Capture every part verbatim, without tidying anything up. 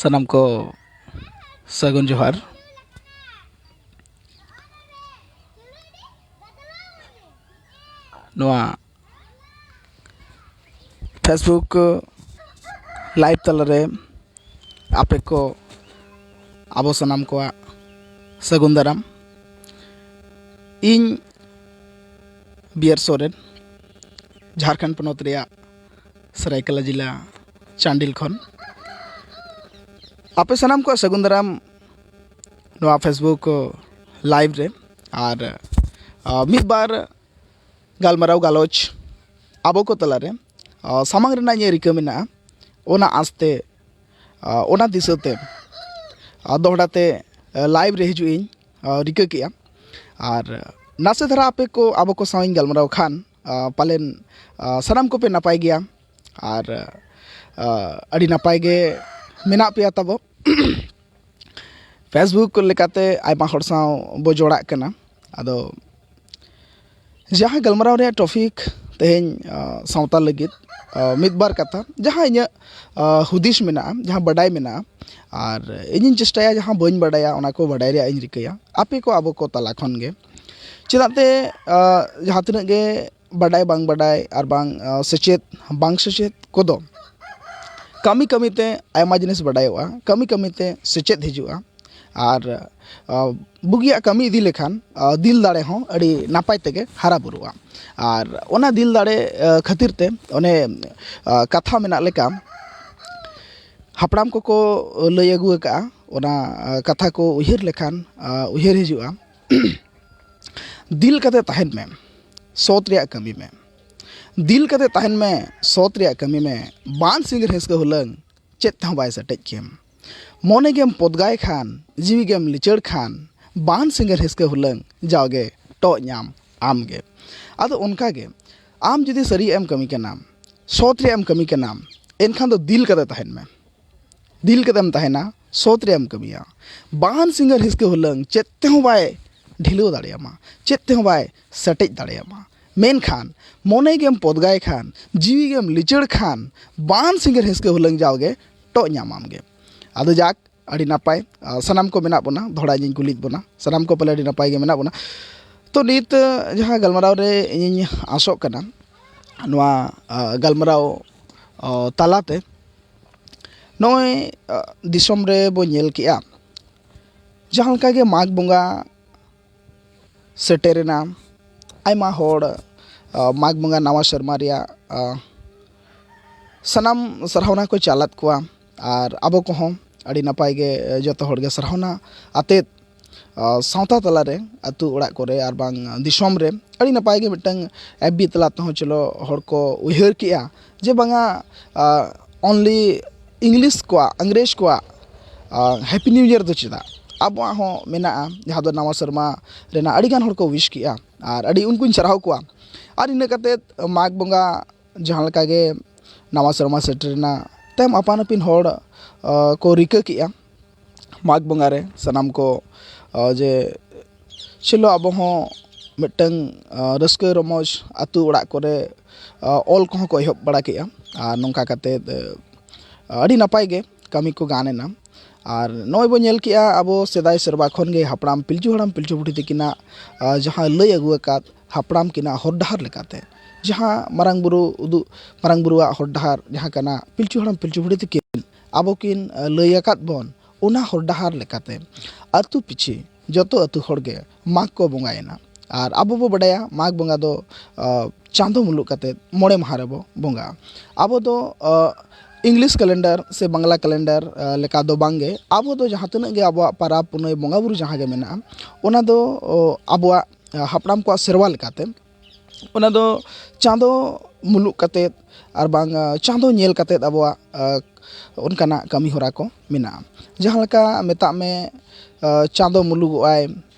ᱥᱟᱱᱟᱢ ᱠᱚ ᱥᱟᱹᱜᱩᱱ ᱡᱚᱦᱟᱨ᱾ ᱱᱚᱣᱟ Facebook live ᱛᱟᱞᱟᱨᱮ ᱟᱯᱮ ᱠᱚ ᱟᱵᱚ ᱥᱟᱱᱟᱢ ᱠᱚᱣᱟᱜ ᱥᱟᱹᱜᱩᱱ ᱫᱟᱨᱟᱢ᱾ ᱤᱧ ᱵᱤ ᱟᱨ ᱥᱚᱨᱮᱱ, ᱡᱷᱟᱲᱠᱷᱚᱸᱰ ᱯᱚᱱᱚᱛ ᱨᱮᱭᱟᱜ ᱥᱟᱹᱨᱟᱹᱭᱠᱮᱞᱟ ᱡᱮᱞᱟ ᱪᱟᱱᱰᱤᱞ ᱠᱷᱚᱱ᱾ ᱟᱯᱮ ᱥᱟᱱᱟᱢ ᱠᱚᱣᱟᱜ ᱥᱟᱹᱜᱩᱱ ᱫᱟᱨᱟᱢ ᱱᱚᱣᱟ Facebook live ᱨᱮ᱾ ᱟᱨ, ᱟ, ᱢᱤᱫ ᱵᱟᱨ ᱜᱟᱞᱢᱟᱨᱟᱣ ᱜᱟᱞᱚᱪ ᱟᱵᱚ ᱠᱚ ᱛᱟᱞᱟᱨᱮ, ᱟ, ᱥᱟᱢᱟᱝ ᱨᱮᱱᱟᱜ ᱤᱧᱟᱹᱜ ᱨᱤᱠᱟᱹ ᱢᱮᱱᱟᱜᱼᱟ᱾ ᱚᱱᱟ ᱟᱸᱥᱛᱮ, ᱟ, ᱚᱱᱟ ᱫᱤᱥᱟᱹᱛᱮ, ᱟ, ᱫᱚᱦᱲᱟ ᱛᱮ, ᱟ, live ᱨᱮ ᱦᱤᱡᱩᱜ ᱤᱧ, ᱟ, ᱨᱤᱠᱟᱹ ᱠᱮᱜᱼᱟ᱾ ᱟᱨ ᱱᱟᱥᱮ ᱫᱷᱟᱨᱟ ᱟᱯᱮ ᱠᱚ ᱟᱵᱚ ᱠᱚ ᱥᱟᱶ ᱤᱧ ᱜᱟᱞᱢᱟᱨᱟᱣ ᱠᱷᱟᱱ, ᱟ, ᱯᱟᱞᱮᱱ, ᱟ, ᱥᱟᱱᱟᱢ ᱠᱚᱯᱮ ᱱᱟᱯᱟᱭ ᱜᱮᱭᱟ᱾ ᱟᱨ, ᱟ, ᱟᱹᱰᱤ ᱱᱟᱯᱟᱭ ᱜᱮ ᱢᱮᱱᱟᱜ ᱯᱮᱭᱟ ᱛᱟᱵᱚ᱾ Facebook ᱞᱮᱠᱟᱛᱮ ᱟᱭᱢᱟ ᱦᱚᱲ ᱥᱟᱶ ᱵᱚ ᱡᱚᱲᱟᱜ ᱠᱟᱱᱟ᱾ ᱟᱫᱚ ᱡᱟᱦᱟᱸ ᱜᱟᱞᱢᱟᱨᱟᱣ ᱨᱮᱭᱟᱜ topic ᱛᱮᱦᱮᱧ, ᱟ, ᱥᱟᱶᱛᱟ ᱞᱟᱹᱜᱤᱫ, ᱟ, ᱢᱤᱫ ᱵᱟᱨ ᱠᱟᱛᱷᱟ, ᱡᱟᱦᱟᱸ ᱤᱧᱟᱹᱜ, ᱟ, ᱦᱩᱫᱤᱥ ᱢᱮᱱᱟᱜᱼᱟ, ᱡᱟᱦᱟᱸ ᱵᱟᱰᱟᱭ ᱢᱮᱱᱟᱜᱼᱟ, ᱟᱨ ᱤᱧᱤᱧ ᱪᱮᱥᱴᱟᱭᱟ ᱡᱟᱦᱟᱸ ᱵᱟᱹᱧ ᱵᱟᱰᱟᱭᱟ ᱚᱱᱟ ᱠᱚ ᱵᱟᱰᱟᱭ ᱨᱮᱭᱟᱜ ᱤᱧ ᱨᱤᱠᱟᱹᱭᱟ ᱟᱯᱮ ᱠᱚ ᱟᱵᱚ ᱠᱚ ᱛᱟᱞᱟ ᱠᱷᱚᱱ ᱜᱮ᱾ ᱪᱮᱫᱟᱜ ᱛᱮ, ᱟ, ᱡᱟᱦᱟᱸ ᱛᱤᱱᱟᱹᱜ ᱜᱮ ᱵᱟᱰᱟᱭ ᱵᱟᱝ ᱵᱟᱰᱟᱭ ᱟᱨ ᱵᱟᱝ, ᱟ, ᱥᱮᱪᱮᱫ ᱵᱟᱝ ᱥᱮᱪᱮᱫ ᱠᱚᱫᱚ ᱠᱟᱹᱢᱤ ᱠᱟᱹᱢᱤ ᱛᱮ ᱟᱭᱢᱟ ᱡᱤᱱᱤᱥ ᱵᱟᱰᱟᱭᱚᱜᱼᱟ, ᱠᱟᱹᱢᱤ ᱠᱟᱹᱢᱤ ᱛᱮ ᱥᱮᱪᱮᱫ ᱦᱤᱡᱩᱜᱼᱟ᱾ ᱟᱨ, ᱟ, ᱵᱩᱜᱤᱭᱟᱜ ᱠᱟᱹᱢᱤ ᱤᱫᱤ ᱞᱮᱠᱷᱟᱱ, ᱟ, ᱫᱤᱞ ᱫᱟᱲᱮ ᱦᱚᱸ ᱟᱹᱰᱤ ᱱᱟᱯᱟᱭ ᱛᱮᱜᱮ ᱦᱟᱨᱟ ᱵᱩᱨᱩᱜᱼᱟ᱾ ᱟᱨ ᱚᱱᱟ ᱫᱤᱞ ᱫᱟᱲᱮ, ᱟ, ᱠᱷᱟᱹᱛᱤᱨ ᱛᱮ ᱚᱱᱮ, ᱟ, ᱠᱟᱛᱷᱟ ᱢᱮᱱᱟᱜ ᱞᱮᱠᱟ, ᱦᱟᱯᱲᱟᱢ ᱠᱚᱠᱚ ᱞᱟᱹᱭ ᱟᱹᱜᱩ ᱟᱠᱟᱫᱼᱟ, ᱚᱱᱟ, ᱟ, ᱠᱟᱛᱷᱟ ᱠᱚ ᱩᱭᱦᱟᱹᱨ ᱞᱮᱠᱷᱟᱱ, ᱟ, ᱩᱭᱦᱟᱹᱨ ᱦᱤᱡᱩᱜᱼᱟ᱾ ᱫᱤᱞ ᱠᱟᱛᱮ ᱛᱟᱦᱮᱱ ᱢᱮ, ᱥᱚᱛ ᱨᱮᱭᱟᱜ ᱠᱟᱹᱢᱤ ᱢᱮ᱾ ᱫᱤᱞ ᱠᱟᱛᱮ ᱛᱟᱦᱮᱱ ᱢᱮ, ᱥᱚᱛ ᱨᱮᱭᱟᱜ ᱠᱟᱹᱢᱤ ᱢᱮ᱾ ᱵᱟᱱ ᱥᱤᱸᱜᱟᱹᱨ ᱦᱤᱥᱠᱟᱹ ᱦᱩᱞᱟᱹᱝ ᱪᱮᱫ ᱛᱮᱦᱚᱸ ᱵᱟᱭ ᱥᱮᱴᱮᱡ ᱠᱮᱢ᱾ ᱢᱚᱱᱮ ᱜᱮᱢ ᱯᱚᱫᱜᱟᱭ ᱠᱷᱟᱱ, ᱡᱤᱣᱤ ᱜᱮᱢ ᱞᱤᱪᱟᱹᱲ ᱠᱷᱟᱱ, ᱵᱟᱱ ᱥᱤᱸᱜᱟᱹᱨ ᱦᱤᱥᱠᱟᱹ ᱦᱩᱞᱟᱹᱝ ᱡᱟᱣᱜᱮ ᱴᱚᱜ ᱧᱟᱢ ᱟᱢ ᱜᱮ᱾ ᱟᱫᱚ ᱚᱱᱠᱟ ᱜᱮ, ᱟᱢ ᱡᱩᱫᱤ ᱥᱟᱹᱨᱤᱭᱟᱜ ᱮᱢ ᱠᱟᱹᱢᱤ ᱠᱟᱱᱟᱢ, ᱥᱚᱛ ᱨᱮᱭᱟᱜ ᱮᱢ ᱠᱟᱹᱢᱤ ᱠᱟᱱᱟᱢ, ᱮᱱᱠᱷᱟᱱ ᱫᱚ ᱫᱤᱞ ᱠᱟᱛᱮ ᱛᱟᱦᱮᱱ ᱢᱮ᱾ ᱫᱤᱞ ᱠᱟᱛᱮᱢ ᱛᱟᱦᱮᱱᱟ, ᱥᱚᱛ ᱨᱮᱭᱟᱜ ᱮᱢ ᱠᱟᱹᱢᱤᱭᱟ᱾ ᱵᱟᱱ ᱥᱤᱸᱜᱟᱹᱨ ᱦᱤᱥᱠᱟᱹ ᱦᱩᱞᱟᱹᱝ ᱪᱮᱫ ᱛᱮᱦᱚᱸ ᱵᱟᱭ ᱰᱷᱤᱞᱟᱹᱣ ᱫᱟᱲᱮᱭᱟᱢᱟ, ᱪᱮᱫ ᱛᱮᱦᱚᱸ ᱵᱟᱭ ᱥᱮᱴᱮᱡ ᱫᱟᱲᱮᱭᱟᱢᱟ᱾ ᱢᱮᱱᱠᱷᱟᱱ ᱢᱚᱱᱮ ᱜᱮᱢ ᱯᱚᱫᱜᱟᱭ ᱠᱷᱟᱱ, ᱡᱤᱣᱤ ᱜᱮᱢ ᱞᱤᱪᱟᱹᱲ ᱠᱷᱟᱱ, ᱵᱟᱱ ᱥᱤᱸᱜᱟᱹᱨ ᱦᱤᱥᱠᱟᱹ ᱦᱩᱞᱟᱹᱝ ᱡᱟᱣᱜᱮ ᱴᱚᱜ ᱧᱟᱢᱟᱢ ᱜᱮ᱾ ᱟᱫᱚ ᱡᱟᱠ, ᱟᱹᱰᱤ ᱱᱟᱯᱟᱭ᱾ ᱟᱨ ᱥᱟᱱᱟᱢ ᱠᱚ ᱢᱮᱱᱟᱜ ᱵᱚᱱᱟ, ᱫᱚᱦᱲᱟ ᱤᱧᱤᱧ ᱠᱩᱞᱤᱭᱮᱫ ᱵᱚᱱᱟ, ᱥᱟᱱᱟᱢ ᱠᱚ ᱯᱟᱞᱮ ᱟᱹᱰᱤ ᱱᱟᱯᱟᱭ ᱜᱮ ᱢᱮᱱᱟᱜ ᱵᱚᱱᱟ᱾ ᱛᱚ ᱱᱤᱛ, ᱟᱸ, ᱡᱟᱦᱟᱸ ᱜᱟᱞᱢᱟᱨᱟᱣ ᱨᱮ ᱤᱧᱤᱧ ᱟᱥᱚᱜ ᱠᱟᱱᱟ, ᱱᱚᱣᱟ, ᱟᱸ, ᱜᱟᱞᱢᱟᱨᱟᱣ, ᱟᱸ, ᱛᱟᱞᱟᱛᱮ ᱱᱚᱜᱼᱚᱭ, ᱟᱸ, ᱫᱤᱥᱚᱢ ᱨᱮ ᱵᱚ ᱧᱮᱞ ᱠᱮᱜᱼᱟ, ᱡᱟᱦᱟᱸ ᱞᱮᱠᱟ ᱜᱮ ᱢᱟᱜᱽ ᱵᱚᱸᱜᱟ ᱥᱮᱴᱮᱨᱮᱱᱟ᱾ ᱟᱭᱢᱟ ᱦᱚᱲ, ᱟᱸ, ᱢᱟᱜᱽ ᱵᱚᱸᱜᱟ ᱱᱟᱣᱟ ᱥᱮᱨᱢᱟ ᱨᱮᱭᱟᱜ, ᱟᱸ, ᱥᱟᱱᱟᱢ ᱥᱟᱨᱦᱟᱣᱱᱟ ᱠᱚ ᱪᱟᱞᱟᱫ ᱠᱚᱣᱟ᱾ ᱟᱨ ᱟᱵᱚ ᱠᱚᱦᱚᱸ ᱟᱹᱰᱤ ᱱᱟᱯᱟᱭ ᱜᱮ, ᱟᱸ, ᱡᱚᱛᱚ ᱦᱚᱲ ᱜᱮ ᱥᱟᱨᱦᱟᱣᱱᱟ ᱟᱛᱮᱫ, ᱟᱸ, ᱥᱟᱶᱛᱟ ᱛᱟᱞᱟᱨᱮ, ᱟᱹᱛᱩ ᱚᱲᱟᱜ ᱠᱚᱨᱮ ᱟᱨ ᱵᱟᱝ ᱫᱤᱥᱚᱢ ᱨᱮ ᱟᱹᱰᱤ ᱱᱟᱯᱟᱭ ᱜᱮ ᱢᱤᱫᱴᱟᱝ ᱮᱯᱷ ᱵᱤ ᱛᱟᱞᱟ ᱛᱮᱦᱚᱸ ᱪᱚᱞᱚ ᱦᱚᱲ ᱠᱚ ᱩᱭᱦᱟᱹᱨ ᱠᱮᱜᱼᱟ ᱡᱮ ᱵᱟᱝᱟ, ᱟᱸ, only English ᱠᱚᱣᱟᱜ, ᱤᱝᱨᱮᱡᱽ ᱠᱚᱣᱟᱜ, ᱟᱸ, Happy New Year ᱫᱚ ᱪᱮᱫᱟᱜ? ᱟᱵᱚᱣᱟᱜ ᱦᱚᱸ ᱢᱮᱱᱟᱜᱼᱟ, ᱡᱟᱦᱟᱸ ᱫᱚ ᱱᱟᱣᱟ ᱥᱮᱨᱢᱟ ᱨᱮᱱᱟᱜ ᱟᱹᱰᱤᱜᱟᱱ ᱦᱚᱲ ᱠᱚ wish ᱠᱮᱜᱼᱟ᱾ ᱟᱨ ᱟᱹᱰᱤ ᱩᱱᱠᱩᱧ ᱥᱟᱨᱦᱟᱣ ᱠᱚᱣᱟ᱾ ᱟᱨ ᱤᱱᱟᱹ ᱠᱟᱛᱮᱫ ᱢᱟᱜᱽ ᱵᱚᱸᱜᱟ ᱡᱟᱦᱟᱸ ᱞᱮᱠᱟ ᱜᱮ ᱱᱟᱣᱟ ᱥᱮᱨᱢᱟ ᱥᱮᱴᱮᱨᱮᱱᱟ, ᱛᱟᱭᱚᱢ ᱟᱯᱟᱱ ᱟᱹᱯᱤᱱ ᱦᱚᱲ, ᱟᱸ, ᱠᱚ ᱨᱤᱠᱟᱹ ᱠᱮᱜᱼᱟ ᱢᱟᱜᱽ ᱵᱚᱸᱜᱟ ᱨᱮ ᱥᱟᱱᱟᱢ ᱠᱚ, ᱟᱸ, ᱡᱮ ᱪᱚᱞᱚ ᱟᱵᱚ ᱦᱚᱸ ᱢᱤᱫᱴᱟᱝ, ᱟᱸ, ᱨᱟᱹᱥᱠᱟᱹ ᱨᱚᱢᱚᱡᱽ ᱟᱹᱛᱩ ᱚᱲᱟᱜ ᱠᱚᱨᱮ, ᱟᱸ, ᱚᱞ ᱠᱚᱦᱚᱸ ᱠᱚ ᱮᱦᱚᱵ ᱵᱟᱲᱟ ᱠᱮᱜᱼᱟ᱾ ᱟᱨ ᱱᱚᱝᱠᱟ ᱠᱟᱛᱮᱫ, ᱟᱸ, ᱟᱹᱰᱤ ᱱᱟᱯᱟᱭ ᱜᱮ ᱠᱟᱹᱢᱤ ᱠᱚ ᱜᱟᱱ ᱮᱱᱟ᱾ ᱟᱨ ᱱᱚᱜᱼᱚᱭ ᱵᱚ ᱧᱮᱞ ᱠᱮᱜᱼᱟ, ᱟᱵᱚ ᱥᱮᱫᱟᱭ ᱥᱮᱨᱣᱟ ᱠᱷᱚᱱ ᱜᱮ ᱦᱟᱯᱲᱟᱢ ᱯᱤᱞᱪᱩ ᱦᱟᱲᱟᱢ ᱯᱤᱞᱪᱩ ᱵᱩᱰᱷᱤ ᱛᱟᱹᱠᱤᱱᱟᱜ, ᱟᱸ, ᱡᱟᱦᱟᱸ ᱞᱟᱹᱭ ᱟᱹᱜᱩ ᱟᱠᱟᱫ ᱦᱟᱯᱲᱟᱢ ᱠᱤᱱᱟᱜ ᱦᱚᱨ ᱰᱟᱦᱟᱨ ᱞᱮᱠᱟᱛᱮ, ᱡᱟᱦᱟᱸ ᱢᱟᱨᱟᱝ ᱵᱩᱨᱩ ᱩᱫᱩᱜ, ᱢᱟᱨᱟᱝ ᱵᱩᱨᱩᱣᱟᱜ ᱦᱚᱨ ᱰᱟᱦᱟᱨ ᱡᱟᱦᱟᱸ ᱠᱟᱱᱟ, ᱯᱤᱞᱪᱩ ᱦᱟᱲᱟᱢ ᱯᱤᱞᱪᱩ ᱵᱩᱰᱷᱤ ᱛᱟᱹᱠᱤᱱ ᱟᱵᱚ ᱠᱤᱱ, ᱟᱸ, ᱞᱟᱹᱭ ᱟᱠᱟᱫ ᱵᱚᱱ, ᱚᱱᱟ ᱦᱚᱨ ᱰᱟᱦᱟᱨ ᱞᱮᱠᱟᱛᱮ ᱟᱹᱛᱩ ᱯᱤᱪᱷᱤ ᱡᱚᱛᱚ ᱟᱹᱛᱩ ᱦᱚᱲ ᱜᱮ ᱢᱟᱜᱽ ᱠᱚ ᱵᱚᱸᱜᱟᱭᱮᱱᱟ᱾ ᱟᱨ ᱟᱵᱚ ᱵᱚ ᱵᱟᱰᱟᱭᱟ, ᱢᱟᱜᱽ ᱵᱚᱸᱜᱟ ᱫᱚ, ᱟᱸ, ᱪᱟᱸᱫᱚ ᱢᱩᱞᱩᱜ ᱠᱟᱛᱮᱫ ᱢᱚᱬᱮ ᱢᱟᱦᱟ ᱨᱮᱵᱚ ᱵᱚᱸᱜᱟᱜᱼᱟ᱾ ᱟᱵᱚ ᱫᱚ, ᱟᱸ, English calendar ᱥᱮ ᱵᱟᱝᱞᱟ calendar, ᱟᱸ, ᱞᱮᱠᱟ ᱫᱚ ᱵᱟᱝᱜᱮ᱾ ᱟᱵᱚ ᱫᱚ ᱡᱟᱦᱟᱸ ᱛᱤᱱᱟᱹᱜ ᱜᱮ ᱟᱵᱚᱣᱟᱜ ᱯᱟᱨᱟᱵᱽ ᱯᱩᱱᱟᱹᱭ ᱵᱚᱸᱜᱟ ᱵᱩᱨᱩ ᱡᱟᱦᱟᱸ ᱜᱮ ᱢᱮᱱᱟᱜᱼᱟ, ᱚᱱᱟ ᱫᱚ, ᱚ, ᱟᱵᱚᱣᱟᱜ, ᱟᱸ, ᱦᱟᱯᱲᱟᱢ ᱠᱚᱣᱟᱜ ᱥᱮᱨᱣᱟ ᱞᱮᱠᱟᱛᱮ ᱚᱱᱟ ᱫᱚ ᱪᱟᱸᱫᱚ ᱢᱩᱞᱩᱜ ᱠᱟᱛᱮᱫ ᱟᱨ ᱵᱟᱝ, ᱟᱸ, ᱪᱟᱸᱫᱚ ᱧᱮᱞ ᱠᱟᱛᱮᱫ ᱟᱵᱚᱣᱟᱜ, ᱟᱸ, ᱚᱱᱠᱟᱱᱟᱜ ᱠᱟᱹᱢᱤ ᱦᱚᱨᱟ ᱠᱚ ᱢᱮᱱᱟᱜᱼᱟ᱾ ᱡᱟᱦᱟᱸ ᱞᱮᱠᱟ ᱢᱮᱛᱟᱜ ᱢᱮ, ᱟᱸ, ᱪᱟᱸᱫᱚ ᱢᱩᱞᱩᱜᱚᱜᱼᱟᱭ,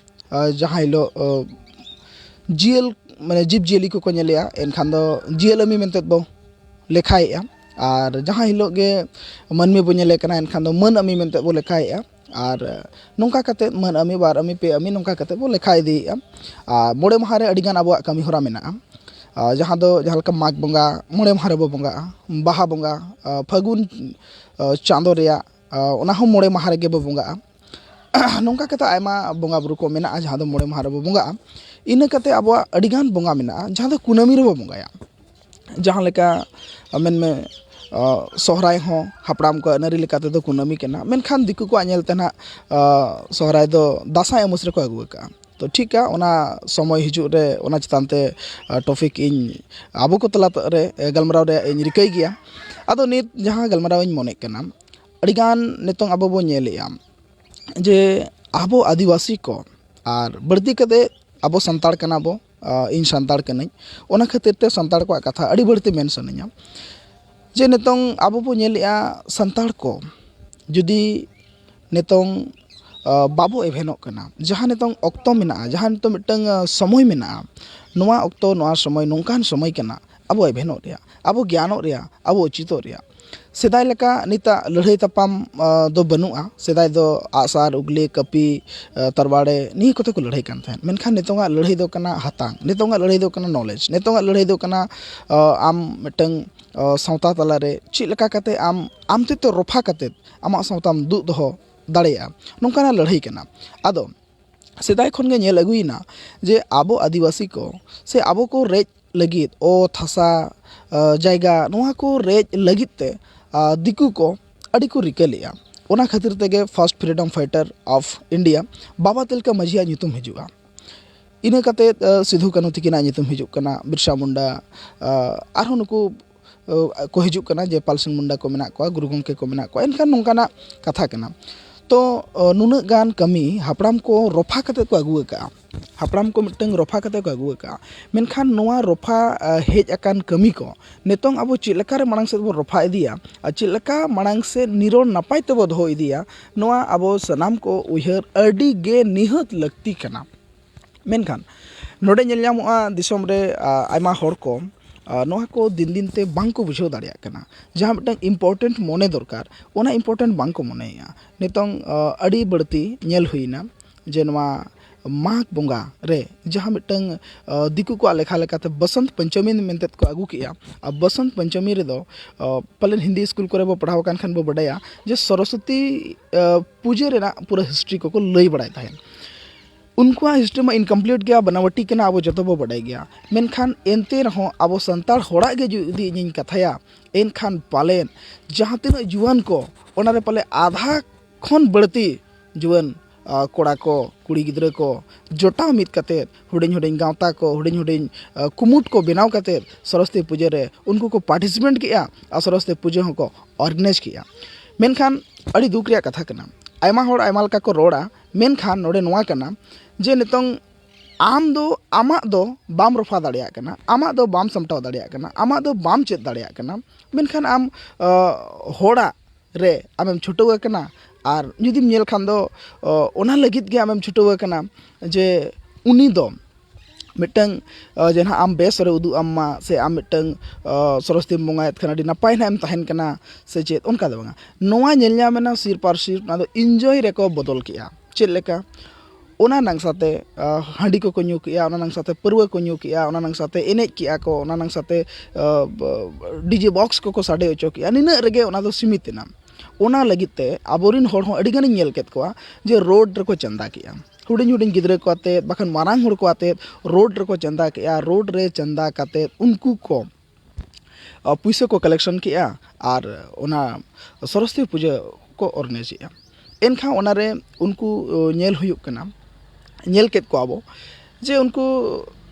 ᱟᱸ, ᱡᱟᱦᱟᱸ ᱦᱤᱞᱳᱜ, ᱟᱸ, ᱡᱤᱭᱟᱹᱞ, ᱢᱟᱱᱮ ᱡᱤᱵᱽᱼᱡᱤᱭᱟᱹᱞᱤ ᱠᱚᱠᱚ ᱧᱮᱞᱮᱭᱟ, ᱮᱱᱠᱷᱟᱱ ᱫᱚ ᱡᱤᱭᱟᱹᱞ ᱟᱹᱢᱤ ᱢᱮᱱᱛᱮᱫ ᱵᱚ ᱞᱮᱠᱷᱟᱭᱮᱜᱼᱟ᱾ ᱟᱨ ᱡᱟᱦᱟᱸ ᱦᱤᱞᱳᱜ ᱜᱮ ᱢᱟᱹᱱᱢᱤ ᱵᱚ ᱧᱮᱞᱮ ᱠᱟᱱᱟ, ᱮᱱᱠᱷᱟᱱ ᱫᱚ ᱢᱟᱹᱱ ᱟᱹᱢᱤ ᱢᱮᱱᱛᱮ ᱵᱚ ᱞᱮᱠᱷᱟᱭᱮᱜᱼᱟ᱾ ᱟᱨ ᱱᱚᱝᱠᱟ ᱠᱟᱛᱮᱫ ᱢᱟᱹᱱ ᱟᱹᱢᱤ, ᱵᱟᱨ ᱟᱹᱢᱤ, ᱯᱮ ᱟᱹᱢᱤ, ᱱᱚᱝᱠᱟ ᱠᱟᱛᱮᱫ ᱵᱚ ᱞᱮᱠᱷᱟ ᱤᱫᱤᱭᱮᱜᱼᱟ᱾ ᱟᱨ ᱢᱚᱬᱮ ᱢᱟᱦᱟ ᱨᱮ ᱟᱹᱰᱤᱜᱟᱱ ᱟᱵᱚᱣᱟᱜ ᱠᱟᱹᱢᱤ ᱦᱚᱨᱟ ᱢᱮᱱᱟᱜᱼᱟ᱾ ᱟᱨ ᱡᱟᱦᱟᱸ ᱫᱚ, ᱡᱟᱦᱟᱸ ᱞᱮᱠᱟ ᱢᱟᱜᱽ ᱵᱚᱸᱜᱟ ᱢᱚᱬᱮ ᱢᱟᱦᱟ ᱨᱮᱵᱚ ᱵᱚᱸᱜᱟᱜᱼᱟ, ᱵᱟᱦᱟ ᱵᱚᱸᱜᱟ, ᱟᱨ ᱯᱷᱟᱹᱜᱩᱱ, ᱟᱨ ᱪᱟᱸᱫᱳ ᱨᱮᱭᱟᱜ ᱚᱱᱟ ᱦᱚᱸ ᱢᱚᱬᱮ ᱢᱟᱦᱟ ᱨᱮᱜᱮ ᱵᱚ ᱵᱚᱸᱜᱟᱜᱼᱟ᱾ ᱱᱚᱝᱠᱟ ᱠᱟᱛᱮ ᱟᱭᱢᱟ ᱵᱚᱸᱜᱟ ᱵᱩᱨᱩ ᱠᱚ ᱢᱮᱱᱟᱜᱼᱟ, ᱡᱟᱦᱟᱸ ᱫᱚ ᱢᱚᱬᱮ ᱢᱟᱦᱟ ᱨᱮᱵᱚ ᱵᱚᱸᱜᱟᱜᱼᱟ᱾ ᱤᱱᱟᱹ ᱠᱟᱛᱮ ᱟᱵᱚᱣᱟᱜ ᱟᱹᱰᱤᱜᱟᱱ ᱵᱚᱸᱜᱟ ᱢᱮᱱᱟᱜᱼᱟ, ᱡᱟᱦᱟᱸ ᱫᱚ ᱠᱩᱱᱟᱹᱢᱤ ᱨᱮᱵᱚ ᱵᱚᱸᱜᱟᱭᱟ᱾ ᱡᱟᱦᱟᱸ ᱞᱮᱠᱟ ᱢᱮᱱᱢᱮ, ᱥᱚᱦᱨᱟᱭ ᱦᱚᱸ ᱦᱟᱯᱲᱟᱢ ᱠᱚᱣᱟᱜ ᱟᱹᱱᱟᱹᱨᱤ ᱞᱮᱠᱟ ᱛᱮᱫᱚ ᱠᱩᱱᱟᱹᱢᱤ ᱠᱟᱱᱟ, ᱢᱮᱱᱠᱷᱟᱱ ᱫᱤᱠᱩ ᱠᱚᱣᱟᱜ ᱧᱮᱞ ᱛᱮ ᱱᱟᱦᱟᱜ ᱥᱚᱦᱨᱟᱭ ᱫᱚ ᱫᱟᱸᱥᱟᱭ ᱟᱹᱢᱩᱥ ᱨᱮᱠᱚ ᱟᱹᱜᱩ ᱟᱠᱟᱫᱼᱟ᱾ ᱛᱚ ᱴᱷᱤᱠᱟ, ᱚᱱᱟ ᱥᱚᱢᱚᱭ ᱦᱤᱡᱩᱜ ᱨᱮ ᱚᱱᱟ ᱪᱮᱛᱟᱱ ᱛᱮ ᱴᱚᱯᱤᱠ ᱤᱧ ᱟᱵᱚ ᱠᱚ ᱛᱟᱞᱟ ᱨᱮ ᱜᱟᱞᱢᱟᱨᱟᱣ ᱨᱮᱭᱟᱜ ᱤᱧ ᱨᱤᱠᱟᱹᱭ ᱜᱮᱭᱟ᱾ ᱟᱫᱚ ᱱᱤᱛ ᱡᱟᱦᱟᱸ ᱜᱟᱞᱢᱟᱨᱟᱣ ᱤᱧ ᱢᱚᱱᱮᱜ ᱠᱟᱱᱟ, ᱟᱹᱰᱤᱜᱟᱱ ᱱᱤᱛᱚᱝ ᱟᱵᱚ ᱵᱚ ᱧᱮᱞᱮᱜᱼᱟ ᱡᱮ ᱟᱵᱚ ᱟᱹᱫᱤᱵᱟᱹᱥᱤ ᱠᱚ, ᱟᱨ ᱵᱟᱹᱲᱛᱤ ᱠᱟᱛᱮ ᱟᱵᱚ ᱥᱟᱱᱛᱟᱲ ᱠᱟᱱᱟ ᱵᱚ, ᱤᱧ ᱥᱟᱱᱛᱟᱲ ᱠᱟᱹᱱᱟᱹᱧ, ᱚᱱᱟ ᱠᱷᱟᱹᱛᱤᱨ ᱛᱮ ᱥᱟᱱᱛᱟᱲ ᱠᱚᱣᱟᱜ ᱠᱟᱛᱷᱟ ᱟᱹᱰᱤ ᱵᱟᱹᱲᱛᱤ ᱢᱮᱱ ᱥᱟᱱᱟᱧᱟ᱾ ᱡᱮ ᱱᱤᱛᱚᱝ ᱟᱵᱚ ᱵᱚ ᱧᱮᱞᱮᱜᱼᱟ, ᱥᱟᱱᱛᱟᱲ ᱠᱚ ᱡᱩᱫᱤ ᱱᱤᱛᱚᱝ ᱵᱟᱵᱚ ᱮᱵᱷᱮᱱᱚᱜ ᱠᱟᱱᱟ, ᱡᱟᱦᱟᱸ ᱱᱤᱛᱚᱝ ᱚᱠᱛᱚ ᱢᱮᱱᱟᱜᱼᱟ, ᱡᱟᱦᱟᱸ ᱱᱤᱛᱚᱝ ᱢᱤᱫᱴᱟᱝ ᱥᱚᱢᱚᱭ ᱢᱮᱱᱟᱜᱼᱟ, ᱱᱚᱣᱟ ᱚᱠᱛᱚ, ᱱᱚᱣᱟ ᱥᱚᱢᱚᱭ ᱱᱚᱝᱠᱟᱱ ᱥᱚᱢᱚᱭ ᱠᱟᱱᱟ ᱟᱵᱚ ᱮᱵᱷᱮᱱᱚᱜ ᱨᱮᱭᱟᱜ, ᱟᱵᱚ ᱜᱮᱭᱟᱱᱚᱜ ᱨᱮᱭᱟᱜ, ᱟᱵᱚ ᱩᱪᱤᱛᱚᱜ ᱨᱮᱭᱟᱜ᱾ ᱥᱮᱫᱟᱭ ᱞᱮᱠᱟ ᱱᱤᱛᱟᱜ ᱞᱟᱹᱲᱦᱟᱹᱭ ᱛᱟᱯᱟᱢ ᱫᱚ ᱵᱟᱹᱱᱩᱜᱼᱟ᱾ ᱥᱮᱫᱟᱭ ᱫᱚ ᱟᱜᱼᱥᱟᱨ, ᱩᱜᱽᱞᱤ, ᱠᱟᱹᱯᱤ, ᱛᱟᱨᱣᱟᱲᱮ, ᱱᱤᱭᱟᱹ ᱠᱚᱛᱮ ᱠᱚ ᱞᱟᱹᱲᱦᱟᱹᱭ ᱠᱟᱱ ᱛᱟᱦᱮᱸᱫ᱾ ᱢᱮᱱᱠᱷᱟᱱ ᱱᱤᱛᱚᱝᱟᱜ ᱞᱟᱹᱲᱦᱟᱹᱭ ᱫᱚ ᱠᱟᱱᱟ ᱦᱟᱛᱟᱝ, ᱱᱤᱛᱚᱝᱟᱜ ᱞᱟᱹᱲᱦᱟᱹᱭ ᱫᱚ ᱠᱟᱱᱟ ᱱᱚᱞᱮᱡᱽ, ᱱᱤᱛᱚᱝᱟᱜ ᱞᱟᱹᱲᱦᱟᱹᱭ ᱫᱚ ᱠᱟᱱᱟ ᱟᱢ ᱢᱤᱫᱴᱟᱝ ᱥᱟᱶᱛᱟ ᱛᱟᱞᱟᱨᱮ ᱪᱮᱫ ᱞᱮᱠᱟ ᱠᱟᱛᱮ ᱟᱢ, ᱟᱢ ᱛᱮᱫ ᱛᱮ ᱨᱚᱯᱷᱟ ᱠᱟᱛᱮ ᱟᱢᱟᱜ ᱥᱟᱶᱛᱟᱢ ᱫᱩᱜ ᱫᱚᱦᱚ ᱫᱟᱲᱮᱭᱟᱜᱼᱟ, ᱱᱚᱝᱠᱟᱱᱟᱜ ᱞᱟᱹᱲᱦᱟᱹᱭ ᱠᱟᱱᱟ᱾ ᱟᱫᱚ ᱥᱮᱫᱟᱭ ᱠᱷᱚᱱ ᱜᱮ ᱧᱮᱞ ᱟᱹᱜᱩᱭᱮᱱᱟ ᱡᱮ ᱟᱵᱚ ᱟᱹᱫᱤᱵᱟᱹᱥᱤ ᱠᱚ ᱥᱮ ᱟᱵᱚ ᱠᱚ ᱨᱮᱡ ᱞᱟᱹᱜᱤᱫ ᱚᱛ ᱦᱟᱥᱟ, ᱡᱟᱭᱜᱟ, ᱱᱚᱣᱟ ᱠᱚ ᱨᱮᱡ ᱞᱟᱹᱜᱤᱫ ᱛᱮ ᱫᱤᱠᱩ ᱠᱚ ᱟᱹᱰᱤ ᱠᱚ ᱨᱤᱠᱟᱹ ᱞᱮᱫᱼᱟ᱾ ᱚᱱᱟ ᱠᱷᱟᱹᱛᱤᱨ ᱛᱮᱜᱮ First Freedom Fighter of India ᱵᱟᱵᱟ ᱛᱤᱞᱠᱟᱹ ᱢᱟᱹᱡᱷᱤᱭᱟᱜ ᱧᱩᱛᱩᱢ ᱦᱤᱡᱩᱜᱼᱟ᱾ ᱤᱱᱟᱹ ᱠᱟᱛᱮ ᱥᱤᱫᱷᱩ ᱠᱟᱹᱱᱦᱩ ᱛᱤᱠᱤᱱᱟᱜ ᱧᱩᱛᱩᱢ ᱦᱤᱡᱩᱜ ᱠᱟᱱᱟ, ᱵᱤᱨᱥᱟ ᱢᱩᱱᱰᱟ, ᱟᱨᱦᱚᱸ ᱱᱩᱠᱩ ᱠᱚ ᱦᱤᱡᱩᱜ ᱠᱟᱱᱟ, ᱡᱮ ᱯᱟᱞ ᱥᱤᱝ ᱢᱩᱱᱰᱟ ᱠᱚ ᱢᱮᱱᱟᱜ ᱠᱚᱣᱟ, ᱜᱩᱨᱩ ᱜᱚᱢᱠᱮ ᱠᱚ ᱢᱮᱱᱟᱜ ᱠᱚᱣᱟ᱾ ᱮᱱᱠᱷᱟᱱ ᱱᱚᱝᱠᱟᱱᱟᱜ ᱠᱟᱛᱷᱟ ᱠᱟᱱᱟ᱾ ᱛᱚ ᱱᱩᱱᱟᱹᱜ ᱜᱟᱱ ᱠᱟᱹᱢᱤ ᱦᱟᱯᱲᱟᱢ ᱠᱚ ᱨᱚᱯᱷᱟ ᱠᱟᱛᱮ ᱠᱚ ᱟᱹᱜᱩ ᱟᱠᱟᱫᱼᱟ, ᱦᱟᱯᱲᱟᱢ ᱠᱚ ᱢᱤᱫᱴᱟᱝ ᱨᱚᱯᱷᱟ ᱠᱟᱛᱮ ᱠᱚ ᱟᱹᱜᱩ ᱟᱠᱟᱫᱼᱟ᱾ ᱢᱮᱱᱠᱷᱟᱱ ᱱᱚᱣᱟ ᱨᱚᱯᱷᱟ ᱦᱮᱡ ᱟᱠᱟᱱ ᱠᱟᱹᱢᱤ ᱠᱚ ᱱᱤᱛᱚᱝ ᱟᱵᱚ ᱪᱮᱫ ᱞᱮᱠᱟᱨᱮ ᱢᱟᱲᱟᱝ ᱥᱮᱫ ᱵᱚᱱ ᱨᱚᱯᱷᱟ ᱤᱫᱤᱭᱟ ᱟᱨ ᱪᱮᱫ ᱞᱮᱠᱟ ᱢᱟᱲᱟᱝ ᱥᱮᱫ ᱱᱤᱨᱚᱲ ᱱᱟᱯᱟᱭ ᱛᱮᱵᱚ ᱫᱚᱦᱚ ᱤᱫᱤᱭᱟ, ᱱᱚᱣᱟ ᱟᱵᱚ ᱥᱟᱱᱟᱢ ᱠᱚ ᱩᱭᱦᱟᱹᱨ ᱟᱹᱰᱤ ᱜᱮ ᱱᱤᱦᱟᱹᱛ ᱞᱟᱹᱠᱛᱤ ᱠᱟᱱᱟ᱾ ᱢᱮᱱᱠᱷᱟᱱ ᱱᱚᱰᱮ ᱧᱮᱞ ᱧᱟᱢᱚᱜᱼᱟ, ᱫᱤᱥᱚᱢ ᱨᱮ ᱟᱭᱢᱟ ᱦᱚᱲ ᱠᱚ ᱱᱚᱣᱟ ᱠᱚ ᱫᱤᱱ ᱫᱤᱱ ᱛᱮ ᱵᱟᱝ ᱠᱚ ᱵᱩᱡᱷᱟᱹᱣ ᱫᱟᱲᱮᱭᱟᱜ ᱠᱟᱱᱟ᱾ ᱡᱟᱦᱟᱸ ᱢᱤᱫᱴᱟᱝ important ᱢᱚᱱᱮ ᱫᱚᱨᱠᱟᱨ, ᱚᱱᱟ important ᱵᱟᱝ ᱠᱚ ᱢᱚᱱᱮᱭᱮᱫᱼᱟ᱾ ᱱᱤᱛᱚᱝ ᱟᱹᱰᱤ ᱵᱟᱹᱲᱛᱤ ᱧᱮᱞ ᱦᱩᱭᱱᱟ ᱡᱮ ᱱᱚᱣᱟ ᱢᱟᱜᱽ ᱵᱚᱸᱜᱟ ᱨᱮ ᱡᱟᱦᱟᱸ ᱢᱤᱫᱴᱟᱝ ᱫᱤᱠᱩ ᱠᱚᱣᱟᱜ ᱞᱮᱠᱷᱟ ᱞᱮᱠᱟᱛᱮ ᱵᱟᱥᱟᱱᱛ ᱯᱚᱧᱪᱚᱢᱤ ᱢᱮᱱᱛᱮᱫ ᱠᱚ ᱟᱹᱜᱩ ᱠᱮᱜᱼᱟ᱾ ᱟᱨ ᱵᱟᱥᱟᱱᱛ ᱯᱚᱧᱪᱚᱢᱤ ᱨᱮᱫᱚ ᱯᱟᱞᱮᱱ ᱦᱤᱱᱫᱤ ᱥᱠᱩᱞ ᱠᱚᱨᱮ ᱵᱚ ᱯᱟᱲᱦᱟᱣ ᱟᱠᱟᱱ ᱠᱷᱟᱱ ᱵᱚ ᱵᱟᱰᱟᱭᱟ ᱡᱮ ᱥᱚᱨᱚᱥᱚᱛᱤ ᱯᱩᱡᱟᱹ ᱨᱮᱱᱟᱜ ᱯᱩᱨᱟᱹ ᱦᱤᱥᱴᱨᱤ ᱠᱚᱠᱚ ᱞᱟᱹᱭ ᱵᱟᱲᱟᱭ ᱛᱟᱦᱮᱸᱫ᱾ ᱩᱱᱠᱩᱣᱟᱜ ᱦᱤᱥᱴᱨᱤ ᱢᱟ ᱤᱱᱠᱚᱢᱯᱞᱤᱴ ᱜᱮᱭᱟ, ᱵᱟᱱᱟᱣᱟᱴᱤ ᱠᱟᱱᱟ, ᱟᱵᱚ ᱡᱚᱛᱚ ᱵᱚ ᱵᱟᱰᱟᱭ ᱜᱮᱭᱟ᱾ ᱢᱮᱱᱠᱷᱟᱱ ᱮᱱᱛᱮ ᱨᱮᱦᱚᱸ ᱟᱵᱚ ᱥᱟᱱᱛᱟᱲ ᱦᱚᱲᱟᱜ ᱜᱮ ᱡᱩᱫᱤ ᱤᱧᱤᱧ ᱠᱟᱛᱷᱟᱭᱟ, ᱮᱱᱠᱷᱟᱱ ᱯᱟᱞᱮᱱ ᱡᱟᱦᱟᱸ ᱛᱤᱱᱟᱹᱜ ᱡᱩᱣᱟᱹᱱ ᱠᱚ, ᱚᱱᱟᱨᱮ ᱯᱟᱞᱮ ᱟᱫᱷᱟ ᱠᱷᱚᱱ ᱵᱟᱹᱲᱛᱤ ᱡᱩᱣᱟᱹᱱ ᱠᱚᱲᱟ ᱠᱚ, ᱠᱩᱲᱤ ᱜᱤᱫᱽᱨᱟᱹ ᱠᱚ ᱡᱚᱴᱟᱣ ᱢᱤᱫ ᱠᱟᱛᱮᱫ, ᱦᱩᱰᱤᱧ ᱦᱩᱰᱤᱧ ᱜᱟᱶᱛᱟ ᱠᱚ, ᱦᱩᱰᱤᱧ ᱦᱩᱰᱤᱧ ᱠᱩᱢᱩᱴ ᱠᱚ ᱵᱮᱱᱟᱣ ᱠᱟᱛᱮᱫ ᱥᱚᱨᱚᱥᱚᱛᱤ ᱯᱩᱡᱟᱹ ᱨᱮ ᱩᱱᱠᱩ ᱠᱚ ᱯᱟᱨᱴᱤᱥᱤᱯᱮᱴ ᱠᱮᱜᱼᱟ ᱟᱨ ᱥᱚᱨᱚᱥᱚᱛᱤ ᱯᱩᱡᱟᱹ ᱦᱚᱸᱠᱚ ᱚᱨᱜᱟᱱᱟᱭᱤᱡᱽ ᱠᱮᱜᱼᱟ᱾ ᱢᱮᱱᱠᱷᱟᱱ ᱟᱹᱰᱤ ᱫᱩᱠ ᱨᱮᱭᱟᱜ ᱠᱟᱛᱷᱟ ᱠᱟᱱᱟ, ᱟᱭᱢᱟ ᱦᱚᱲ ᱟᱭᱢᱟ ᱞᱮᱠᱟ ᱠᱚ ᱨᱚᱲᱟ, ᱢᱮᱱᱠᱷᱟᱱ ᱱᱚᱰᱮ ᱱᱚᱣᱟ ᱠᱟᱱᱟ ᱡᱮ ᱱᱤᱛᱚᱝ ᱟᱢ ᱫᱚ ᱟᱢᱟᱜ ᱫᱚ ᱵᱟᱢ ᱨᱚᱯᱷᱟ ᱫᱟᱲᱮᱭᱟᱜ ᱠᱟᱱᱟ, ᱟᱢᱟᱜ ᱫᱚ ᱵᱟᱢ ᱥᱟᱢᱴᱟᱣ ᱫᱟᱲᱮᱭᱟᱜ ᱠᱟᱱᱟ, ᱟᱢᱟᱜ ᱫᱚ ᱵᱟᱢ ᱪᱮᱫ ᱫᱟᱲᱮᱭᱟᱜ ᱠᱟᱱᱟ, ᱢᱮᱱᱠᱷᱟᱱ ᱟᱢ ᱦᱚᱲᱟᱜ ᱨᱮ ᱟᱢᱮᱢ ᱪᱷᱩᱴᱟᱹᱣ ᱟᱠᱟᱱᱟ᱾ ᱟᱨ ᱡᱩᱫᱤᱢ ᱧᱮᱞ ᱠᱷᱟᱱ ᱫᱚ ᱚᱱᱟ ᱞᱟᱹᱜᱤᱫ ᱜᱮ ᱟᱢᱮᱢ ᱪᱷᱩᱴᱟᱹᱣ ᱟᱠᱟᱱᱟ ᱡᱮ ᱩᱱᱤ ᱫᱚ ᱢᱤᱫᱴᱟᱝ ᱡᱮ ᱱᱟᱦᱟᱜ ᱟᱢ ᱵᱮᱥ ᱨᱮ ᱩᱫᱩᱜ ᱟᱢ ᱢᱟ, ᱥᱮ ᱟᱢ ᱢᱤᱫᱴᱟᱝ ᱥᱚᱨᱚᱥᱚᱛᱤᱢ ᱵᱚᱸᱜᱟᱭᱮᱫ ᱠᱷᱟᱱ ᱟᱹᱰᱤ ᱱᱟᱯᱟᱭ ᱱᱟᱦᱟᱜ ᱮᱢ ᱛᱟᱦᱮᱱ ᱠᱟᱱᱟ ᱥᱮ ᱪᱮᱫ, ᱚᱱᱠᱟ ᱫᱚ ᱵᱟᱝᱟ᱾ ᱱᱚᱣᱟ ᱧᱮᱞ ᱧᱟᱢ ᱮᱱᱟ ᱥᱤᱨ ᱯᱟᱹᱨᱥᱤ ᱚᱱᱟ ᱫᱚ ᱤᱱᱡᱚᱭ ᱨᱮᱠᱚ ᱵᱚᱫᱚᱞ ᱠᱮᱜᱼᱟ᱾ ᱪᱮᱫ ᱞᱮᱠᱟ? ᱚᱱᱟ ᱱᱟᱝᱥᱟᱛᱮ ᱦᱟᱺᱰᱤ ᱠᱚᱠᱚ ᱧᱩ ᱠᱮᱜᱼᱟ, ᱚᱱᱟ ᱱᱟᱝᱥᱟᱛᱮ ᱯᱟᱹᱨᱣᱟᱹ ᱠᱚ ᱧᱩ ᱠᱮᱜᱼᱟ, ᱚᱱᱟ ᱱᱟᱝᱥᱟᱛᱮ ᱮᱱᱮᱡ ᱠᱮᱜᱼᱟ ᱠᱚ, ᱚᱱᱟ ᱱᱟᱝᱥᱟᱛᱮ ᱰᱤᱡᱮ ᱵᱚᱠᱥ ᱠᱚᱠᱚ ᱥᱟᱰᱮ ᱦᱚᱪᱚ ᱠᱮᱜᱼᱟ᱾ ᱱᱤᱱᱟᱹᱜ ᱨᱮᱜᱮ ᱚᱱᱟ ᱫᱚ ᱥᱤᱢᱤᱛ ᱮᱱᱟ᱾ ᱚᱱᱟ ᱞᱟᱹᱜᱤᱫ ᱛᱮ ᱟᱵᱚᱨᱮᱱ ᱦᱚᱲ ᱦᱚᱸ ᱟᱹᱰᱤ ᱜᱟᱱᱤᱧ ᱧᱮᱞ ᱠᱮᱫ ᱠᱚᱣᱟ ᱡᱮ ᱨᱳᱰ ᱨᱮᱠᱚ ᱪᱟᱸᱫᱟ ᱠᱮᱜᱼᱟ᱾ ᱦᱩᱰᱤᱧ ᱦᱩᱰᱤᱧ ᱜᱤᱫᱽᱨᱟᱹ ᱠᱚ ᱟᱛᱮᱫ, ᱵᱟᱠᱷᱟᱱ ᱢᱟᱨᱟᱝ ᱦᱚᱲ ᱠᱚ ᱟᱛᱮᱫ ᱨᱳᱰ ᱨᱮᱠᱚ ᱪᱟᱸᱫᱟ ᱠᱮᱜᱼᱟ᱾ ᱨᱳᱰ ᱨᱮ ᱪᱟᱸᱫᱟ ᱠᱟᱛᱮᱫ ᱩᱱᱠᱩ ᱠᱚ ᱯᱩᱭᱥᱟᱹ ᱠᱚ ᱠᱟᱞᱮᱠᱥᱚᱱ ᱠᱮᱜᱼᱟ ᱟᱨ ᱚᱱᱟ ᱥᱚᱨᱚᱥᱚᱛᱤ ᱯᱩᱡᱟᱹ ᱠᱚ ᱚᱨᱜᱟᱱᱟᱭᱤᱡᱽ ᱮᱜᱼᱟ᱾ ᱮᱱᱠᱷᱟᱱ ᱚᱱᱟᱨᱮ ᱩᱱᱠᱩ ᱧᱮᱞ ᱦᱩᱭᱩᱜ ᱠᱟᱱᱟ, ᱧᱮᱞ ᱠᱮᱫ ᱠᱚᱣᱟ ᱵᱚ ᱡᱮ ᱩᱱᱠᱩ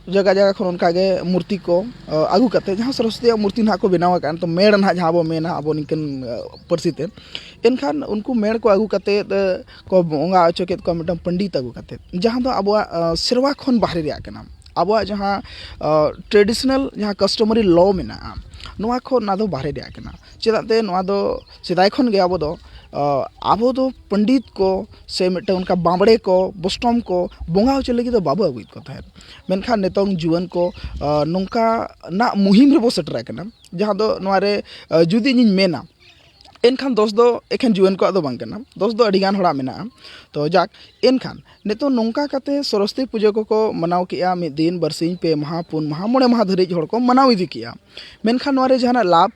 ᱡᱟᱭᱜᱟ ᱡᱟᱭᱜᱟ ᱠᱷᱚᱱ ᱚᱱᱠᱟᱜᱮ ᱢᱩᱨᱛᱤ ᱠᱚ ᱟᱹᱜᱩ ᱠᱟᱛᱮ, ᱡᱟᱦᱟᱸ ᱥᱚᱨᱚᱥᱚᱛᱤᱭᱟᱜ ᱢᱩᱨᱛᱤ ᱱᱟᱦᱟᱜ ᱠᱚ ᱵᱮᱱᱟᱣ ᱟᱠᱟᱫ, ᱛᱚ ᱢᱮᱲ ᱱᱟᱦᱟᱜ ᱡᱟᱦᱟᱸ ᱵᱚ ᱢᱮᱱᱟ ᱟᱵᱚ ᱱᱤᱝᱠᱟᱹᱱ ᱯᱟᱹᱨᱥᱤ ᱛᱮ, ᱮᱱᱠᱷᱟᱱ ᱩᱱᱠᱩ ᱢᱮᱲ ᱠᱚ ᱟᱹᱜᱩ ᱠᱟᱛᱮ ᱠᱚ ᱵᱚᱸᱜᱟ ᱦᱚᱪᱚ ᱠᱮᱫ ᱠᱚᱣᱟ ᱢᱤᱫᱴᱟᱝ ᱯᱚᱱᱰᱤᱛ ᱟᱹᱜᱩ ᱠᱟᱛᱮ, ᱡᱟᱦᱟᱸ ᱫᱚ ᱟᱵᱚᱣᱟᱜ ᱥᱮᱨᱣᱟ ᱠᱷᱚᱱ ᱵᱟᱦᱨᱮ ᱨᱮᱭᱟᱜ ᱠᱟᱱᱟ᱾ ᱟᱵᱚᱣᱟᱜ ᱡᱟᱦᱟᱸ ᱴᱨᱮᱰᱤᱥᱚᱱᱟᱞ ᱡᱟᱦᱟᱸ ᱠᱟᱥᱴᱚᱢᱟᱨᱤ ᱞᱚ ᱢᱮᱱᱟᱜᱼᱟ, ᱱᱚᱣᱟ ᱠᱷᱚᱱ ᱚᱱᱟ ᱫᱚ ᱵᱟᱦᱨᱮ ᱨᱮᱭᱟᱜ ᱠᱟᱱᱟ᱾ ᱪᱮᱫᱟᱜ ᱛᱮ ᱱᱚᱣᱟ ᱫᱚ ᱥᱮᱫᱟᱭ ᱠᱷᱚᱱ ᱜᱮ ᱟᱵᱚ ᱫᱚ ᱟᱵᱚ ᱫᱚ ᱯᱚᱱᱰᱤᱛ ᱠᱚ ᱥᱮ ᱢᱤᱫᱴᱟᱝ ᱚᱱᱠᱟ ᱵᱟᱸᱵᱽᱲᱮ ᱠᱚ, ᱵᱚᱥᱴᱚᱢ ᱠᱚ ᱵᱚᱸᱜᱟ ᱦᱚᱪᱚ ᱞᱟᱹᱜᱤᱫ ᱫᱚ ᱵᱟᱵᱚ ᱟᱹᱜᱩᱭᱮᱫ ᱠᱚ ᱛᱟᱦᱮᱸᱫ᱾ ᱢᱮᱱᱠᱷᱟᱱ ᱱᱤᱛᱚᱝ ᱡᱩᱣᱟᱹᱱ ᱠᱚ ᱱᱚᱝᱠᱟᱱᱟᱜ ᱢᱩᱦᱤᱢ ᱨᱮᱵᱚ ᱥᱮᱴᱮᱨ ᱟᱠᱟᱱᱟ, ᱡᱟᱦᱟᱸ ᱫᱚ ᱱᱚᱣᱟ ᱨᱮ ᱡᱩᱫᱤ ᱤᱧᱤᱧ ᱢᱮᱱᱟ, ᱮᱱᱠᱷᱟᱱ ᱫᱚᱥ ᱫᱚ ᱮᱠᱷᱮᱱ ᱡᱩᱣᱟᱹᱱ ᱠᱚᱣᱟᱜ ᱫᱚ ᱵᱟᱝ ᱠᱟᱱᱟ, ᱫᱚᱥ ᱫᱚ ᱟᱹᱰᱤ ᱜᱟᱱ ᱦᱚᱲᱟᱜ ᱢᱮᱱᱟᱜᱼᱟ᱾ ᱛᱚ ᱡᱟᱠ, ᱮᱱᱠᱷᱟᱱ ᱱᱤᱛᱚᱜ ᱱᱚᱝᱠᱟ ᱠᱟᱛᱮ ᱥᱚᱨᱚᱥᱚᱛᱤ ᱯᱩᱡᱟᱹ ᱠᱚᱠᱚ ᱢᱟᱱᱟᱣ ᱠᱮᱜᱼᱟ, ᱢᱤᱫ ᱫᱤᱱ, ᱵᱟᱨᱥᱤᱧ, ᱯᱮ ᱢᱟᱦᱟ, ᱯᱩᱱ ᱢᱟᱦᱟ, ᱢᱚᱬᱮ ᱢᱟᱦᱟ ᱫᱷᱟᱹᱨᱤᱡ ᱦᱚᱲ ᱠᱚ ᱢᱟᱱᱟᱣ ᱤᱫᱤ ᱠᱮᱜᱼᱟ᱾ ᱢᱮᱱᱠᱷᱟᱱ ᱱᱚᱣᱟ ᱨᱮ ᱡᱟᱦᱟᱱᱟᱜ ᱞᱟᱵᱷ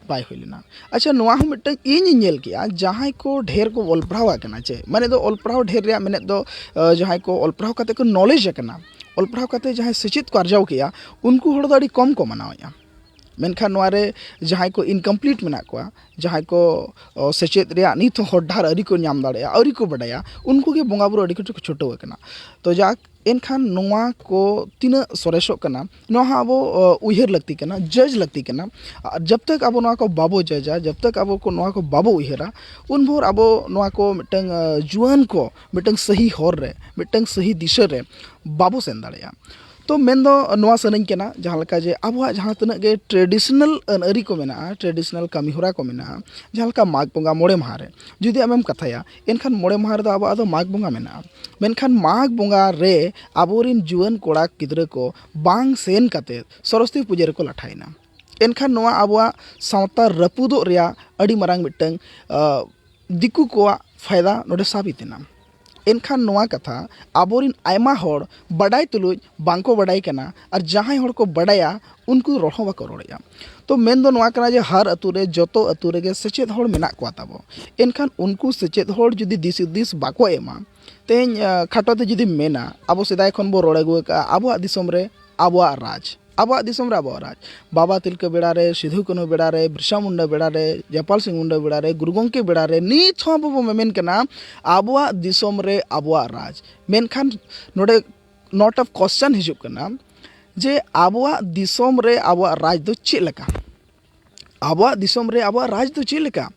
ᱵᱟᱭ ᱦᱩᱭ ᱞᱮᱱᱟ᱾ ᱟᱪᱪᱷᱟ, ᱱᱚᱣᱟ ᱦᱚᱸ ᱢᱤᱫᱴᱟᱝ ᱤᱧᱤᱧ ᱧᱮᱞ ᱠᱮᱜᱼᱟ, ᱡᱟᱦᱟᱸᱭ ᱠᱚ ᱰᱷᱮᱨ ᱠᱚ ᱚᱞ ᱯᱟᱲᱦᱟᱣ ᱟᱠᱟᱱᱟ, ᱪᱮ ᱢᱟᱱᱮ ᱫᱚ ᱚᱞ ᱯᱟᱲᱦᱟᱣ ᱰᱷᱮᱨ ᱨᱮᱭᱟᱜ ᱢᱮᱱᱮᱫ ᱫᱚ, ᱟᱸ, ᱡᱟᱦᱟᱸᱭ ᱠᱚ ᱚᱞ ᱯᱟᱲᱦᱟᱣ ᱠᱟᱛᱮ ᱠᱚ ᱱᱚᱞᱮᱡᱽ ᱟᱠᱟᱱᱟ, ᱚᱞ ᱯᱟᱲᱦᱟᱣ ᱠᱟᱛᱮ ᱡᱟᱦᱟᱸᱭ ᱥᱮᱪᱮᱫ ᱠᱚ ᱟᱨᱡᱟᱣ ᱠᱮᱜᱼᱟ, ᱩᱱᱠᱩ ᱦᱚᱲ ᱫᱚ ᱟᱹᱰᱤ ᱠᱚᱢ ᱠᱚ ᱢᱟᱱᱟᱣᱮᱫᱼᱟ᱾ ᱢᱮᱱᱠᱷᱟᱱ ᱱᱚᱣᱟ ᱨᱮ ᱡᱟᱦᱟᱸᱭ ᱠᱚ ᱤᱱᱠᱚᱢᱯᱞᱤᱴ ᱢᱮᱱᱟᱜ ᱠᱚᱣᱟ, ᱡᱟᱦᱟᱸᱭ ᱠᱚ, ᱚ, ᱥᱮᱪᱮᱫ ᱨᱮᱭᱟᱜ ᱱᱤᱛ ᱦᱚᱸ ᱦᱚᱨ ᱰᱟᱦᱟᱨ ᱟᱹᱣᱨᱤ ᱠᱚ ᱧᱟᱢ ᱫᱟᱲᱮᱭᱟᱜᱼᱟ, ᱟᱹᱣᱨᱤ ᱠᱚ ᱵᱟᱰᱟᱭᱟ, ᱩᱱᱠᱩ ᱜᱮ ᱵᱚᱸᱜᱟ ᱵᱩᱨᱩ ᱟᱹᱰᱤ ᱠᱤᱪᱷᱩ ᱠᱚ ᱪᱷᱩᱴᱟᱹᱣ ᱟᱠᱟᱱᱟ᱾ ᱛᱚ ᱡᱟᱠ, ᱮᱱᱠᱷᱟᱱ ᱱᱚᱣᱟ ᱠᱚ ᱛᱤᱱᱟᱹᱜ ᱥᱚᱨᱮᱥᱚᱜ ᱠᱟᱱᱟ, ᱱᱚᱣᱟ ᱦᱚᱸ ᱟᱵᱚ, ᱚ, ᱩᱭᱦᱟᱹᱨ ᱞᱟᱹᱠᱛᱤ ᱠᱟᱱᱟ, ᱡᱟᱡᱽ ᱞᱟᱹᱠᱛᱤ ᱠᱟᱱᱟ᱾ ᱟᱨ ᱡᱟᱵ ᱛᱟᱠ ᱟᱵᱚ ᱱᱚᱣᱟ ᱠᱚ ᱵᱟᱵᱚ ᱡᱟᱡᱟ, ᱡᱟᱵ ᱛᱟᱠ ᱟᱵᱚ ᱠᱚ ᱱᱚᱣᱟ ᱠᱚ ᱵᱟᱵᱚ ᱩᱭᱦᱟᱹᱨᱟ, ᱩᱱ ᱵᱷᱳᱨ ᱟᱵᱚ ᱱᱚᱣᱟ ᱠᱚ ᱢᱤᱫᱴᱟᱝ, ᱚ, ᱡᱩᱣᱟᱹᱱ ᱠᱚ ᱢᱤᱫᱴᱟᱝ ᱥᱟᱹᱦᱤ ᱦᱚᱨ ᱨᱮ, ᱢᱤᱫᱴᱟᱝ ᱥᱟᱹᱦᱤ ᱫᱤᱥᱟᱹ ᱨᱮ ᱵᱟᱵᱚ ᱥᱮᱱ ᱫᱟᱲᱮᱭᱟᱜᱼᱟ᱾ ᱛᱚ ᱢᱮᱱᱫᱚ ᱱᱚᱣᱟ ᱥᱟᱱᱟᱧ ᱠᱟᱱᱟ, ᱡᱟᱦᱟᱸ ᱞᱮᱠᱟ ᱡᱮ ᱟᱵᱚᱣᱟᱜ ᱡᱟᱦᱟᱸ ᱛᱤᱱᱟᱹᱜ ᱜᱮ ᱴᱨᱮᱰᱤᱥᱚᱱᱟᱞ ᱟᱹᱱ ᱟᱹᱨᱤ ᱠᱚ ᱢᱮᱱᱟᱜᱼᱟ, ᱴᱨᱮᱰᱤᱥᱚᱱᱟᱞ ᱠᱟᱹᱢᱤ ᱦᱚᱨᱟ ᱠᱚ ᱢᱮᱱᱟᱜᱼᱟ, ᱡᱟᱦᱟᱸ ᱞᱮᱠᱟ ᱢᱟᱜᱽ ᱵᱚᱸᱜᱟ ᱢᱚᱬᱮ ᱢᱟᱦᱟ ᱨᱮ ᱡᱩᱫᱤ ᱟᱢᱮᱢ ᱠᱟᱛᱷᱟᱭᱟ, ᱮᱱᱠᱷᱟᱱ ᱢᱚᱬᱮ ᱢᱟᱦᱟ ᱨᱮᱫᱚ ᱟᱵᱚᱣᱟᱜ ᱫᱚ ᱢᱟᱜᱽ ᱵᱚᱸᱜᱟ ᱢᱮᱱᱟᱜᱼᱟ᱾ ᱢᱮᱱᱠᱷᱟᱱ ᱢᱟᱜᱽ ᱵᱚᱸᱜᱟ ᱨᱮ ᱟᱵᱚᱨᱮᱱ ᱡᱩᱣᱟᱹᱱ ᱠᱚᱲᱟ ᱜᱤᱫᱽᱨᱟᱹ ᱠᱚ ᱵᱟᱝ ᱥᱮᱱ ᱠᱟᱛᱮ ᱥᱚᱨᱚᱥᱚᱛᱤ ᱯᱩᱡᱟᱹ ᱨᱮᱠᱚ ᱞᱟᱴᱷᱟᱭᱮᱱᱟ᱾ ᱮᱱᱠᱷᱟᱱ ᱱᱚᱣᱟ ᱟᱵᱚᱣᱟᱜ ᱥᱟᱶᱛᱟ ᱨᱟᱹᱯᱩᱫᱚᱜ ᱨᱮᱭᱟᱜ ᱟᱹᱰᱤ ᱢᱟᱨᱟᱝ ᱢᱤᱫᱴᱟᱝ, ᱟᱹ, ᱫᱤᱠᱩ ᱠᱚᱣᱟᱜ ᱯᱷᱟᱭᱫᱟ ᱱᱚᱰᱮ ᱥᱟᱵᱤᱛ ᱮᱱᱟ᱾ ᱮᱱᱠᱷᱟᱱ ᱱᱚᱣᱟ ᱠᱟᱛᱷᱟ ᱟᱵᱚᱨᱮᱱ ᱟᱭᱢᱟ ᱦᱚᱲ ᱵᱟᱰᱟᱭ ᱛᱩᱞᱩᱡ ᱵᱟᱝᱠᱚ ᱵᱟᱰᱟᱭ ᱠᱟᱱᱟ, ᱟᱨ ᱡᱟᱦᱟᱸᱭ ᱦᱚᱲ ᱠᱚ ᱵᱟᱰᱟᱭᱟ, ᱩᱱᱠᱩ ᱨᱚᱲ ᱦᱚᱸ ᱵᱟᱠᱚ ᱨᱚᱲᱮᱫᱼᱟ᱾ ᱛᱚ ᱢᱮᱱ ᱫᱚ ᱱᱚᱣᱟ ᱠᱟᱱᱟ ᱡᱮ ᱦᱟᱨ ᱟᱹᱛᱩ ᱨᱮ, ᱡᱚᱛᱚ ᱟᱹᱛᱩ ᱨᱮᱜᱮ ᱥᱮᱪᱮᱫ ᱦᱚᱲ ᱢᱮᱱᱟᱜ ᱠᱚᱣᱟ ᱛᱟᱵᱚ᱾ ᱮᱱᱠᱷᱟᱱ ᱩᱱᱠᱩ ᱥᱮᱪᱮᱫ ᱦᱚᱲ ᱡᱩᱫᱤ ᱫᱤᱥ ᱦᱩᱫᱤᱥ ᱵᱟᱠᱚ ᱮᱢᱟ, ᱛᱮᱦᱮᱧ, ᱟᱸ, ᱠᱷᱟᱴᱚ ᱛᱮ ᱡᱩᱫᱤᱢ ᱢᱮᱱᱟ, ᱟᱵᱚ ᱥᱮᱫᱟᱭ ᱠᱷᱚᱱ ᱵᱚ ᱨᱚᱲ ᱟᱹᱜᱩ ᱟᱠᱟᱫᱼᱟ, ᱟᱵᱚᱣᱟᱜ ᱫᱤᱥᱚᱢ ᱨᱮ ᱟᱵᱚᱣᱟᱜ ᱨᱟᱡᱽ, ᱟᱵᱚᱣᱟᱜ ᱫᱤᱥᱚᱢ ᱨᱮ ᱟᱵᱚᱣᱟᱜ ᱨᱟᱡᱽ᱾ ᱵᱟᱵᱟ ᱛᱤᱞᱠᱟᱹ ᱵᱮᱲᱟ ᱨᱮ, ᱥᱤᱫᱷᱩ ᱠᱟᱹᱱᱦᱩ ᱵᱮᱲᱟ ᱨᱨᱮ, ᱵᱤᱨᱥᱟ ᱢᱩᱱᱰᱟ ᱵᱮᱲᱟ ᱨᱮ, ᱡᱟᱯᱟᱞ ᱥᱤᱝ ᱢᱩᱱᱰᱟ ᱵᱮᱲᱟ ᱨᱮ, ᱜᱩᱨᱩ ᱜᱚᱢᱠᱮ ᱵᱮᱲᱟ ᱨᱮ, ᱱᱤᱛ ᱦᱚᱸ ᱟᱵᱚ ᱵᱚ ᱢᱮᱢᱮᱱ ᱠᱟᱱᱟ, ᱟᱵᱚᱣᱟᱜ ᱫᱤᱥᱚᱢ ᱨᱮ ᱟᱵᱚᱣᱟᱜ ᱨᱟᱡᱽ᱾ ᱢᱮᱱᱠᱷᱟᱱ ᱱᱚᱰᱮ note of question ᱦᱤᱡᱩᱜ ᱠᱟᱱᱟ ᱡᱮ ᱟᱵᱚᱣᱟᱜ ᱫᱤᱥᱚᱢ ᱨᱮ ᱟᱵᱚᱣᱟᱜ ᱨᱟᱡᱽ ᱫᱚ ᱪᱮᱫ ᱞᱮᱠᱟ? ᱟᱵᱚᱣᱟᱜ ᱫᱤᱥᱚᱢ ᱨᱮ ᱟᱵᱚᱣᱟᱜ ᱨᱟᱡᱽ ᱫᱚ ᱪᱮᱫ ᱞᱮᱠᱟ?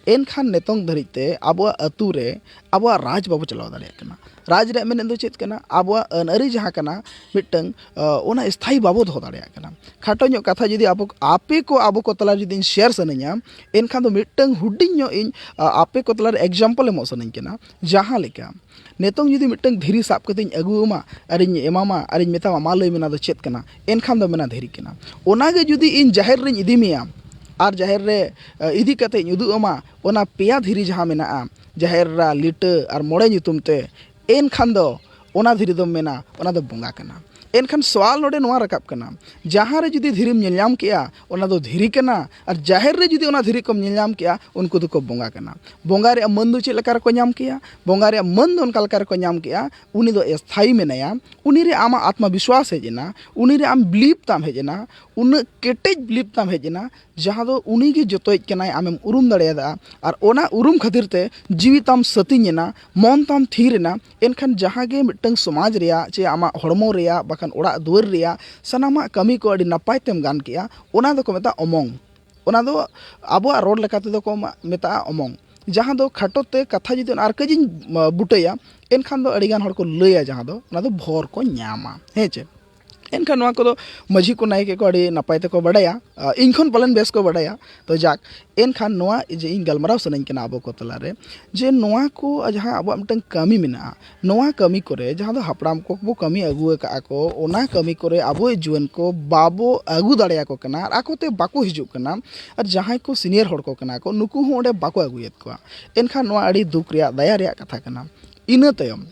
ᱮᱱᱠᱷᱟᱱ ᱱᱤᱛᱚᱝ ᱫᱷᱟᱹᱨᱤᱡ ᱛᱮ ᱟᱵᱚᱣᱟᱜ ᱟᱹᱛᱩ ᱨᱮ ᱟᱵᱚᱣᱟᱜ ᱨᱟᱡᱽ ᱵᱟᱵᱚ ᱪᱟᱞᱟᱣ ᱫᱟᱲᱮᱭᱟᱜ ᱠᱟᱱᱟ᱾ ᱨᱟᱡᱽ ᱨᱮᱭᱟᱜ ᱢᱮᱱᱮᱫ ᱫᱚ ᱪᱮᱫ ᱠᱟᱱᱟ? ᱟᱵᱚᱣᱟᱜ ᱟᱹᱱ ᱟᱹᱨᱤ ᱡᱟᱦᱟᱸ ᱠᱟᱱᱟ ᱢᱤᱫᱴᱟᱝ, ᱚ, ᱚᱱᱟ ᱥᱛᱷᱟᱭᱤ ᱵᱟᱵᱚ ᱫᱚᱦᱚ ᱫᱟᱲᱮᱭᱟᱜ ᱠᱟᱱᱟ᱾ ᱠᱷᱟᱴᱚ ᱧᱚᱜ ᱠᱟᱛᱷᱟ ᱡᱩᱫᱤ ᱟᱵᱚ, ᱟᱯᱮ ᱠᱚ ᱟᱵᱚ ᱠᱚ ᱛᱟᱞᱟ ᱨᱮ ᱡᱩᱫᱤᱧ ᱥᱮᱭᱟᱨ ᱥᱟᱱᱟᱧᱟ, ᱮᱱᱠᱷᱟᱱ ᱫᱚ ᱢᱤᱫᱴᱟᱝ ᱦᱩᱰᱤᱧ ᱧᱚᱜ ᱤᱧ, ᱟ, ᱟᱯᱮ ᱠᱚ ᱛᱟᱞᱟ ᱨᱮ example ᱮᱢᱚᱜ ᱥᱟᱱᱟᱧ ᱠᱟᱱᱟ᱾ ᱡᱟᱦᱟᱸ ᱞᱮᱠᱟ ᱱᱤᱛᱚᱝ ᱡᱩᱫᱤ ᱢᱤᱫᱴᱟᱝ ᱫᱷᱤᱨᱤ ᱥᱟᱵ ᱠᱟᱛᱮᱧ ᱟᱹᱜᱩ ᱟᱢᱟ ᱟᱨᱤᱧ ᱮᱢᱟᱢᱟ ᱟᱨᱤᱧ ᱢᱮᱛᱟᱢᱟ, "ᱢᱟ ᱞᱟᱹᱭ ᱢᱮ, ᱱᱚᱣᱟ ᱫᱚ ᱪᱮᱫ ᱠᱟᱱᱟ?" ᱮᱱᱠᱷᱟᱱ ᱫᱚ ᱢᱮᱱᱟ ᱫᱷᱤᱨᱤ ᱠᱟᱱᱟ᱾ ᱚᱱᱟᱜᱮ ᱡᱩᱫᱤ ᱤᱧ ᱡᱟᱦᱮᱨ ᱨᱤᱧ ᱤᱫᱤ ᱢᱮᱭᱟ, ᱟᱨ ᱡᱟᱦᱮᱨ ᱨᱮ ᱤᱫᱤ ᱠᱟᱛᱮᱧ ᱩᱫᱩᱜ ᱟᱢᱟ, ᱚᱱᱟ ᱯᱮᱭᱟ ᱫᱷᱤᱨᱤ ᱡᱟᱦᱟᱸ ᱢᱮᱱᱟᱜᱼᱟ, ᱡᱟᱦᱮᱨ ᱮᱨᱟ, ᱞᱤᱴᱟᱹ ᱟᱨ ᱢᱚᱬᱮ ᱧᱩᱛᱩᱢ ᱛᱮ, ᱮᱱᱠᱷᱟᱱ ᱫᱚ ᱚᱱᱟ ᱫᱷᱤᱨᱤ ᱫᱚᱢ ᱢᱮᱱᱟ ᱚᱱᱟ ᱫᱚ ᱵᱚᱸᱜᱟ ᱠᱟᱱᱟ᱾ ᱮᱱᱠᱷᱟᱱ ᱥᱚᱣᱟᱞ ᱱᱚᱰᱮ ᱱᱚᱣᱟ ᱨᱟᱠᱟᱵ ᱠᱟᱱᱟ, ᱡᱟᱦᱟᱸ ᱨᱮ ᱡᱩᱫᱤ ᱫᱷᱤᱨᱤᱢ ᱧᱮᱞ ᱧᱟᱢ ᱠᱮᱜᱼᱟ, ᱚᱱᱟ ᱫᱚ ᱫᱷᱤᱨᱤ ᱠᱟᱱᱟ, ᱟᱨ ᱡᱟᱦᱮᱨ ᱨᱮ ᱡᱩᱫᱤ ᱚᱱᱟ ᱫᱷᱤᱨᱤ ᱠᱚᱢ ᱧᱮᱞ ᱧᱟᱢ ᱠᱮᱜᱼᱟ, ᱩᱱᱠᱩ ᱫᱚᱠᱚ ᱵᱚᱸᱜᱟ ᱠᱟᱱᱟ᱾ ᱵᱚᱸᱜᱟ ᱨᱮᱭᱟᱜ ᱢᱟᱹᱱ ᱫᱚ ᱪᱮᱫ ᱞᱮᱠᱟ ᱨᱮᱠᱚ ᱧᱟᱢ ᱠᱮᱜᱼᱟ? ᱵᱚᱸᱜᱟ ᱨᱮᱭᱟᱜ ᱢᱟᱹᱱ ᱫᱚ ᱚᱱᱠᱟ ᱞᱮᱠᱟ ᱨᱮᱠᱚ ᱧᱟᱢ ᱠᱮᱜᱼᱟ, ᱩᱱᱤ ᱫᱚ ᱮᱥᱛᱷᱟᱭᱤ ᱢᱮᱱᱟᱭᱟ, ᱩᱱᱤ ᱨᱮ ᱟᱢᱟᱜ ᱟᱛᱢᱟ ᱵᱤᱥᱣᱟᱥ ᱦᱮᱡ ᱮᱱᱟ, ᱩᱱᱤ ᱨᱮ ᱟᱢ ᱵᱤᱞᱤᱯ ᱛᱟᱢ ᱦᱮᱡ ᱮᱱᱟ, ᱩᱱᱟᱹᱜ ᱠᱮᱴᱮᱡ ᱵᱤᱞᱤᱯ ᱛᱟᱢ ᱦᱮᱡ ᱮᱱᱟ, ᱡᱟᱦᱟᱸ ᱫᱚ ᱩᱱᱤ ᱜᱮ ᱡᱚᱛᱚᱭᱤᱡ ᱠᱟᱱᱟᱭ, ᱟᱢᱮᱢ ᱩᱨᱩᱢ ᱫᱟᱲᱮᱭᱟᱫᱟ᱾ ᱟᱨ ᱚᱱᱟ ᱩᱨᱩᱢ ᱠᱷᱟᱹᱛᱤᱨ ᱛᱮ ᱡᱤᱣᱤ ᱛᱟᱢ ᱥᱟᱹᱛᱤᱧ ᱮᱱᱟ, ᱢᱚᱱ ᱛᱟᱢ ᱛᱷᱤᱨ ᱮᱱᱟ᱾ ᱮᱱᱠᱷᱟᱱ ᱡᱟᱦᱟᱸ ᱜᱮ ᱢᱤᱫᱴᱟᱝ ᱥᱚᱢᱟᱡᱽ ᱨᱮᱭᱟᱜ ᱪᱮ ᱟᱢᱟᱜ ᱦᱚᱲᱢᱚ ᱨᱮᱭᱟᱜ ᱵᱟᱠᱷᱟᱱ ᱚᱲᱟᱜ ᱫᱩᱣᱟᱹᱨ ᱨᱮᱭᱟᱜ ᱥᱟᱱᱟᱢᱟᱜ ᱠᱟᱹᱢᱤ ᱠᱚ ᱟᱹᱰᱤ ᱱᱟᱯᱟᱭ ᱛᱮᱢ ᱜᱟᱱ ᱠᱮᱜᱼᱟ, ᱚᱱᱟ ᱫᱚᱠᱚ ᱢᱮᱛᱟᱜᱼᱟ ᱚᱢᱚᱝ᱾ ᱚᱱᱟ ᱫᱚ ᱟᱵᱚᱣᱟᱜ ᱨᱚᱲ ᱞᱮᱠᱟ ᱛᱮᱫᱚ ᱠᱚ ᱢᱟ-, ᱢᱮᱛᱟᱜᱼᱟ ᱚᱢᱚᱝ, ᱡᱟᱦᱟᱸ ᱫᱚ ᱠᱷᱟᱴᱚ ᱛᱮ ᱠᱟᱛᱷᱟ ᱡᱩᱫᱤ ᱚᱱᱟ ᱟᱨ ᱠᱟᱹᱡ ᱤᱧ, ᱢᱟ, ᱵᱩᱴᱟᱹᱭᱟ, ᱮᱱᱠᱷᱟᱱ ᱫᱚ ᱟᱹᱰᱤᱜᱟᱱ ᱦᱚᱲ ᱠᱚ ᱞᱟᱹᱭᱟ, ᱡᱟᱦᱟᱸ ᱫᱚ ᱚᱱᱟ ᱫᱚ ᱵᱷᱚᱨ ᱠᱚ ᱧᱟᱢᱟ, ᱦᱮᱸ ᱪᱮ? ᱮᱱᱠᱷᱟᱱ ᱱᱚᱣᱟ ᱠᱚᱫᱚ ᱢᱟᱹᱡᱷᱤ ᱠᱚ ᱱᱟᱭᱠᱮ ᱠᱚ ᱟᱹᱰᱤ ᱱᱟᱯᱟᱭ ᱛᱮᱠᱚ ᱵᱟᱰᱟᱭᱟ, ᱟ, ᱤᱧ ᱠᱷᱚᱱ ᱯᱟᱞᱮᱱ ᱵᱮᱥ ᱠᱚ ᱵᱟᱰᱟᱭᱟ᱾ ᱛᱚ ᱡᱟᱠ, ᱮᱱᱠᱷᱟᱱ ᱱᱚᱣᱟ ᱡᱮ ᱤᱧ ᱜᱟᱞᱢᱟᱨᱟᱣ ᱥᱟᱱᱟᱧ ᱠᱟᱱᱟ ᱟᱵᱚ ᱠᱚ ᱛᱟᱞᱟᱨᱮ, ᱡᱮ ᱱᱚᱣᱟ ᱠᱚ ᱡᱟᱦᱟᱸ ᱟᱵᱚᱣᱟᱜ ᱢᱤᱫᱴᱟᱝ ᱠᱟᱹᱢᱤ ᱢᱮᱱᱟᱜᱼᱟ, ᱱᱚᱣᱟ ᱠᱟᱹᱢᱤ ᱠᱚᱨᱮ ᱡᱟᱦᱟᱸ ᱫᱚ ᱦᱟᱯᱲᱟᱢ ᱠᱚ ᱵᱚ ᱠᱟᱹᱢᱤ ᱟᱹᱜᱩ ᱟᱠᱟᱫᱼᱟ ᱠᱚ, ᱚᱱᱟ ᱠᱟᱹᱢᱤ ᱠᱚᱨᱮ ᱟᱵᱚ ᱡᱩᱣᱟᱹᱱ ᱠᱚ ᱵᱟᱵᱚ ᱟᱹᱜᱩ ᱫᱟᱲᱮᱭᱟᱠᱚ ᱠᱟᱱᱟ ᱟᱨ ᱟᱠᱚᱛᱮ ᱵᱟᱠᱚ ᱦᱤᱡᱩᱜ ᱠᱟᱱᱟ᱾ ᱟᱨ ᱡᱟᱦᱟᱸᱭ ᱠᱚ ᱥᱤᱱᱤᱭᱟᱨ ᱦᱚᱲ ᱠᱚ ᱠᱟᱱᱟ ᱠᱚ, ᱱᱩᱠᱩ ᱦᱚᱸ ᱚᱸᱰᱮ ᱵᱟᱠᱚ ᱟᱹᱜᱩᱭᱮᱫ ᱠᱚᱣᱟ᱾ ᱮᱱᱠᱷᱟᱱ ᱱᱚᱣᱟ ᱟᱹᱰᱤ ᱫᱩᱠ ᱨᱮᱭᱟᱜ, ᱫᱟᱭᱟ ᱨᱮᱭᱟᱜ ᱠᱟᱛᱷᱟ ᱠᱟᱱᱟ᱾ ᱤᱱᱟᱹ ᱛᱟᱭᱚᱢ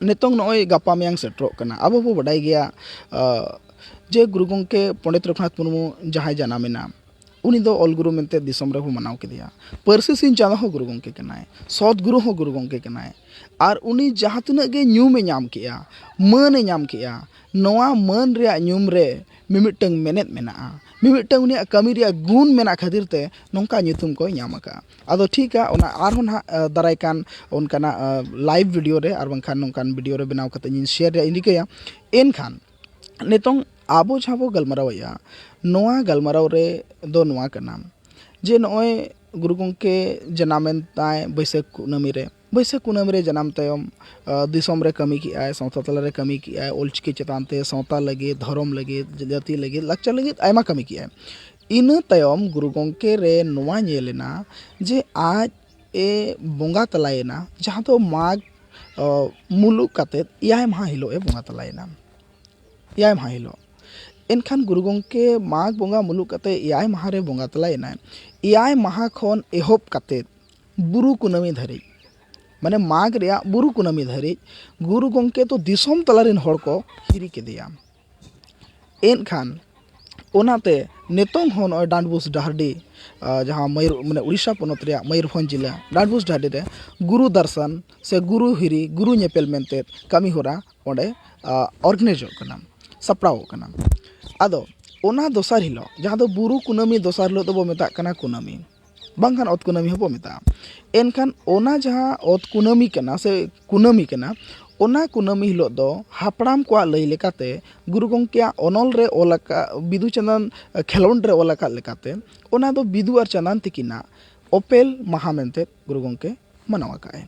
ᱱᱤᱛᱚᱝ ᱱᱚᱜᱼᱚᱭ ᱜᱟᱯᱟ ᱢᱮᱭᱟᱝ ᱥᱮᱴᱮᱨᱚᱜ ᱠᱟᱱᱟ, ᱟᱵᱚ ᱵᱚ ᱵᱟᱰᱟᱭ ᱜᱮᱭᱟ, ᱟ, ᱡᱮ ᱜᱩᱨᱩ ᱜᱚᱢᱠᱮ ᱯᱚᱸᱰᱤᱛ ᱨᱚᱜᱷᱩᱱᱟᱛᱷ ᱢᱩᱨᱢᱩ ᱡᱟᱦᱟᱸᱭ ᱡᱟᱱᱟᱢᱮᱱᱟ, ᱩᱱᱤ ᱫᱚ ᱚᱞ ᱜᱩᱨᱩ ᱢᱮᱱᱛᱮ ᱫᱤᱥᱚᱢ ᱨᱮᱵᱚ ᱢᱟᱱᱟᱣ ᱠᱮᱫᱮᱭᱟ᱾ ᱯᱟᱹᱨᱥᱤ ᱥᱤᱧ ᱪᱟᱸᱫᱚ ᱦᱚᱸ ᱜᱩᱨᱩ ᱜᱚᱢᱠᱮ ᱠᱟᱱᱟᱭ, ᱥᱚᱛ ᱜᱩᱨᱩ ᱦᱚᱸ ᱜᱩᱨᱩ ᱜᱚᱢᱠᱮ ᱠᱟᱱᱟᱭ᱾ ᱟᱨ ᱩᱱᱤ ᱡᱟᱦᱟᱸ ᱛᱤᱱᱟᱹᱜ ᱜᱮ ᱧᱩᱢ ᱮ ᱧᱟᱢ ᱠᱮᱜᱼᱟ, ᱢᱟᱹᱱ ᱮ ᱧᱟᱢ ᱠᱮᱜᱼᱟ, ᱱᱚᱣᱟ ᱢᱟᱹᱱ ᱨᱮᱭᱟᱜ ᱧᱩᱢ ᱨᱮ ᱢᱤᱢᱤᱫᱴᱟᱝ ᱢᱮᱱᱮᱫ ᱢᱮᱱᱟᱜᱼᱟ, ᱢᱤᱢᱤᱫᱴᱟᱝ ᱩᱱᱤᱭᱟᱜ ᱠᱟᱹᱢᱤ ᱨᱮᱭᱟᱜ ᱜᱩᱱ ᱢᱮᱱᱟᱜ ᱠᱷᱟᱹᱛᱤᱨ ᱛᱮ ᱱᱚᱝᱠᱟ ᱧᱩᱛᱩᱢ ᱠᱚᱭ ᱧᱟᱢ ᱟᱠᱟᱫᱼᱟ᱾ ᱟᱫᱚ ᱴᱷᱤᱠᱟ, ᱚᱱᱟ ᱟᱨᱦᱚᱸ ᱱᱟᱦᱟᱜ, ᱟ, ᱫᱟᱨᱟᱭ ᱠᱟᱱ ᱚᱱᱠᱟᱱᱟᱜ, ᱟ, ᱞᱟᱭᱤᱵᱷ ᱵᱷᱤᱰᱤᱭᱳ ᱨᱮ ᱟᱨ ᱵᱟᱝᱠᱷᱟᱱ ᱱᱚᱝᱠᱟᱱ ᱵᱷᱤᱰᱤᱭᱳ ᱨᱮ ᱵᱮᱱᱟᱣ ᱠᱟᱛᱮ ᱤᱧ ᱥᱮᱭᱟᱨ ᱨᱮᱭᱟᱜ ᱤᱧ ᱨᱤᱠᱟᱹᱭᱟ᱾ ᱮᱱᱠᱷᱟᱱ ᱱᱤᱛᱚᱝ ᱟᱵᱚ ᱡᱟᱦᱟᱸ ᱵᱚ ᱜᱟᱞᱢᱟᱨᱟᱣᱮᱫᱼᱟ, ᱱᱚᱣᱟ ᱜᱟᱞᱢᱟᱨᱟᱣ ᱨᱮ ᱫᱚ ᱱᱚᱣᱟ ᱠᱟᱱᱟ ᱡᱮ ᱱᱚᱜᱼᱚᱭ ᱜᱩᱨᱩ ᱜᱚᱢᱠᱮ ᱡᱟᱱᱟᱢᱮᱱ ᱛᱟᱭ ᱵᱟᱹᱭᱥᱟᱹᱠᱷ ᱠᱩᱱᱟᱹᱢᱤ ᱨᱮ, ᱵᱟᱹᱭᱥᱟᱹᱠᱷ ᱠᱩᱱᱟᱹᱢᱤ ᱨᱮ ᱡᱟᱱᱟᱢ ᱛᱟᱭᱚᱢ, ᱟ, ᱫᱤᱥᱚᱢ ᱨᱮ ᱠᱟᱹᱢᱤ ᱠᱮᱜᱼᱟᱭ, ᱥᱟᱶᱛᱟ ᱛᱟᱞᱟ ᱨᱮ ᱠᱟᱹᱢᱤ ᱠᱮᱜᱼᱟᱭ, ᱚᱞᱪᱤᱠᱤ ᱪᱮᱛᱟᱱ ᱛᱮ, ᱥᱟᱶᱛᱟ ᱞᱟᱹᱜᱤᱫ, ᱫᱷᱚᱨᱚᱢ ᱞᱟᱹᱜᱤᱫ, ᱡᱟᱹᱛᱤ ᱞᱟᱹᱜᱤᱫ, ᱞᱟᱠᱪᱟᱨ ᱞᱟᱹᱜᱤᱫ ᱟᱭᱢᱟ ᱠᱟᱹᱢᱤ ᱠᱮᱜᱼᱟᱭ᱾ ᱤᱱᱟᱹ ᱛᱟᱭᱚᱢ ᱜᱩᱨᱩ ᱜᱚᱢᱠᱮ ᱨᱮ ᱱᱚᱣᱟ ᱧᱮᱞ ᱮᱱᱟ ᱡᱮ ᱟᱡ ᱮ ᱵᱚᱸᱜᱟ ᱛᱟᱞᱟᱭᱮᱱᱟ, ᱡᱟᱦᱟᱸ ᱫᱚ ᱢᱟᱜᱽ, ᱟ, ᱢᱩᱞᱩᱜ ᱠᱟᱛᱮᱫ ᱮᱭᱟᱭ ᱢᱟᱦᱟ ᱦᱤᱞᱳᱜ ᱮ ᱵᱚᱸᱜᱟ ᱛᱟᱞᱟᱭᱮᱱᱟ᱾ ᱮᱭᱟᱭ ᱢᱟᱦᱟ ᱦᱤᱞᱳᱜ᱾ ᱮᱱᱠᱷᱟᱱ ᱜᱩᱨᱩ ᱜᱚᱢᱠᱮ ᱢᱟᱜᱽ ᱵᱚᱸᱜᱟ ᱢᱩᱞᱩᱜ ᱠᱟᱛᱮ ᱮᱭᱟᱭ ᱢᱟᱦᱟ ᱨᱮ ᱵᱚᱸᱜᱟ ᱛᱟᱞᱟᱭᱮᱱᱟᱭ᱾ ᱮᱭᱟᱭ ᱢᱟᱦᱟ ᱠᱷᱚᱱ ᱮᱦᱚᱵ ᱠᱟᱛᱮ ᱵᱩᱨᱩ ᱠᱩᱱᱟᱹᱢᱤ ᱫᱷᱟᱹᱨᱤᱡ, ᱢᱟᱱᱮ ᱢᱟᱜᱽ ᱨᱮᱭᱟᱜ ᱵᱩᱨᱩ ᱠᱩᱱᱟᱹᱢᱤ ᱫᱷᱟᱹᱨᱤᱡ ᱜᱩᱨᱩ ᱜᱚᱢᱠᱮ ᱫᱚ ᱫᱤᱥᱚᱢ ᱛᱟᱞᱟ ᱨᱮᱱ ᱦᱚᱲ ᱠᱚ ᱦᱤᱨᱤ ᱠᱮᱫᱮᱭᱟ᱾ ᱮᱱᱠᱷᱟᱱ ᱚᱱᱟᱛᱮ ᱱᱤᱛᱚᱝ ᱦᱚᱸ ᱱᱚᱜᱼᱚᱭ ᱰᱟᱸᱰᱵᱩᱥ ᱰᱟᱦᱟᱨᱰᱤ, ᱟᱸ, ᱡᱟᱦᱟᱸ ᱢᱚᱭᱩᱨ-, ᱢᱟᱱᱮ ᱩᱲᱤᱥᱥᱟ ᱯᱚᱱᱚᱛ ᱨᱮᱭᱟᱜ ᱢᱚᱭᱩᱨᱵᱷᱚᱸᱡᱽ ᱡᱤᱞᱟ ᱰᱟᱸᱰᱵᱩᱥ ᱰᱟᱦᱟᱨᱰᱤ ᱨᱮ ᱜᱩᱨᱩ ᱫᱟᱨᱥᱟᱱ ᱥᱮ ᱜᱩᱨᱩ ᱦᱤᱨᱤ, ᱜᱩᱨᱩ ᱧᱮᱯᱮᱞ ᱢᱮᱱᱛᱮ ᱠᱟᱹᱢᱤ ᱦᱚᱨᱟ ᱚᱸᱰᱮ, ᱟᱸ, ᱚᱨᱜᱟᱱᱟᱭᱤᱡᱚᱜ ᱠᱟᱱᱟ, ᱥᱟᱯᱲᱟᱣᱚᱜ ᱠᱟᱱᱟ᱾ ᱟᱫᱚ ᱚᱱᱟ ᱫᱚᱥᱟᱨ ᱦᱤᱞᱳᱜ, ᱡᱟᱦᱟᱸ ᱫᱚ ᱵᱩᱨᱩ ᱠᱩᱱᱟᱹᱢᱤ ᱫᱚᱥᱟᱨ ᱦᱤᱞᱳᱜ ᱫᱚᱵᱚ ᱢᱮᱛᱟᱜ ᱠᱟᱱᱟ ᱠᱩᱱᱟᱹᱢᱤ, ᱵᱟᱝᱠᱷᱟᱱ ᱚᱛ ᱠᱩᱱᱟᱹᱢᱤ ᱦᱚᱸᱵᱚ ᱢᱮᱛᱟᱜᱼᱟ᱾ ᱮᱱᱠᱷᱟᱱ ᱚᱱᱟ ᱡᱟᱦᱟᱸ ᱚᱛ ᱠᱩᱱᱟᱹᱢᱤ ᱠᱟᱱᱟ ᱥᱮ ᱠᱩᱱᱟᱹᱢᱤ ᱠᱟᱱᱟ, ᱚᱱᱟ ᱠᱩᱱᱟᱹᱢᱤ ᱦᱤᱞᱳᱜ ᱫᱚ ᱦᱟᱯᱲᱟᱢ ᱠᱚᱣᱟᱜ ᱞᱟᱹᱭ ᱞᱮᱠᱟᱛᱮ ᱜᱩᱨᱩ ᱜᱚᱢᱠᱮᱭᱟᱜ ᱚᱱᱚᱞ ᱨᱮ ᱚᱞ ᱟᱠᱟᱫ, ᱵᱤᱫᱩ ᱪᱟᱸᱫᱟᱱ ᱠᱷᱮᱞᱳᱸᱰ ᱨᱮ ᱚᱞ ᱟᱠᱟᱫ ᱞᱮᱠᱟᱛᱮ, ᱚᱱᱟ ᱫᱚ ᱵᱤᱫᱩ ᱟᱨ ᱪᱟᱸᱫᱟᱱ ᱛᱤᱠᱤᱱᱟᱜ ᱚᱯᱮᱞ ᱢᱟᱦᱟ ᱢᱮᱱᱛᱮ ᱜᱩᱨᱩ ᱜᱚᱢᱠᱮ ᱢᱟᱱᱟᱣ ᱟᱠᱟᱫᱼᱟᱭ᱾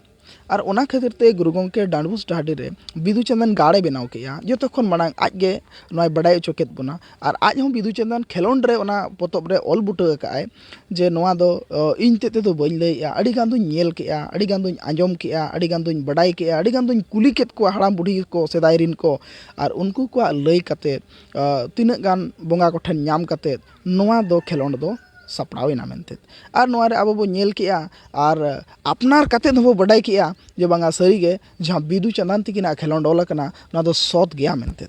ᱟᱨ ᱚᱱᱟ ᱠᱷᱟᱹᱛᱤᱨ ᱛᱮ ᱜᱩᱨᱩ ᱜᱚᱢᱠᱮ ᱰᱟᱸᱰᱵᱩᱥ ᱰᱟᱦᱟᱨᱰᱤ ᱨᱮ ᱵᱤᱫᱩ ᱪᱟᱸᱫᱟᱱ ᱜᱟᱲ ᱮ ᱵᱮᱱᱟᱣ ᱠᱮᱫᱼᱟ᱾ ᱡᱚᱛᱚ ᱠᱷᱚᱱ ᱢᱟᱲᱟᱝ ᱟᱡ ᱜᱮ ᱱᱚᱣᱟᱭ ᱵᱟᱰᱟᱭ ᱦᱚᱪᱚ ᱠᱮᱫ ᱵᱚᱱᱟ᱾ ᱟᱨ ᱟᱡ ᱦᱚᱸ ᱵᱤᱫᱩ ᱪᱟᱸᱫᱟᱱ ᱠᱷᱮᱞᱳᱸᱰ ᱨᱮ ᱚᱱᱟ ᱯᱚᱛᱚᱵ ᱨᱮ ᱚᱞ ᱵᱩᱴᱟᱹ ᱟᱠᱟᱫᱼᱟᱭ ᱡᱮ ᱱᱚᱣᱟ ᱫᱚ, ᱚ, ᱤᱧ ᱛᱮᱫ ᱛᱮᱫᱚ ᱵᱟᱹᱧ ᱞᱟᱹᱭᱮᱜᱼᱟ, ᱟᱹᱰᱤ ᱜᱟᱱ ᱫᱚᱧ ᱧᱮᱞ ᱠᱮᱜᱼᱟ, ᱟᱹᱰᱤ ᱜᱟᱱ ᱫᱚᱧ ᱟᱸᱡᱚᱢ ᱠᱮᱜᱼᱟ, ᱟᱹᱰᱤ ᱜᱟᱱ ᱫᱚᱧ ᱵᱟᱰᱟᱭ ᱠᱮᱜᱼᱟ, ᱟᱹᱰᱤ ᱜᱟᱱ ᱫᱚᱧ ᱠᱩᱞᱤ ᱠᱮᱫ ᱠᱚᱣᱟ ᱦᱟᱲᱟᱢ ᱵᱩᱰᱷᱤ ᱠᱚ, ᱥᱮᱫᱟᱭ ᱨᱤᱱ ᱠᱚ, ᱟᱨ ᱩᱱᱠᱩ ᱠᱚᱣᱟᱜ ᱞᱟᱹᱭ ᱠᱟᱛᱮᱫ, ᱚ, ᱛᱤᱱᱟᱹᱜ ᱜᱟᱱ ᱵᱚᱸᱜᱟ ᱠᱚᱴᱷᱮᱱ ᱧᱟᱢ ᱠᱟᱛᱮᱫ ᱱᱚᱣᱟ ᱫᱚ ᱠᱷᱮᱞᱳᱸᱰ ᱫᱚ ᱥᱟᱯᱲᱟᱣ ᱮᱱᱟ ᱢᱮᱱᱛᱮ᱾ ᱟᱨ ᱱᱚᱣᱟ ᱨᱮ ᱟᱵᱚ ᱵᱚ ᱧᱮᱞ ᱠᱮᱜᱼᱟ ᱟᱨ ᱟᱯᱱᱟᱨ ᱠᱟᱛᱮᱫ ᱦᱚᱸᱵᱚ ᱵᱟᱰᱟᱭ ᱠᱮᱜᱼᱟ ᱡᱮ ᱵᱟᱝᱟ, ᱥᱟᱹᱨᱤᱜᱮ ᱡᱟᱦᱟᱸ ᱵᱤᱫᱩ ᱪᱟᱸᱫᱟᱱ ᱛᱤᱠᱤᱱᱟᱜ ᱠᱷᱮᱞᱳᱸᱰ ᱚᱞ ᱟᱠᱟᱱᱟ, ᱱᱚᱣᱟ ᱫᱚ ᱥᱚᱛ ᱜᱮᱭᱟ ᱢᱮᱱᱛᱮ᱾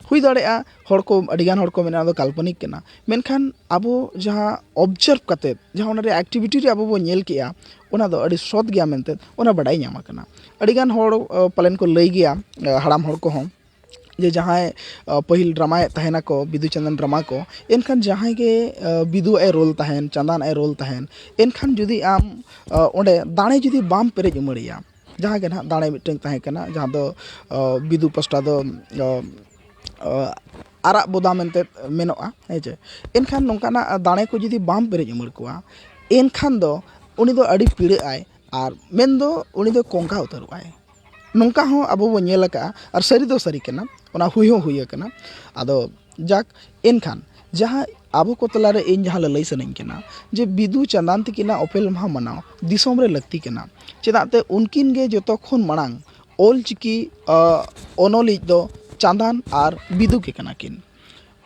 ᱦᱩᱭ ᱫᱟᱲᱮᱭᱟᱜᱼᱟ ᱦᱚᱲ ᱠᱚ, ᱟᱹᱰᱤᱜᱟᱱ ᱦᱚᱲ ᱠᱚ ᱢᱮᱱᱟ ᱚᱱᱟ ᱫᱚ ᱠᱟᱞᱯᱚᱱᱤᱠ ᱠᱟᱱᱟ, ᱢᱮᱱᱠᱷᱟᱱ ᱟᱵᱚ ᱡᱟᱦᱟᱸ ᱚᱵᱡᱟᱨᱵᱷ ᱠᱟᱛᱮᱫ, ᱡᱟᱦᱟᱸ ᱚᱱᱟ ᱨᱮᱭᱟᱜ ᱮᱠᱴᱤᱵᱷᱤᱴᱤ ᱨᱮ ᱟᱵᱚ ᱵᱚ ᱧᱮᱞ ᱠᱮᱜᱼᱟ, ᱚᱱᱟ ᱫᱚ ᱟᱹᱰᱤ ᱥᱚᱛ ᱜᱮᱭᱟ ᱢᱮᱱᱛᱮ ᱚᱱᱟ ᱵᱟᱰᱟᱭ ᱧᱟᱢ ᱟᱠᱟᱱᱟ᱾ ᱟᱹᱰᱤᱜᱟᱱ ᱦᱚᱲ, ᱟ, ᱯᱟᱞᱮᱱ ᱠᱚ ᱞᱟᱹᱭ ᱜᱮᱭᱟ, ᱟ, ᱦᱟᱲᱟᱢ ᱦᱚᱲ ᱠᱚᱦᱚᱸ, ᱡᱮ ᱡᱟᱦᱟᱸᱭ, ᱟ, ᱯᱟᱹᱦᱤᱞ ᱰᱨᱟᱢᱟᱭᱮᱫ ᱛᱟᱦᱮᱱᱟᱠᱚ, ᱵᱤᱫᱩ ᱪᱟᱸᱫᱟᱱ ᱰᱨᱟᱢᱟ ᱠᱚ, ᱮᱱᱠᱷᱟᱱ ᱡᱟᱦᱟᱸᱭ ᱜᱮ, ᱟ, ᱵᱤᱫᱩ ᱟᱜ ᱮ ᱨᱳᱞ ᱛᱟᱦᱮᱱ, ᱪᱟᱸᱫᱟᱱ ᱟᱜ ᱮ ᱨᱳᱞ ᱛᱟᱦᱮᱱ, ᱮᱱᱠᱷᱟᱱ ᱡᱩᱫᱤ ᱟᱢ, ᱟ, ᱚᱸᱰᱮ ᱫᱟᱲᱮ ᱡᱩᱫᱤ ᱵᱟᱢ ᱯᱮᱨᱮᱡ ᱩᱢᱟᱹᱲᱮᱭᱟ, ᱡᱟᱦᱟᱸ ᱜᱮ ᱱᱟᱦᱟᱜ ᱫᱟᱲᱮ ᱢᱤᱫᱴᱟᱝ ᱛᱟᱦᱮᱸ ᱠᱟᱱᱟ, ᱡᱟᱦᱟᱸ ᱫᱚ, ᱟ, ᱵᱤᱫᱩ ᱯᱟᱥᱴᱟ ᱫᱚ, ᱟ, ᱟ, ᱟᱨᱟᱜ ᱵᱚᱫᱟ ᱢᱮᱱᱛᱮ ᱢᱮᱱᱚᱜᱼᱟ, ᱦᱮᱸ ᱪᱮ? ᱮᱱᱠᱷᱟᱱ ᱱᱚᱝᱠᱟᱱᱟᱜ ᱫᱟᱲᱮ ᱠᱚ ᱡᱩᱫᱤ ᱵᱟᱢ ᱯᱮᱨᱮᱡ ᱩᱢᱟᱹᱲ ᱠᱚᱣᱟ, ᱮᱱᱠᱷᱟᱱ ᱫᱚ ᱩᱱᱤ ᱫᱚ ᱟᱹᱰᱤ ᱯᱤᱲᱟᱹᱜ ᱟᱭ, ᱟᱨ ᱢᱮᱱᱫᱚ ᱩᱱᱤ ᱫᱚ ᱠᱚᱝᱠᱟ ᱩᱛᱟᱹᱨᱚᱜ ᱟᱭ᱾ ᱱᱚᱝᱠᱟ ᱦᱚᱸ ᱟᱵᱚ ᱵᱚ ᱧᱮᱞ ᱟᱠᱟᱫᱼᱟ, ᱟᱨ ᱥᱟᱹᱨᱤ ᱫᱚ ᱥᱟᱹᱨᱤ ᱠᱟᱱᱟ, ᱚᱱᱟ ᱦᱩᱭ ᱦᱚᱸ ᱦᱩᱭ ᱟᱠᱟᱱᱟ᱾ ᱟᱫᱚ ᱡᱟᱠ, ᱮᱱᱠᱷᱟᱱ ᱡᱟᱦᱟᱸ ᱟᱵᱚ ᱠᱚ ᱛᱟᱞᱟᱨᱮ ᱤᱧ ᱡᱟᱦᱟᱸ ᱞᱟᱹᱞᱟᱹᱭ ᱥᱟᱱᱟᱧ ᱠᱟᱱᱟ, ᱡᱮ ᱵᱤᱫᱩ ᱪᱟᱸᱫᱟᱱ ᱛᱤᱠᱤᱱᱟᱜ ᱚᱯᱮᱞ ᱢᱟᱦᱟ ᱢᱟᱱᱟᱣ ᱫᱤᱥᱚᱢ ᱨᱮ ᱞᱟᱹᱠᱛᱤ ᱠᱟᱱᱟ᱾ ᱪᱮᱫᱟᱜ ᱛᱮ ᱩᱱᱠᱤᱱ ᱜᱮ ᱡᱚᱛᱚ ᱠᱷᱚᱱ ᱢᱟᱲᱟᱝ ᱚᱞ ᱪᱤᱠᱤ, ᱟ, ᱚᱱᱚᱞᱤᱡ ᱫᱚ ᱪᱟᱸᱫᱟᱱ ᱟᱨ ᱵᱤᱫᱩ ᱜᱮ ᱠᱟᱱᱟ ᱠᱤᱱ᱾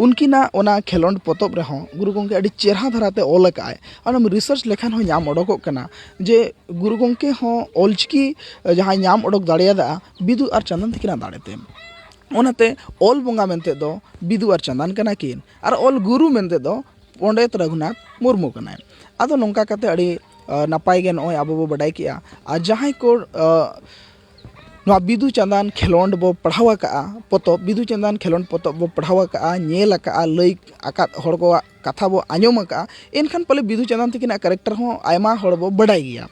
ᱩᱱᱠᱤᱱᱟᱜ ᱚᱱᱟ ᱠᱷᱮᱞᱳᱸᱰ ᱯᱚᱛᱚᱵ ᱨᱮᱦᱚᱸ ᱜᱩᱨᱩ ᱜᱚᱢᱠᱮ ᱟᱹᱰᱤ ᱪᱮᱦᱨᱟ ᱫᱷᱟᱨᱟᱛᱮ ᱚᱞ ᱟᱠᱟᱫᱼᱟᱭ᱾ ᱚᱱᱟᱢ ᱨᱤᱥᱟᱨᱪ ᱞᱮᱠᱷᱟᱱ ᱦᱚᱸ ᱧᱟᱢ ᱚᱰᱚᱠᱚᱜ ᱠᱟᱱᱟ ᱡᱮ ᱜᱩᱨᱩ ᱜᱚᱢᱠᱮ ᱦᱚᱸ ᱚᱞᱪᱤᱠᱤ ᱡᱟᱦᱟᱸᱭ ᱧᱟᱢ ᱚᱰᱚᱠ ᱫᱟᱲᱮᱭᱟᱫᱟ ᱵᱤᱫᱩ ᱟᱨ ᱪᱟᱸᱫᱟᱱ ᱛᱟᱹᱠᱤᱱᱟᱜ ᱫᱟᱲᱮᱛᱮ᱾ ᱚᱱᱟᱛᱮ ᱚᱞ ᱵᱚᱸᱜᱟ ᱢᱮᱱᱛᱮ ᱫᱚ ᱵᱤᱫᱩ ᱟᱨ ᱪᱟᱸᱫᱟᱱ ᱠᱟᱱᱟ ᱠᱤᱱ, ᱟᱨ ᱚᱞ ᱜᱩᱨᱩ ᱢᱮᱱᱛᱮ ᱫᱚ ᱯᱚᱸᱰᱮᱛ ᱨᱟᱹᱜᱷᱩᱱᱟᱛᱷ ᱢᱩᱨᱢᱩ ᱠᱟᱱᱟᱭ᱾ ᱟᱫᱚ ᱱᱚᱝᱠᱟ ᱠᱟᱛᱮ ᱟᱹᱰᱤ, ᱟ, ᱱᱟᱯᱟᱭ ᱜᱮ ᱱᱚᱜᱼᱚᱭ ᱟᱵᱚ ᱵᱚ ᱵᱟᱰᱟᱭ ᱠᱮᱜᱼᱟ᱾ ᱟᱨ ᱡᱟᱦᱟᱸᱭ ᱠᱚ, ᱟ, ᱱᱚᱣᱟ ᱵᱤᱫᱩ ᱪᱟᱸᱫᱟᱱ ᱠᱷᱮᱞᱳᱸᱰ ᱵᱚ ᱯᱟᱲᱦᱟᱣ ᱟᱠᱟᱜᱼᱟ, ᱯᱚᱛᱚᱵ, ᱵᱤᱫᱩ ᱪᱟᱸᱫᱟᱱ ᱠᱷᱮᱞᱳᱸᱰ ᱯᱚᱛᱚᱵ ᱵᱚ ᱯᱟᱲᱦᱟᱣ ᱟᱠᱟᱜᱼᱟ, ᱧᱮᱞ ᱟᱠᱟᱜᱼᱟ, ᱞᱟᱹᱭ ᱟᱠᱟᱫ ᱦᱚᱲ ᱠᱚᱣᱟᱜ ᱠᱟᱛᱷᱟ ᱵᱚ ᱟᱸᱡᱚᱢ ᱟᱠᱟᱜᱼᱟ, ᱮᱱᱠᱷᱟᱱ ᱯᱟᱞᱮ ᱵᱤᱫᱩ ᱪᱟᱸᱫᱟᱱ ᱛᱟᱹᱠᱤᱱᱟᱜ ᱠᱮᱨᱮᱠᱴᱟᱨ ᱦᱚᱸ ᱟᱭᱢᱟ ᱦᱚᱲ ᱵᱚ ᱵᱟᱰᱟᱭ ᱜᱮᱭᱟ᱾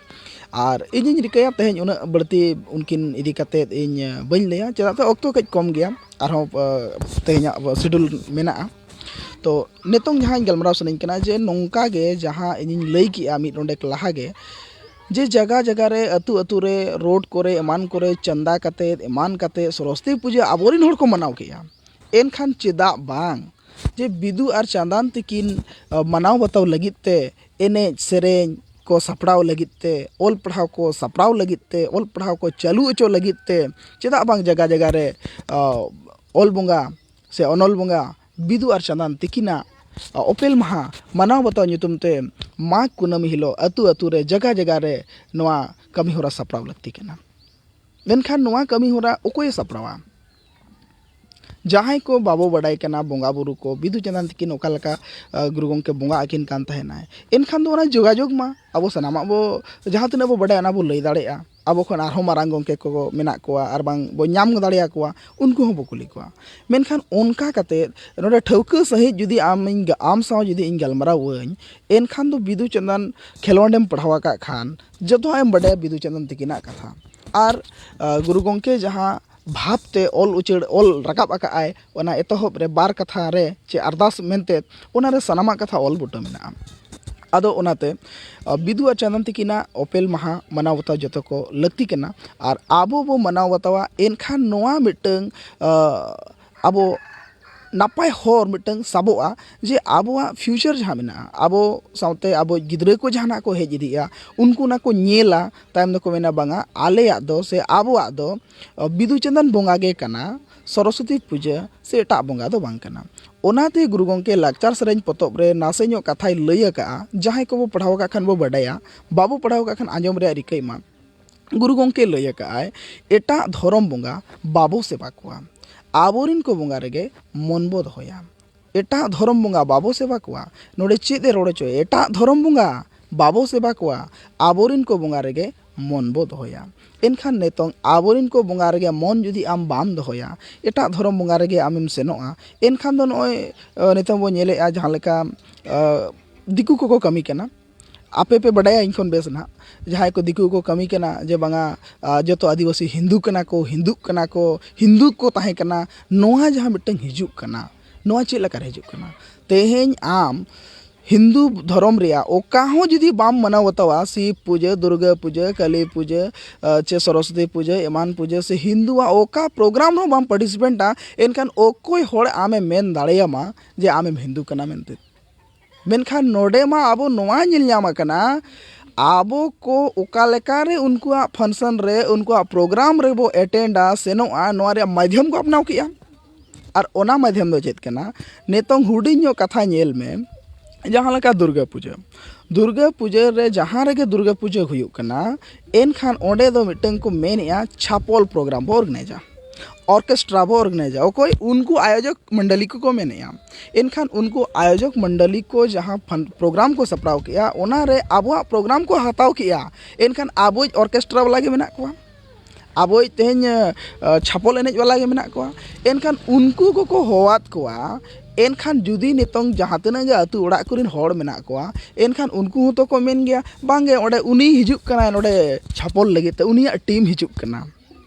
ᱟᱨ ᱤᱧᱤᱧ ᱨᱤᱠᱟᱹᱭᱟ ᱛᱮᱦᱮᱧ ᱩᱱᱟᱹᱜ ᱵᱟᱹᱲᱛᱤ ᱩᱱᱠᱤᱱ ᱤᱫᱤ ᱠᱟᱛᱮᱫ ᱤᱧ ᱵᱟᱹᱧ ᱞᱟᱹᱭᱟ, ᱪᱮᱫᱟᱜ ᱥᱮ ᱚᱠᱛᱚ ᱠᱟᱹᱡ ᱠᱚᱢ ᱜᱮᱭᱟ, ᱟᱨᱦᱚᱸ, ᱟ, ᱛᱮᱦᱮᱧᱟᱜ ᱥᱤᱰᱩᱞ ᱢᱮᱱᱟᱜᱼᱟ᱾ ᱛᱚ ᱱᱤᱛᱚᱝ ᱡᱟᱦᱟᱸᱧ ᱜᱟᱞᱢᱟᱨᱟᱣ ᱥᱟᱱᱟᱧ ᱠᱟᱱᱟ ᱡᱮ ᱱᱚᱝᱠᱟ ᱜᱮ ᱡᱟᱦᱟᱸ ᱤᱧᱤᱧ ᱞᱟᱹᱭ ᱠᱮᱜᱼᱟ ᱢᱤᱫ ᱰᱚᱸᱰᱮᱠ ᱞᱟᱦᱟ ᱜᱮ, ᱡᱮ ᱡᱟᱭᱜᱟ ᱡᱟᱭᱜᱟ ᱨᱮ, ᱟᱹᱛᱩ ᱟᱹᱛᱩ ᱨᱮ, ᱨᱳᱰ ᱠᱚᱨᱮ, ᱮᱢᱟᱱ ᱠᱚᱨᱮ ᱪᱟᱸᱫᱟ ᱠᱟᱛᱮᱫ, ᱮᱢᱟᱱ ᱠᱟᱛᱮᱫ ᱥᱚᱨᱚᱥᱚᱛᱤ ᱯᱩᱡᱟᱹ ᱟᱵᱚᱨᱮᱱ ᱦᱚᱲ ᱠᱚ ᱢᱟᱱᱟᱣ ᱠᱮᱜᱼᱟ᱾ ᱮᱱᱠᱷᱟᱱ ᱪᱮᱫᱟᱜ ᱵᱟᱝ ᱡᱮ ᱵᱤᱫᱩ ᱟᱨ ᱪᱟᱸᱫᱟᱱ ᱛᱤᱠᱤᱱ, ᱟ, ᱢᱟᱱᱟᱣ ᱵᱟᱛᱟᱣ ᱞᱟᱹᱜᱤᱫ ᱛᱮ, ᱮᱱᱮᱡ ᱥᱮᱨᱮᱧ ᱠᱚ ᱥᱟᱯᱲᱟᱣ ᱞᱟᱹᱜᱤᱫ ᱛᱮ, ᱚᱞ ᱯᱟᱲᱦᱟᱣ ᱠᱚ ᱥᱟᱯᱲᱟᱣ ᱞᱟᱹᱜᱤᱫ ᱛᱮ, ᱚᱞ ᱯᱟᱲᱦᱟᱣ ᱠᱚ ᱪᱟᱹᱞᱩ ᱦᱚᱪᱚ ᱞᱟᱹᱜᱤᱫ ᱛᱮ, ᱪᱮᱫᱟᱜ ᱵᱟᱝ ᱡᱟᱭᱜᱟ ᱡᱟᱭᱜᱟ ᱨᱮ, ᱟ, ᱚᱞ ᱵᱚᱸᱜᱟ ᱥᱮ ᱚᱱᱚᱞ ᱵᱚᱸᱜᱟ ᱵᱤᱫᱩ ᱟᱨ ᱪᱟᱸᱫᱟᱱ ᱛᱤᱠᱤᱱᱟᱜ, ᱟ, ᱚᱯᱮᱞ ᱢᱟᱦᱟ ᱢᱟᱱᱟᱣ ᱵᱟᱛᱟᱣ ᱧᱩᱛᱩᱢ ᱛᱮ ᱢᱟᱜᱽ ᱠᱩᱱᱟᱹᱢᱤ ᱦᱤᱞᱳᱜ ᱟᱹᱛᱩ ᱟᱹᱛᱩ ᱨᱮ ᱡᱟᱭᱜᱟ ᱡᱟᱭᱜᱟ ᱨᱮ ᱱᱚᱣᱟ ᱠᱟᱹᱢᱤ ᱦᱚᱨᱟ ᱥᱟᱯᱲᱟᱣ ᱞᱟᱹᱠᱛᱤ ᱠᱟᱱᱟ᱾ ᱢᱮᱱᱠᱷᱟᱱ ᱱᱚᱣᱟ ᱠᱟᱹᱢᱤ ᱦᱚᱨᱟ ᱚᱠᱚᱭᱮ ᱥᱟᱯᱲᱟᱣᱟ? ᱡᱟᱦᱟᱸᱭ ᱠᱚ ᱵᱟᱵᱚ ᱵᱟᱰᱟᱭ ᱠᱟᱱᱟ ᱵᱚᱸᱜᱟ ᱵᱩᱨᱩ ᱠᱚ, ᱵᱤᱫᱩ ᱪᱟᱸᱫᱟᱱ ᱛᱤᱠᱤᱱ ᱚᱠᱟ ᱞᱮᱠᱟ, ᱟ, ᱜᱩᱨᱩ ᱜᱚᱢᱠᱮ ᱵᱚᱸᱜᱟ ᱟᱹᱠᱤᱱ ᱠᱟᱱ ᱛᱟᱦᱮᱱᱟᱭ, ᱮᱱᱠᱷᱟᱱ ᱫᱚ ᱚᱱᱟ ᱡᱳᱜᱟᱡᱳᱜᱽ ᱢᱟ, ᱟᱵᱚ ᱥᱟᱱᱟᱢᱟᱜ ᱵᱚ, ᱡᱟᱦᱟᱸ ᱛᱤᱱᱟᱹᱜ ᱵᱚ ᱵᱟᱰᱟᱭᱟ ᱚᱱᱟ ᱵᱚ ᱞᱟᱹᱭ ᱫᱟᱲᱮᱭᱟᱜᱼᱟ᱾ ᱟᱵᱚ ᱠᱷᱚᱱ ᱟᱨᱦᱚᱸ ᱢᱟᱨᱟᱝ ᱜᱚᱢᱠᱮ ᱠᱚ ᱢᱮᱱᱟᱜ ᱠᱚᱣᱟ, ᱟᱨ ᱵᱟᱝ ᱵᱚ ᱧᱟᱢ ᱫᱟᱲᱮᱭᱟᱠᱚᱣᱟ, ᱩᱱᱠᱩ ᱦᱚᱸ ᱵᱚ ᱠᱩᱞᱤ ᱠᱚᱣᱟ᱾ ᱢᱮᱱᱠᱷᱟᱱ ᱚᱱᱠᱟ ᱠᱟᱛᱮᱫ ᱱᱚᱰᱮ ᱴᱷᱟᱹᱣᱠᱟᱹ ᱥᱟᱺᱦᱤᱡ ᱡᱩᱫᱤ ᱟᱢᱤᱧ, ᱟᱢ ᱥᱟᱶ ᱡᱩᱫᱤ ᱤᱧ ᱜᱟᱞᱢᱟᱨᱟᱣ ᱟᱹᱧ, ᱮᱱᱠᱷᱟᱱ ᱫᱚ ᱵᱤᱫᱩ ᱪᱟᱸᱫᱟᱱ ᱠᱷᱮᱞᱳᱸᱰᱮᱢ ᱯᱟᱲᱦᱟᱣ ᱟᱠᱟᱫ ᱠᱷᱟᱱ ᱡᱚᱛᱚᱣᱟᱜ ᱮᱢ ᱵᱟᱰᱟᱭᱟ ᱵᱤᱫᱩ ᱪᱟᱸᱫᱟᱱ ᱛᱤᱠᱤᱱᱟᱜ ᱠᱟᱛᱷᱟ᱾ ᱟᱨ, ᱟ, ᱜᱩᱨᱩ ᱜᱚᱢᱠᱮ ᱡᱟᱦᱟᱸ ᱵᱷᱟᱵᱽ ᱛᱮ ᱚᱞ ᱩᱪᱟᱹᱲ, ᱚᱞ ᱨᱟᱠᱟᱵ ᱟᱠᱟᱫ ᱟᱭ, ᱚᱱᱟ ᱮᱛᱚᱦᱚᱵ ᱨᱮ ᱵᱟᱨ ᱠᱟᱛᱷᱟ ᱨᱮ ᱪᱮ ᱟᱨᱫᱟᱥ ᱢᱮᱱᱛᱮ, ᱚᱱᱟ ᱨᱮ ᱥᱟᱱᱟᱢᱟᱜ ᱠᱟᱛᱷᱟ ᱚᱞ ᱵᱩᱴᱟᱹ ᱢᱮᱱᱟᱜᱼᱟ᱾ ᱟᱫᱚ ᱚᱱᱟᱛᱮ, ᱟ, ᱵᱤᱫᱩ ᱟᱨ ᱪᱟᱸᱫᱟᱱ ᱛᱤᱠᱤᱱᱟᱜ ᱚᱯᱮᱞ ᱢᱟᱦᱟ ᱢᱟᱱᱟᱣ ᱵᱟᱛᱟᱣ ᱡᱚᱛᱚ ᱠᱚ ᱞᱟᱹᱠᱛᱤ ᱠᱟᱱᱟ᱾ ᱟᱨ ᱟᱵᱚ ᱵᱚ ᱢᱟᱱᱟᱣ ᱵᱟᱛᱟᱣᱟ, ᱮᱱᱠᱷᱟᱱ ᱱᱚᱣᱟ ᱢᱤᱫᱴᱟᱹᱝ, ᱟ, ᱟᱵᱚ ᱱᱟᱯᱟᱭ ᱦᱚᱨ ᱢᱤᱫᱴᱟᱝ ᱥᱟᱵᱚᱜᱼᱟ, ᱡᱮ ᱟᱵᱚᱣᱟᱜ future ᱡᱟᱦᱟᱸ ᱢᱮᱱᱟᱜᱼᱟ, ᱟᱵᱚ ᱥᱟᱶᱛᱮ ᱟᱵᱚ ᱜᱤᱫᱽᱨᱟᱹ ᱠᱚ ᱡᱟᱦᱟᱱᱟᱜ ᱠᱚ ᱦᱮᱡ ᱤᱫᱤᱜᱼᱟ, ᱩᱱᱠᱩ ᱚᱱᱟ ᱠᱚ ᱧᱮᱞᱟ, ᱛᱟᱭᱚᱢ ᱫᱚᱠᱚ ᱢᱮᱱᱟ, "ᱵᱟᱝᱟ, ᱟᱞᱮᱭᱟᱜ ᱫᱚ ᱥᱮ ᱟᱵᱚᱣᱟᱜ ᱫᱚ ᱵᱤᱫᱩ ᱪᱟᱸᱫᱟᱱ ᱵᱚᱸᱜᱟ ᱜᱮ ᱠᱟᱱᱟ, ᱥᱚᱨᱚᱥᱚᱛᱤ ᱯᱩᱡᱟᱹ ᱥᱮ ᱮᱴᱟᱜ ᱵᱚᱸᱜᱟ ᱫᱚ ᱵᱟᱝ ᱠᱟᱱᱟ᱾" ᱚᱱᱟᱛᱮ ᱜᱩᱨᱩ ᱜᱚᱢᱠᱮ ᱞᱟᱠᱪᱟᱨ ᱥᱮᱨᱮᱧ ᱯᱚᱛᱚᱵ ᱨᱮ ᱱᱟᱥᱮ ᱧᱚᱜ ᱠᱟᱛᱷᱟᱭ ᱞᱟᱹᱭ ᱟᱠᱟᱫᱼᱟ, ᱡᱟᱦᱟᱸᱭ ᱠᱚᱵᱚ ᱯᱟᱲᱦᱟᱣ ᱟᱠᱟᱫ ᱠᱷᱟᱱ ᱵᱚ ᱵᱟᱰᱟᱭᱟ, ᱵᱟᱵᱚ ᱯᱟᱲᱦᱟᱣ ᱟᱠᱟᱫ ᱠᱷᱟᱱ ᱟᱸᱡᱚᱢ ᱨᱮᱭᱟᱜ ᱨᱤᱠᱟᱹᱭ ᱢᱟ᱾ ᱜᱩᱨᱩ ᱜᱚᱢᱠᱮ ᱞᱟᱹᱭ ᱟᱠᱟᱫᱼᱟᱭ, ᱮᱴᱟᱜ ᱫᱷᱚᱨᱚᱢ ᱵᱚᱸᱜᱟ ᱵᱟᱵᱚ ᱥᱮᱵᱟ ᱠᱚᱣᱟ, ᱟᱵᱚᱨᱮᱱ ᱠᱚ ᱵᱚᱸᱜᱟ ᱨᱮᱜᱮ ᱢᱚᱱ ᱵᱚ ᱫᱚᱦᱚᱭᱟ᱾ ᱮᱴᱟᱜ ᱫᱷᱚᱨᱚᱢ ᱵᱚᱸᱜᱟ ᱵᱟᱵᱚ ᱥᱮᱵᱟ ᱠᱚᱣᱟ᱾ ᱱᱚᱰᱮ ᱪᱮᱫ ᱮ ᱨᱚᱲ ᱦᱚᱪᱚᱭᱟ? ᱮᱴᱟᱜ ᱫᱷᱚᱨᱚᱢ ᱵᱚᱸᱜᱟ ᱵᱟᱵᱚ ᱥᱮᱵᱟ ᱠᱚᱣᱟ, ᱟᱵᱚᱨᱮᱱ ᱠᱚ ᱵᱚᱸᱜᱟ ᱨᱮᱜᱮ ᱢᱚᱱ ᱵᱚ ᱫᱚᱦᱚᱭᱟ᱾ ᱮᱱᱠᱷᱟᱱ ᱱᱤᱛᱚᱝ ᱟᱵᱚᱨᱮᱱ ᱠᱚ ᱵᱚᱸᱜᱟ ᱨᱮᱜᱮ ᱢᱚᱱ ᱡᱩᱫᱤ ᱟᱢ ᱵᱟᱢ ᱫᱚᱦᱚᱭᱟ, ᱮᱴᱟᱜ ᱫᱷᱚᱨᱚᱢ ᱵᱚᱸᱜᱟ ᱨᱮᱜᱮ ᱟᱢᱮᱢ ᱥᱮᱱᱚᱜᱼᱟ, ᱮᱱᱠᱷᱟᱱ ᱫᱚ ᱱᱚᱜᱼᱚᱭ, ᱟᱹ, ᱱᱤᱛᱚᱝ ᱵᱚ ᱧᱮᱞᱮᱫᱼᱟ ᱡᱟᱦᱟᱸ ᱞᱮᱠᱟ, ᱟᱹ, ᱫᱤᱠᱩ ᱠᱚᱠᱚ ᱠᱟᱹᱢᱤ ᱠᱟᱱᱟ᱾ ᱟᱯᱮ ᱯᱮ ᱵᱟᱰᱟᱭᱟ ᱤᱧ ᱠᱷᱚᱱ ᱵᱮᱥ ᱱᱟᱦᱟᱜ, ᱡᱟᱦᱟᱸᱭ ᱠᱚ ᱫᱤᱠᱩ ᱠᱚ ᱠᱟᱹᱢᱤ ᱠᱟᱱᱟ ᱡᱮ ᱵᱟᱝᱟ, ᱟᱹ, ᱡᱚᱛᱚ ᱟᱹᱫᱤᱵᱟᱹᱥᱤ ᱦᱤᱱᱫᱩ ᱠᱟᱱᱟ ᱠᱚ, ᱦᱤᱱᱫᱩᱜ ᱠᱟᱱᱟ ᱠᱚ, ᱦᱤᱱᱫᱩ ᱠᱚ ᱛᱟᱦᱮᱸ ᱠᱟᱱᱟ, ᱱᱚᱣᱟ ᱡᱟᱦᱟᱸ ᱢᱤᱫᱴᱟᱝ ᱦᱤᱡᱩᱜ ᱠᱟᱱᱟ, ᱱᱚᱣᱟ ᱪᱮᱫ ᱞᱮᱠᱟᱨᱮ ᱦᱤᱡᱩᱜ ᱠᱟᱱᱟ? ᱛᱮᱦᱮᱧ ᱟᱢ ᱦᱤᱱᱫᱩ ᱫᱷᱚᱨᱚᱢ ᱨᱮᱭᱟᱜ ᱚᱠᱟ ᱦᱚᱸ ᱡᱩᱫᱤ ᱵᱟᱢ ᱢᱟᱱᱟᱣ ᱵᱟᱛᱟᱣᱟ, ᱥᱤᱵ ᱯᱩᱡᱟᱹ, ᱫᱩᱨᱜᱟᱹ ᱯᱩᱡᱟᱹ, ᱠᱟᱹᱞᱤ ᱯᱩᱡᱟᱹ, ᱟᱹ, ᱪᱮ ᱥᱚᱨᱚᱥᱚᱛᱤ ᱯᱩᱡᱟᱹ, ᱮᱢᱟᱱ ᱯᱩᱡᱟᱹ, ᱥᱮ ᱦᱤᱱᱫᱩᱣᱟᱜ ᱚᱠᱟ program ᱨᱮᱦᱚᱸ ᱵᱟᱢ participate ᱟ, ᱮᱱᱠᱷᱟᱱ ᱚᱠᱚᱭ ᱦᱚᱲ ᱟᱢᱮ ᱢᱮᱱ ᱫᱟᱲᱮᱭᱟᱢᱟ ᱡᱮ ᱟᱢᱮᱢ ᱦᱤᱱᱫᱩ ᱠᱟᱱᱟ ᱢᱮᱱᱛᱮ? ᱢᱮᱱᱠᱷᱟᱱ ᱱᱚᱰᱮ ᱢᱟ ᱟᱵᱚ ᱱᱚᱣᱟ ᱧᱮᱞ ᱧᱟᱢ ᱟᱠᱟᱱᱟ, ᱟᱵᱚ ᱠᱚ ᱚᱠᱟ ᱞᱮᱠᱟᱨᱮ ᱩᱱᱠᱩᱣᱟᱜ function ᱨᱮ, ᱩᱱᱠᱩᱣᱟᱜ program ᱨᱮᱵᱚ attend ᱟ, ᱥᱮᱱᱚᱜᱼᱟ, ᱱᱚᱣᱟ ᱨᱮᱭᱟᱜ ᱢᱟᱫᱷᱭᱚᱢ ᱠᱚ ᱟᱯᱱᱟᱣ ᱠᱮᱜᱼᱟ᱾ ᱟᱨ ᱚᱱᱟ ᱢᱟᱫᱷᱭᱚᱢ ᱫᱚ ᱪᱮᱫ ᱠᱟᱱᱟ? ᱱᱤᱛᱚᱝ ᱦᱩᱰᱤᱧ ᱧᱚᱜ ᱠᱟᱛᱷᱟ ᱧᱮᱞ ᱢᱮ, ᱡᱟᱦᱟᱸ ᱞᱮᱠᱟ ᱫᱩᱨᱜᱟᱹ ᱯᱩᱡᱟᱹ, ᱫᱩᱨᱜᱟᱹ ᱯᱩᱡᱟᱹ ᱨᱮ ᱡᱟᱦᱟᱸ ᱨᱮᱜᱮ ᱫᱩᱨᱜᱟᱹ ᱯᱩᱡᱟᱹ ᱦᱩᱭᱩᱜ ᱠᱟᱱᱟ, ᱮᱱᱠᱷᱟᱱ ᱚᱸᱰᱮ ᱫᱚ ᱢᱤᱫᱴᱟᱝ ᱠᱚ ᱢᱮᱱᱮᱜᱼᱟ, ᱪᱷᱟᱯᱚᱞ program ᱵᱚ organize ᱟ, orchestra ᱵᱚ organize ᱟ᱾ ᱚᱠᱚᱭ? ᱩᱱᱠᱩ ᱟᱭᱳᱡᱚᱠ ᱢᱚᱱᱰᱚᱞᱤ ᱠᱚᱠᱚ ᱢᱮᱱᱮᱜᱼᱟ᱾ ᱮᱱᱠᱷᱟᱱ ᱩᱱᱠᱩ ᱟᱭᱳᱡᱚᱠ ᱢᱚᱱᱰᱚᱞᱤ ᱠᱚ ᱡᱟᱦᱟᱸ ᱯᱷᱟᱱ-, program ᱠᱚ ᱥᱟᱯᱲᱟᱣ ᱠᱮᱜᱼᱟ, ᱚᱱᱟᱨᱮ ᱟᱵᱚᱣᱟᱜ program ᱠᱚ ᱦᱟᱛᱟᱣ ᱠᱮᱜᱼᱟ, ᱮᱱᱠᱷᱟᱱ ᱟᱵᱚᱭᱤᱡ orchestra ᱵᱟᱞᱟ ᱜᱮ ᱢᱮᱱᱟᱜ ᱠᱚᱣᱟ, ᱟᱵᱚᱭᱤᱡ ᱛᱮᱦᱮᱧ, ᱟᱹ, ᱪᱷᱟᱯᱚᱞ ᱮᱱᱮᱡ ᱵᱟᱞᱟ ᱜᱮ ᱢᱮᱱᱟᱜ ᱠᱚᱣᱟ᱾ ᱮᱱᱠᱷᱟᱱ ᱩᱱᱠᱩ ᱠᱚᱠᱚ ᱦᱚᱦᱚᱣᱟᱫ ᱠᱚᱣᱟ᱾ ᱮᱱᱠᱷᱟᱱ ᱡᱩᱫᱤ ᱱᱤᱛᱚᱝ ᱡᱟᱦᱟᱸ ᱛᱤᱱᱟᱹᱜ ᱜᱮ ᱟᱹᱛᱩ ᱚᱲᱟᱜ ᱠᱚᱨᱮᱱ ᱦᱚᱲ ᱢᱮᱱᱟᱜ ᱠᱚᱣᱟ, ᱮᱱᱠᱷᱟᱱ ᱩᱱᱠᱩ ᱦᱚᱸᱛᱚ ᱠᱚ ᱢᱮᱱ ᱜᱮᱭᱟ, "ᱵᱟᱝᱜᱮ, ᱚᱸᱰᱮ ᱩᱱᱤ ᱦᱤᱡᱩᱜ ᱠᱟᱱᱟᱭ, ᱱᱚᱰᱮ ᱪᱷᱟᱯᱚᱞ ᱞᱟᱹᱜᱤᱫ ᱛᱮ, ᱩᱱᱤᱭᱟᱜ team ᱦᱤᱡᱩᱜ ᱠᱟᱱᱟ,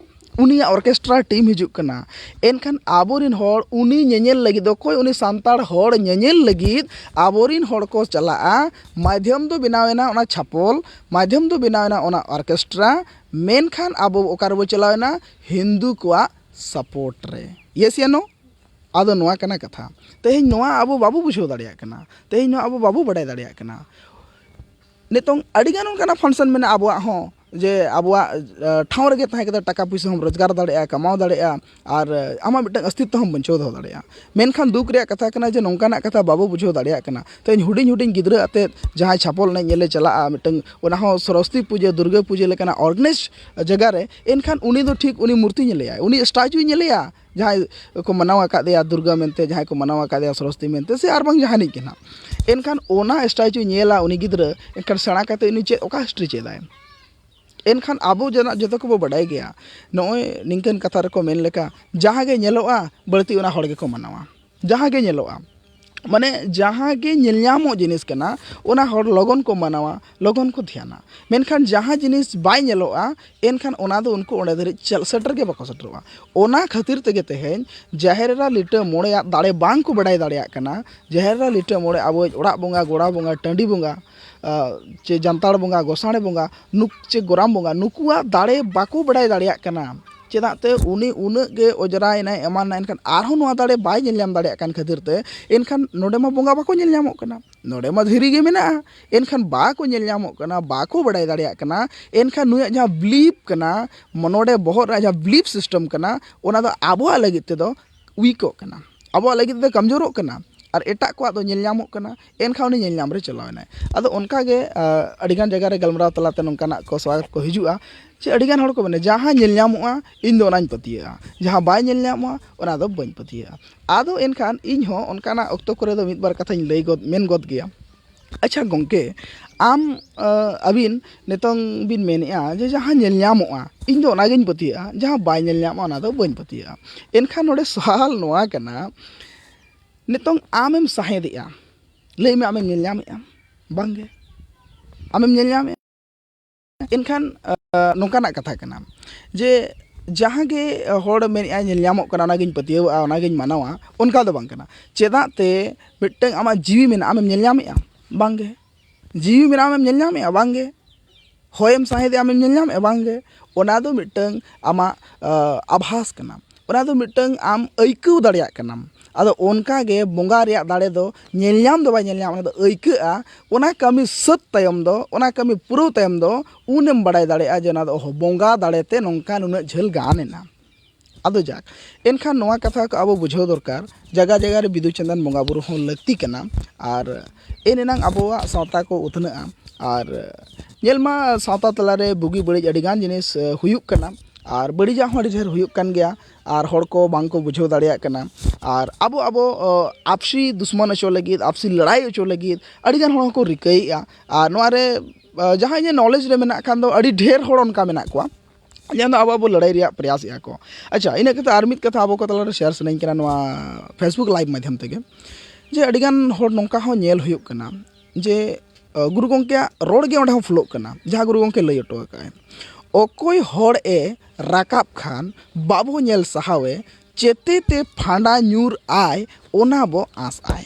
ᱩᱱᱤᱭᱟᱜ orchestra team ᱦᱤᱡᱩᱜ ᱠᱟᱱᱟ᱾" ᱮᱱᱠᱷᱟᱱ ᱟᱵᱚᱨᱮᱱ ᱦᱚᱲ ᱩᱱᱤ ᱧᱮᱧᱮᱞ ᱞᱟᱹᱜᱤᱫ, ᱚᱠᱚᱭ? ᱩᱱᱤ ᱥᱟᱱᱛᱟᱲ ᱦᱚᱲ ᱧᱮᱧᱮᱞ ᱞᱟᱹᱜᱤᱫ ᱟᱵᱚᱨᱮᱱ ᱦᱚᱲ ᱠᱚ ᱪᱟᱞᱟᱜᱼᱟ᱾ ᱢᱟᱫᱷᱭᱚᱢ ᱫᱚ ᱵᱮᱱᱟᱣᱮᱱᱟ ᱚᱱᱟ ᱪᱷᱟᱯᱚᱞ, ᱢᱟᱫᱷᱭᱚᱢ ᱫᱚ ᱵᱮᱱᱟᱣᱮᱱᱟ ᱚᱱᱟ orchestra, ᱢᱮᱱᱠᱷᱟᱱ ᱟᱵᱚ ᱚᱠᱟ ᱨᱮᱵᱚ ᱪᱟᱞᱟᱣᱮᱱᱟ? ᱦᱤᱱᱫᱩ ᱠᱚᱣᱟᱜ support ᱨᱮ᱾ Yes ya no? ᱟᱫᱚ ᱱᱚᱣᱟ ᱠᱟᱱᱟ ᱠᱟᱛᱷᱟ᱾ ᱛᱮᱦᱮᱧ ᱱᱚᱣᱟ ᱟᱵᱚ ᱵᱟᱵᱚ ᱵᱩᱡᱷᱟᱹᱣ ᱫᱟᱲᱮᱭᱟᱜ ᱠᱟᱱᱟ, ᱛᱮᱦᱮᱧ ᱱᱚᱣᱟ ᱟᱵᱚ ᱵᱟᱵᱚ ᱵᱟᱰᱟᱭ ᱫᱟᱲᱮᱭᱟᱜ ᱠᱟᱱᱟ᱾ ᱱᱤᱛᱚᱝ ᱟᱹᱰᱤᱜᱟᱱ ᱚᱱᱠᱟᱱᱟᱜ function ᱢᱮᱱᱟᱜᱼᱟ ᱟᱵᱚᱣᱟᱜ ᱦᱚᱸ, ᱡᱮ ᱟᱵᱚᱣᱟᱜ ᱴᱷᱟᱶ ᱨᱮᱜᱮ ᱛᱟᱦᱮᱸ ᱠᱟᱛᱮ ᱴᱟᱠᱟ ᱯᱩᱭᱥᱟᱹ ᱦᱚᱸᱢ ᱨᱳᱡᱽᱜᱟᱨ ᱫᱟᱲᱮᱭᱟᱜᱼᱟ, ᱠᱟᱢᱟᱣ ᱫᱟᱲᱮᱭᱟᱜᱼᱟ, ᱟᱨ ᱟᱢᱟᱜ ᱢᱤᱫᱴᱟᱝ ᱚᱥᱛᱤᱛᱛᱚ ᱦᱚᱸᱢ ᱵᱟᱧᱪᱟᱣ ᱫᱚᱦᱚ ᱫᱟᱲᱮᱭᱟᱜᱼᱟ᱾ ᱢᱮᱱᱠᱷᱟᱱ ᱫᱩᱠ ᱨᱮᱭᱟᱜ ᱠᱟᱛᱷᱟ ᱠᱟᱱᱟ ᱡᱮ ᱱᱚᱝᱠᱟᱱᱟᱜ ᱠᱟᱛᱷᱟ ᱵᱟᱵᱚ ᱵᱩᱡᱷᱟᱹᱣ ᱫᱟᱲᱮᱭᱟᱜ ᱠᱟᱱᱟ᱾ ᱛᱮᱦᱮᱧ ᱦᱩᱰᱤᱧ ᱦᱩᱰᱤᱧ ᱜᱤᱫᱽᱨᱟᱹ ᱟᱛᱮᱫ ᱡᱟᱦᱟᱸᱭ ᱪᱷᱟᱯᱚᱞ ᱮᱱᱮᱡ ᱧᱮᱞᱮ ᱪᱟᱞᱟᱜᱼᱟ, ᱢᱤᱫᱴᱟᱝ ᱚᱱᱟ ᱦᱚᱸ ᱥᱚᱨᱚᱥᱚᱛᱤ ᱯᱩᱡᱟᱹ, ᱫᱩᱨᱜᱟᱹ ᱯᱩᱡᱟᱹ ᱞᱮᱠᱟᱱᱟᱜ organized ᱡᱟᱭᱜᱟ ᱨᱮ, ᱮᱱᱠᱷᱟᱱ ᱩᱱᱤ ᱫᱚ ᱴᱷᱤᱠ ᱩᱱᱤ ᱢᱩᱨᱛᱤ ᱧᱮᱞᱮᱭᱟᱭ, ᱩᱱᱤ statue ᱧᱮᱞᱮᱭᱟ, ᱡᱟᱦᱟᱸᱭ ᱠᱚ ᱢᱟᱱᱟᱣ ᱟᱠᱟᱫᱮᱭᱟ ᱫᱩᱨᱜᱟ ᱢᱮᱱᱛᱮ, ᱡᱟᱦᱟᱸᱭ ᱠᱚ ᱢᱟᱱᱟᱣ ᱟᱠᱟᱫᱮᱭᱟ ᱥᱚᱨᱚᱥᱚᱛᱤ ᱢᱮᱱᱛᱮ, ᱥᱮ ᱟᱨ ᱵᱟᱝ ᱡᱟᱦᱟᱱᱤᱡ ᱜᱮ ᱱᱟᱦᱟᱜ᱾ ᱮᱱᱠᱷᱟᱱ ᱚᱱᱟ statue ᱧᱮᱞᱟ ᱩᱱᱤ ᱜᱤᱫᱽᱨᱟᱹ, ᱮᱱᱠᱷᱟᱱ ᱥᱮᱬᱟ ᱠᱟᱛᱮ ᱩᱱᱤ ᱪᱮᱫ, ᱚᱠᱟ history ᱪᱮᱫᱟᱭ? ᱮᱱᱠᱷᱟᱱ ᱟᱵᱚ ᱡᱚᱱᱟᱜ ᱡᱚᱛᱚ ᱠᱚᱵᱚ ᱵᱟᱰᱟᱭ ᱜᱮᱭᱟ, ᱱᱚᱜᱼᱚᱭ ᱱᱤᱝᱠᱟᱹᱱ ᱠᱟᱛᱷᱟ ᱨᱮᱠᱚ ᱢᱮᱱ ᱞᱮᱠᱟ, ᱡᱟᱦᱟᱸ ᱜᱮ ᱧᱮᱞᱚᱜᱼᱟ ᱵᱟᱹᱲᱛᱤ ᱚᱱᱟ ᱦᱚᱲ ᱜᱮᱠᱚ ᱢᱟᱱᱟᱣᱟ᱾ ᱡᱟᱦᱟᱸ ᱜᱮ ᱧᱮᱞᱚᱜᱼᱟ, ᱢᱟᱱᱮ ᱡᱟᱦᱟᱸ ᱜᱮ ᱧᱮᱞ ᱧᱟᱢᱚᱜ ᱡᱤᱱᱤᱥ ᱠᱟᱱᱟ, ᱚᱱᱟ ᱦᱚᱲ ᱞᱚᱜᱚᱱ ᱠᱚ ᱢᱟᱱᱟᱣᱟ, ᱞᱚᱜᱚᱱ ᱠᱚ ᱫᱷᱮᱭᱟᱱᱟ᱾ ᱢᱮᱱᱠᱷᱟᱱ ᱡᱟᱦᱟᱸ ᱡᱤᱱᱤᱥ ᱵᱟᱭ ᱧᱮᱞᱚᱜᱼᱟ, ᱮᱱᱠᱷᱟᱱ ᱚᱱᱟ ᱫᱚ ᱩᱱᱠᱩ ᱚᱸᱰᱮ ᱫᱷᱟᱹᱨᱤᱡ ᱪᱮᱫ ᱥᱮᱴᱮᱨ ᱜᱮ ᱵᱟᱠᱚ ᱥᱮᱴᱮᱨᱚᱜᱼᱟ᱾ ᱚᱱᱟ ᱠᱷᱟᱹᱛᱤᱨ ᱛᱮᱜᱮ ᱛᱮᱦᱮᱧ ᱡᱟᱦᱮᱨ ᱮᱨᱟ ᱞᱤᱴᱟᱹ ᱢᱚᱬᱮᱭᱟᱜ ᱫᱟᱲᱮ ᱵᱟᱝ ᱠᱚ ᱵᱟᱰᱟᱭ ᱫᱟᱲᱮᱭᱟᱜ ᱠᱟᱱᱟ᱾ ᱡᱟᱦᱮᱨ ᱮᱨᱟ ᱞᱤᱴᱟᱹ ᱢᱚᱬᱮ ᱟᱵᱚᱭᱤᱡ ᱚᱲᱟᱜ ᱵᱚᱸᱜᱟ, ᱜᱚᱲᱟ ᱵᱚᱸᱜᱟ, ᱴᱟᱺᱰᱤ ᱵᱚᱸᱜᱟ, ᱟᱨ ᱪᱮ ᱡᱟᱱᱛᱟᱲ ᱵᱚᱸᱜᱟ, ᱜᱚᱸᱥᱟᱲᱮ ᱵᱚᱸᱜᱟ, ᱱᱩᱠ-, ᱪᱮ ᱜᱚᱨᱟᱢ ᱵᱚᱸᱜᱟ, ᱱᱩᱠᱩᱣᱟᱜ ᱫᱟᱲᱮ ᱵᱟᱠᱚ ᱵᱟᱰᱟᱭ ᱫᱟᱲᱮᱭᱟᱜ ᱠᱟᱱᱟ᱾ ᱪᱮᱫᱟᱜ ᱛᱮ ᱩᱱᱤ ᱩᱱᱟᱹᱜ ᱜᱮ ᱚᱡᱽᱨᱟᱭᱮᱱᱟᱭ, ᱮᱢᱟᱱᱟᱭ, ᱮᱱᱠᱷᱟᱱ ᱟᱨᱦᱚᱸ ᱱᱚᱣᱟ ᱫᱟᱲᱮ ᱵᱟᱭ ᱧᱮᱞ ᱧᱟᱢ ᱫᱟᱲᱮᱭᱟᱜ ᱠᱟᱱ ᱠᱷᱟᱹᱛᱤᱨ ᱛᱮ, ᱮᱱᱠᱷᱟᱱ ᱱᱚᱰᱮ ᱢᱟ ᱵᱚᱸᱜᱟ ᱵᱟᱠᱚ ᱧᱮᱞ ᱧᱟᱢᱚᱜ ᱠᱟᱱᱟ, ᱱᱚᱰᱮ ᱢᱟ ᱫᱷᱤᱨᱤ ᱜᱮ ᱢᱮᱱᱟᱜᱼᱟ, ᱮᱱᱠᱷᱟᱱ ᱵᱟᱠᱚ ᱧᱮᱞ ᱧᱟᱢᱚᱜ ᱠᱟᱱᱟ, ᱵᱟᱠᱚ ᱵᱟᱰᱟᱭ ᱫᱟᱲᱮᱭᱟᱜ ᱠᱟᱱᱟ᱾ ᱮᱱᱠᱷᱟᱱ ᱱᱩᱭᱟᱜ ᱡᱟᱦᱟᱸ belief ᱠᱟᱱᱟ, ᱢᱚ-, ᱱᱚᱰᱮ ᱵᱚᱦᱚᱜ ᱨᱮ ᱡᱟᱦᱟᱸ belief system ᱠᱟᱱᱟ, ᱚᱱᱟ ᱫᱚ ᱟᱵᱚᱣᱟᱜ ᱞᱟᱹᱜᱤᱫ ᱛᱮᱫᱚ weakᱚᱜ ᱠᱟᱱᱟ, ᱟᱵᱚᱣᱟᱜ ᱞᱟᱹᱜᱤᱫ ᱛᱮᱫᱚ ᱠᱚᱢᱡᱳᱨᱚᱜ ᱠᱟᱱᱟ, ᱟᱨ ᱮᱴᱟᱜ ᱠᱚᱣᱟᱜ ᱫᱚ ᱧᱮᱞ ᱧᱟᱢᱚᱜ ᱠᱟᱱᱟ᱾ ᱮᱱᱠᱷᱟᱱ ᱩᱱᱤ ᱧᱮᱞ ᱧᱟᱢ ᱨᱮ ᱪᱟᱞᱟᱣ ᱮᱱᱟᱭ᱾ ᱟᱫᱚ ᱚᱱᱠᱟ ᱜᱮ, ᱟ, ᱟᱹᱰᱤᱜᱟᱱ ᱡᱟᱭᱜᱟ ᱨᱮ ᱜᱟᱞᱢᱟᱨᱟᱣ ᱛᱟᱞᱟᱛᱮ ᱱᱚᱝᱠᱟᱱᱟᱜ ᱠᱚ ᱥᱚᱣᱟᱞ ᱠᱚ ᱦᱤᱡᱩᱜᱼᱟ, ᱪᱮ ᱟᱹᱰᱤᱜᱟᱱ ᱦᱚᱲ ᱠᱚ ᱢᱮᱱᱟ, "ᱡᱟᱦᱟᱸ ᱧᱮᱞ ᱧᱟᱢᱚᱜᱼᱟ, ᱤᱧ ᱫᱚ ᱚᱱᱟᱧ ᱯᱟᱹᱛᱭᱟᱹᱜᱼᱟ, ᱡᱟᱦᱟᱸ ᱵᱟᱭ ᱧᱮᱞ ᱧᱟᱢᱚᱜᱼᱟ, ᱚᱱᱟ ᱫᱚ ᱵᱟᱹᱧ ᱯᱟᱹᱛᱭᱟᱹᱜᱼᱟ᱾" ᱟᱫᱚ ᱮᱱᱠᱷᱟᱱ ᱤᱧ ᱦᱚᱸ ᱚᱱᱠᱟᱱᱟᱜ ᱚᱠᱛᱚ ᱠᱚᱨᱮ ᱫᱚ ᱢᱤᱫ ᱵᱟᱨ ᱠᱟᱛᱷᱟᱧ ᱞᱟᱹᱭ ᱜᱚᱫ, ᱢᱮᱱ ᱜᱚᱫ ᱜᱮᱭᱟ᱾ ᱟᱪᱪᱷᱟ ᱜᱚᱢᱠᱮ, ᱟᱢ, ᱟ, ᱟᱹᱵᱤᱱ ᱱᱤᱛᱚᱝ ᱵᱤᱱ ᱢᱮᱱᱮᱫᱼᱟ ᱡᱮ ᱡᱟᱦᱟᱸ ᱧᱮᱞ ᱧᱟᱢᱚᱜᱼᱟ, ᱤᱧ ᱫᱚ ᱚᱱᱟᱜᱤᱧ ᱯᱟᱹᱛᱭᱟᱹᱜᱼᱟ, ᱡᱟᱦᱟᱸ ᱵᱟᱭ ᱧᱮᱞ ᱧᱟᱢᱚᱜᱼᱟ, ᱚᱱᱟ ᱫᱚ ᱵᱟᱹᱧ ᱯᱟᱹᱛᱭᱟᱹᱜᱼᱟ᱾ ᱮᱱᱠᱷᱟᱱ ᱱᱚᱰᱮ ᱥᱚᱣᱟᱞ ᱱᱚᱣᱟ ᱠᱟᱱᱟ, ᱱᱤᱛᱚᱝ ᱟᱢᱮᱢ ᱥᱟᱦᱮᱸᱫᱮᱜᱼᱟ, ᱞᱟᱹᱭ ᱢᱮ, ᱟᱢᱮᱢ ᱧᱮᱞ ᱧᱟᱢᱮᱜᱼᱟ? ᱵᱟᱝᱜᱮ᱾ ᱟᱢᱮᱢ ᱧᱮᱞ ᱧᱟᱢᱮᱜᱼᱟ? ᱮᱱᱠᱷᱟᱱ, ᱟ, ᱱᱚᱝᱠᱟᱱᱟᱜ ᱠᱟᱛᱷᱟ ᱠᱟᱱᱟ ᱡᱮ ᱡᱟᱦᱟᱸ ᱜᱮ ᱦᱚᱲ ᱢᱮᱱᱮᱫᱼᱟᱭ, "ᱧᱮᱞ ᱧᱟᱢᱚᱜ ᱠᱟᱱᱟ, ᱚᱱᱟᱜᱤᱧ ᱯᱟᱹᱛᱭᱟᱹᱣᱟᱜᱼᱟ, ᱚᱱᱟᱜᱤᱧ ᱢᱟᱱᱟᱣᱟ", ᱚᱱᱠᱟ ᱫᱚ ᱵᱟᱝ ᱠᱟᱱᱟ᱾ ᱪᱮᱫᱟᱜ ᱛᱮ ᱢᱤᱫᱴᱟᱝ ᱟᱢᱟᱜ ᱡᱤᱣᱤ ᱢᱮᱱᱟᱜᱼᱟ, ᱟᱢᱮᱢ ᱧᱮᱞ ᱧᱟᱢᱮᱜᱼᱟ? ᱵᱟᱝᱜᱮ᱾ ᱡᱤᱣᱤ ᱢᱮᱱᱟᱜᱼᱟ, ᱟᱢᱮᱢ ᱧᱮᱞ ᱧᱟᱢᱮᱜᱼᱟ? ᱵᱟᱝᱜᱮ᱾ ᱦᱚᱭᱮᱢ ᱥᱟᱦᱮᱸᱫᱮᱜᱼᱟ, ᱟᱢᱮᱢ ᱧᱮᱞ ᱧᱟᱢᱮᱜᱼᱟ? ᱵᱟᱝᱜᱮ᱾ ᱚᱱᱟ ᱫᱚ ᱢᱤᱫᱴᱟᱝ ᱟᱢᱟᱜ, ᱟ, ᱟᱵᱷᱟᱥ ᱠᱟᱱᱟ᱾ ᱚᱱᱟ ᱫᱚ ᱢᱤᱫᱴᱟᱝ ᱟᱢ ᱟᱹᱭᱠᱟᱹᱣ ᱫᱟᱲᱮᱭᱟᱜ ᱠᱟᱱᱟᱢ᱾ ᱟᱫᱚ ᱚᱱᱠᱟ ᱜᱮ ᱵᱚᱸᱜᱟ ᱨᱮᱭᱟᱜ ᱫᱟᱲᱮ ᱫᱚ ᱧᱮᱞ ᱧᱟᱢ ᱫᱚ ᱵᱟᱭ ᱧᱮᱞ ᱧᱟᱢ, ᱚᱱᱟ ᱫᱚ ᱟᱹᱭᱠᱟᱹᱜᱼᱟ᱾ ᱚᱱᱟ ᱠᱟᱹᱢᱤ ᱥᱟᱹᱛ ᱛᱟᱭᱚᱢ ᱫᱚ, ᱚᱱᱟ ᱠᱟᱹᱢᱤ ᱯᱩᱨᱟᱹᱣ ᱛᱟᱭᱚᱢ ᱫᱚ ᱩᱱᱮᱢ ᱵᱟᱲᱟᱭ ᱫᱟᱲᱮᱭᱟᱜᱼᱟ ᱡᱮ ᱚᱱᱟ ᱫᱚ, ᱚᱦᱚ, ᱵᱚᱸᱜᱟ ᱫᱟᱲᱮᱛᱮ ᱱᱚᱝᱠᱟ ᱱᱩᱱᱟᱹᱜ ᱡᱷᱟᱹᱞ ᱜᱟᱱ ᱮᱱᱟ᱾ ᱟᱫᱚ ᱡᱟᱠ, ᱮᱱᱠᱷᱟᱱ ᱱᱚᱣᱟ ᱠᱟᱛᱷᱟ ᱠᱚ ᱟᱵᱚ ᱵᱩᱡᱷᱟᱹᱣ ᱫᱚᱨᱠᱟᱨ, ᱡᱟᱭᱜᱟ ᱡᱟᱭᱜᱟ ᱨᱮ ᱵᱤᱫᱩ ᱪᱟᱸᱫᱟᱱ ᱵᱚᱸᱜᱟ ᱵᱩᱨᱩ ᱦᱚᱸ ᱞᱟᱹᱠᱛᱤ ᱠᱟᱱᱟ᱾ ᱟᱨ ᱮᱱ ᱮᱱᱟᱝ ᱟᱵᱚᱣᱟᱜ ᱥᱟᱶᱛᱟ ᱠᱚ ᱩᱛᱱᱟᱹᱜᱼᱟ᱾ ᱟᱨ ᱧᱮᱞ ᱢᱟ, ᱥᱟᱶᱛᱟ ᱛᱟᱞᱟᱨᱮ ᱵᱩᱜᱤ ᱵᱟᱹᱲᱤᱡ ᱟᱹᱰᱤᱜᱟᱱ ᱡᱤᱱᱤᱥ, ᱮ, ᱦᱩᱭᱩᱜ ᱠᱟᱱᱟ᱾ ᱟᱨ ᱵᱟᱹᱲᱤᱡᱟᱜ ᱦᱚᱸ ᱟᱹᱰᱤ ᱰᱷᱮᱨ ᱦᱩᱭᱩᱜ ᱠᱟᱱ ᱜᱮᱭᱟ᱾ ᱟᱨ ᱦᱚᱲ ᱠᱚ ᱵᱟᱝ ᱠᱚ ᱵᱩᱡᱷᱟᱹᱣ ᱫᱟᱲᱮᱭᱟᱜ ᱠᱟᱱᱟ᱾ ᱟᱨ ᱟᱵᱚ, ᱟᱵᱚ, ᱚ, ᱟᱯᱥᱤ ᱫᱩᱥᱢᱟᱱ ᱦᱚᱪᱚ ᱞᱟᱹᱜᱤᱫ, ᱟᱯᱥᱤ ᱞᱟᱹᱲᱟᱭ ᱦᱚᱪᱚ ᱞᱟᱹᱜᱤᱫ ᱟᱹᱰᱤᱜᱟᱱ ᱦᱚᱲ ᱦᱚᱸᱠᱚ ᱨᱤᱠᱟᱹᱭᱮᱫᱼᱟ᱾ ᱟᱨ ᱱᱚᱣᱟ ᱨᱮ, ᱚ, ᱡᱟᱦᱟᱸᱭ ᱡᱮ ᱱᱚᱞᱮᱡᱽ ᱨᱮ ᱢᱮᱱᱟᱜ ᱠᱷᱟᱱ ᱫᱚ, ᱟᱹᱰᱤ ᱰᱷᱮᱨ ᱦᱚᱲ ᱚᱱᱠᱟ ᱢᱮᱱᱟᱜ ᱠᱚᱣᱟ, ᱡᱟᱦᱟᱸ ᱫᱚ ᱟᱵᱚ, ᱟᱵᱚ ᱞᱟᱹᱲᱟᱹᱭ ᱨᱮᱭᱟᱜ ᱯᱨᱚᱭᱟᱥᱮᱫᱼᱟ ᱠᱚ᱾ ᱟᱪᱪᱷᱟ, ᱤᱱᱟᱹ ᱠᱟᱛᱮ ᱟᱨ ᱢᱤᱫ ᱠᱟᱛᱷᱟ ᱟᱵᱚ ᱠᱚ ᱛᱟᱞᱟᱨᱮ ᱥᱮᱭᱟᱨ ᱥᱟᱱᱟᱧ ᱠᱟᱱᱟ ᱱᱚᱣᱟ Facebook live ᱢᱟᱫᱽᱫᱷᱚᱢ ᱛᱮᱜᱮ, ᱡᱮ ᱟᱹᱰᱤᱜᱟᱱ ᱦᱚᱲ ᱱᱚᱝᱠᱟ ᱦᱚᱸ ᱧᱮᱞ ᱦᱩᱭᱩᱜ ᱠᱟᱱᱟ ᱡᱮ, ᱚ, ᱜᱩᱨᱩ ᱜᱚᱢᱠᱮᱭᱟᱜ ᱨᱚᱲ ᱜᱮ ᱚᱸᱰᱮ ᱦᱚᱸ ᱯᱷᱞᱳᱜ ᱠᱟᱱᱟ, ᱡᱟᱦᱟᱸ ᱜᱩᱨᱩ ᱜᱚᱢᱠᱮ ᱞᱟᱹᱭ ᱦᱚᱴᱚ ᱟᱠᱟᱫᱼᱟᱭ, "ᱚᱠᱚᱭ ᱦᱚᱲ ᱮ ᱨᱟᱠᱟᱵ ᱠᱷᱟᱱ ᱵᱟᱵᱚ ᱧᱮᱞ ᱥᱟᱦᱟᱣᱮ, ᱪᱮᱛᱮ ᱛᱮ ᱯᱷᱟᱸᱰᱟ ᱧᱩᱨ ᱟᱭ, ᱚᱱᱟ ᱵᱚ ᱟᱸᱥ ᱟᱭ᱾"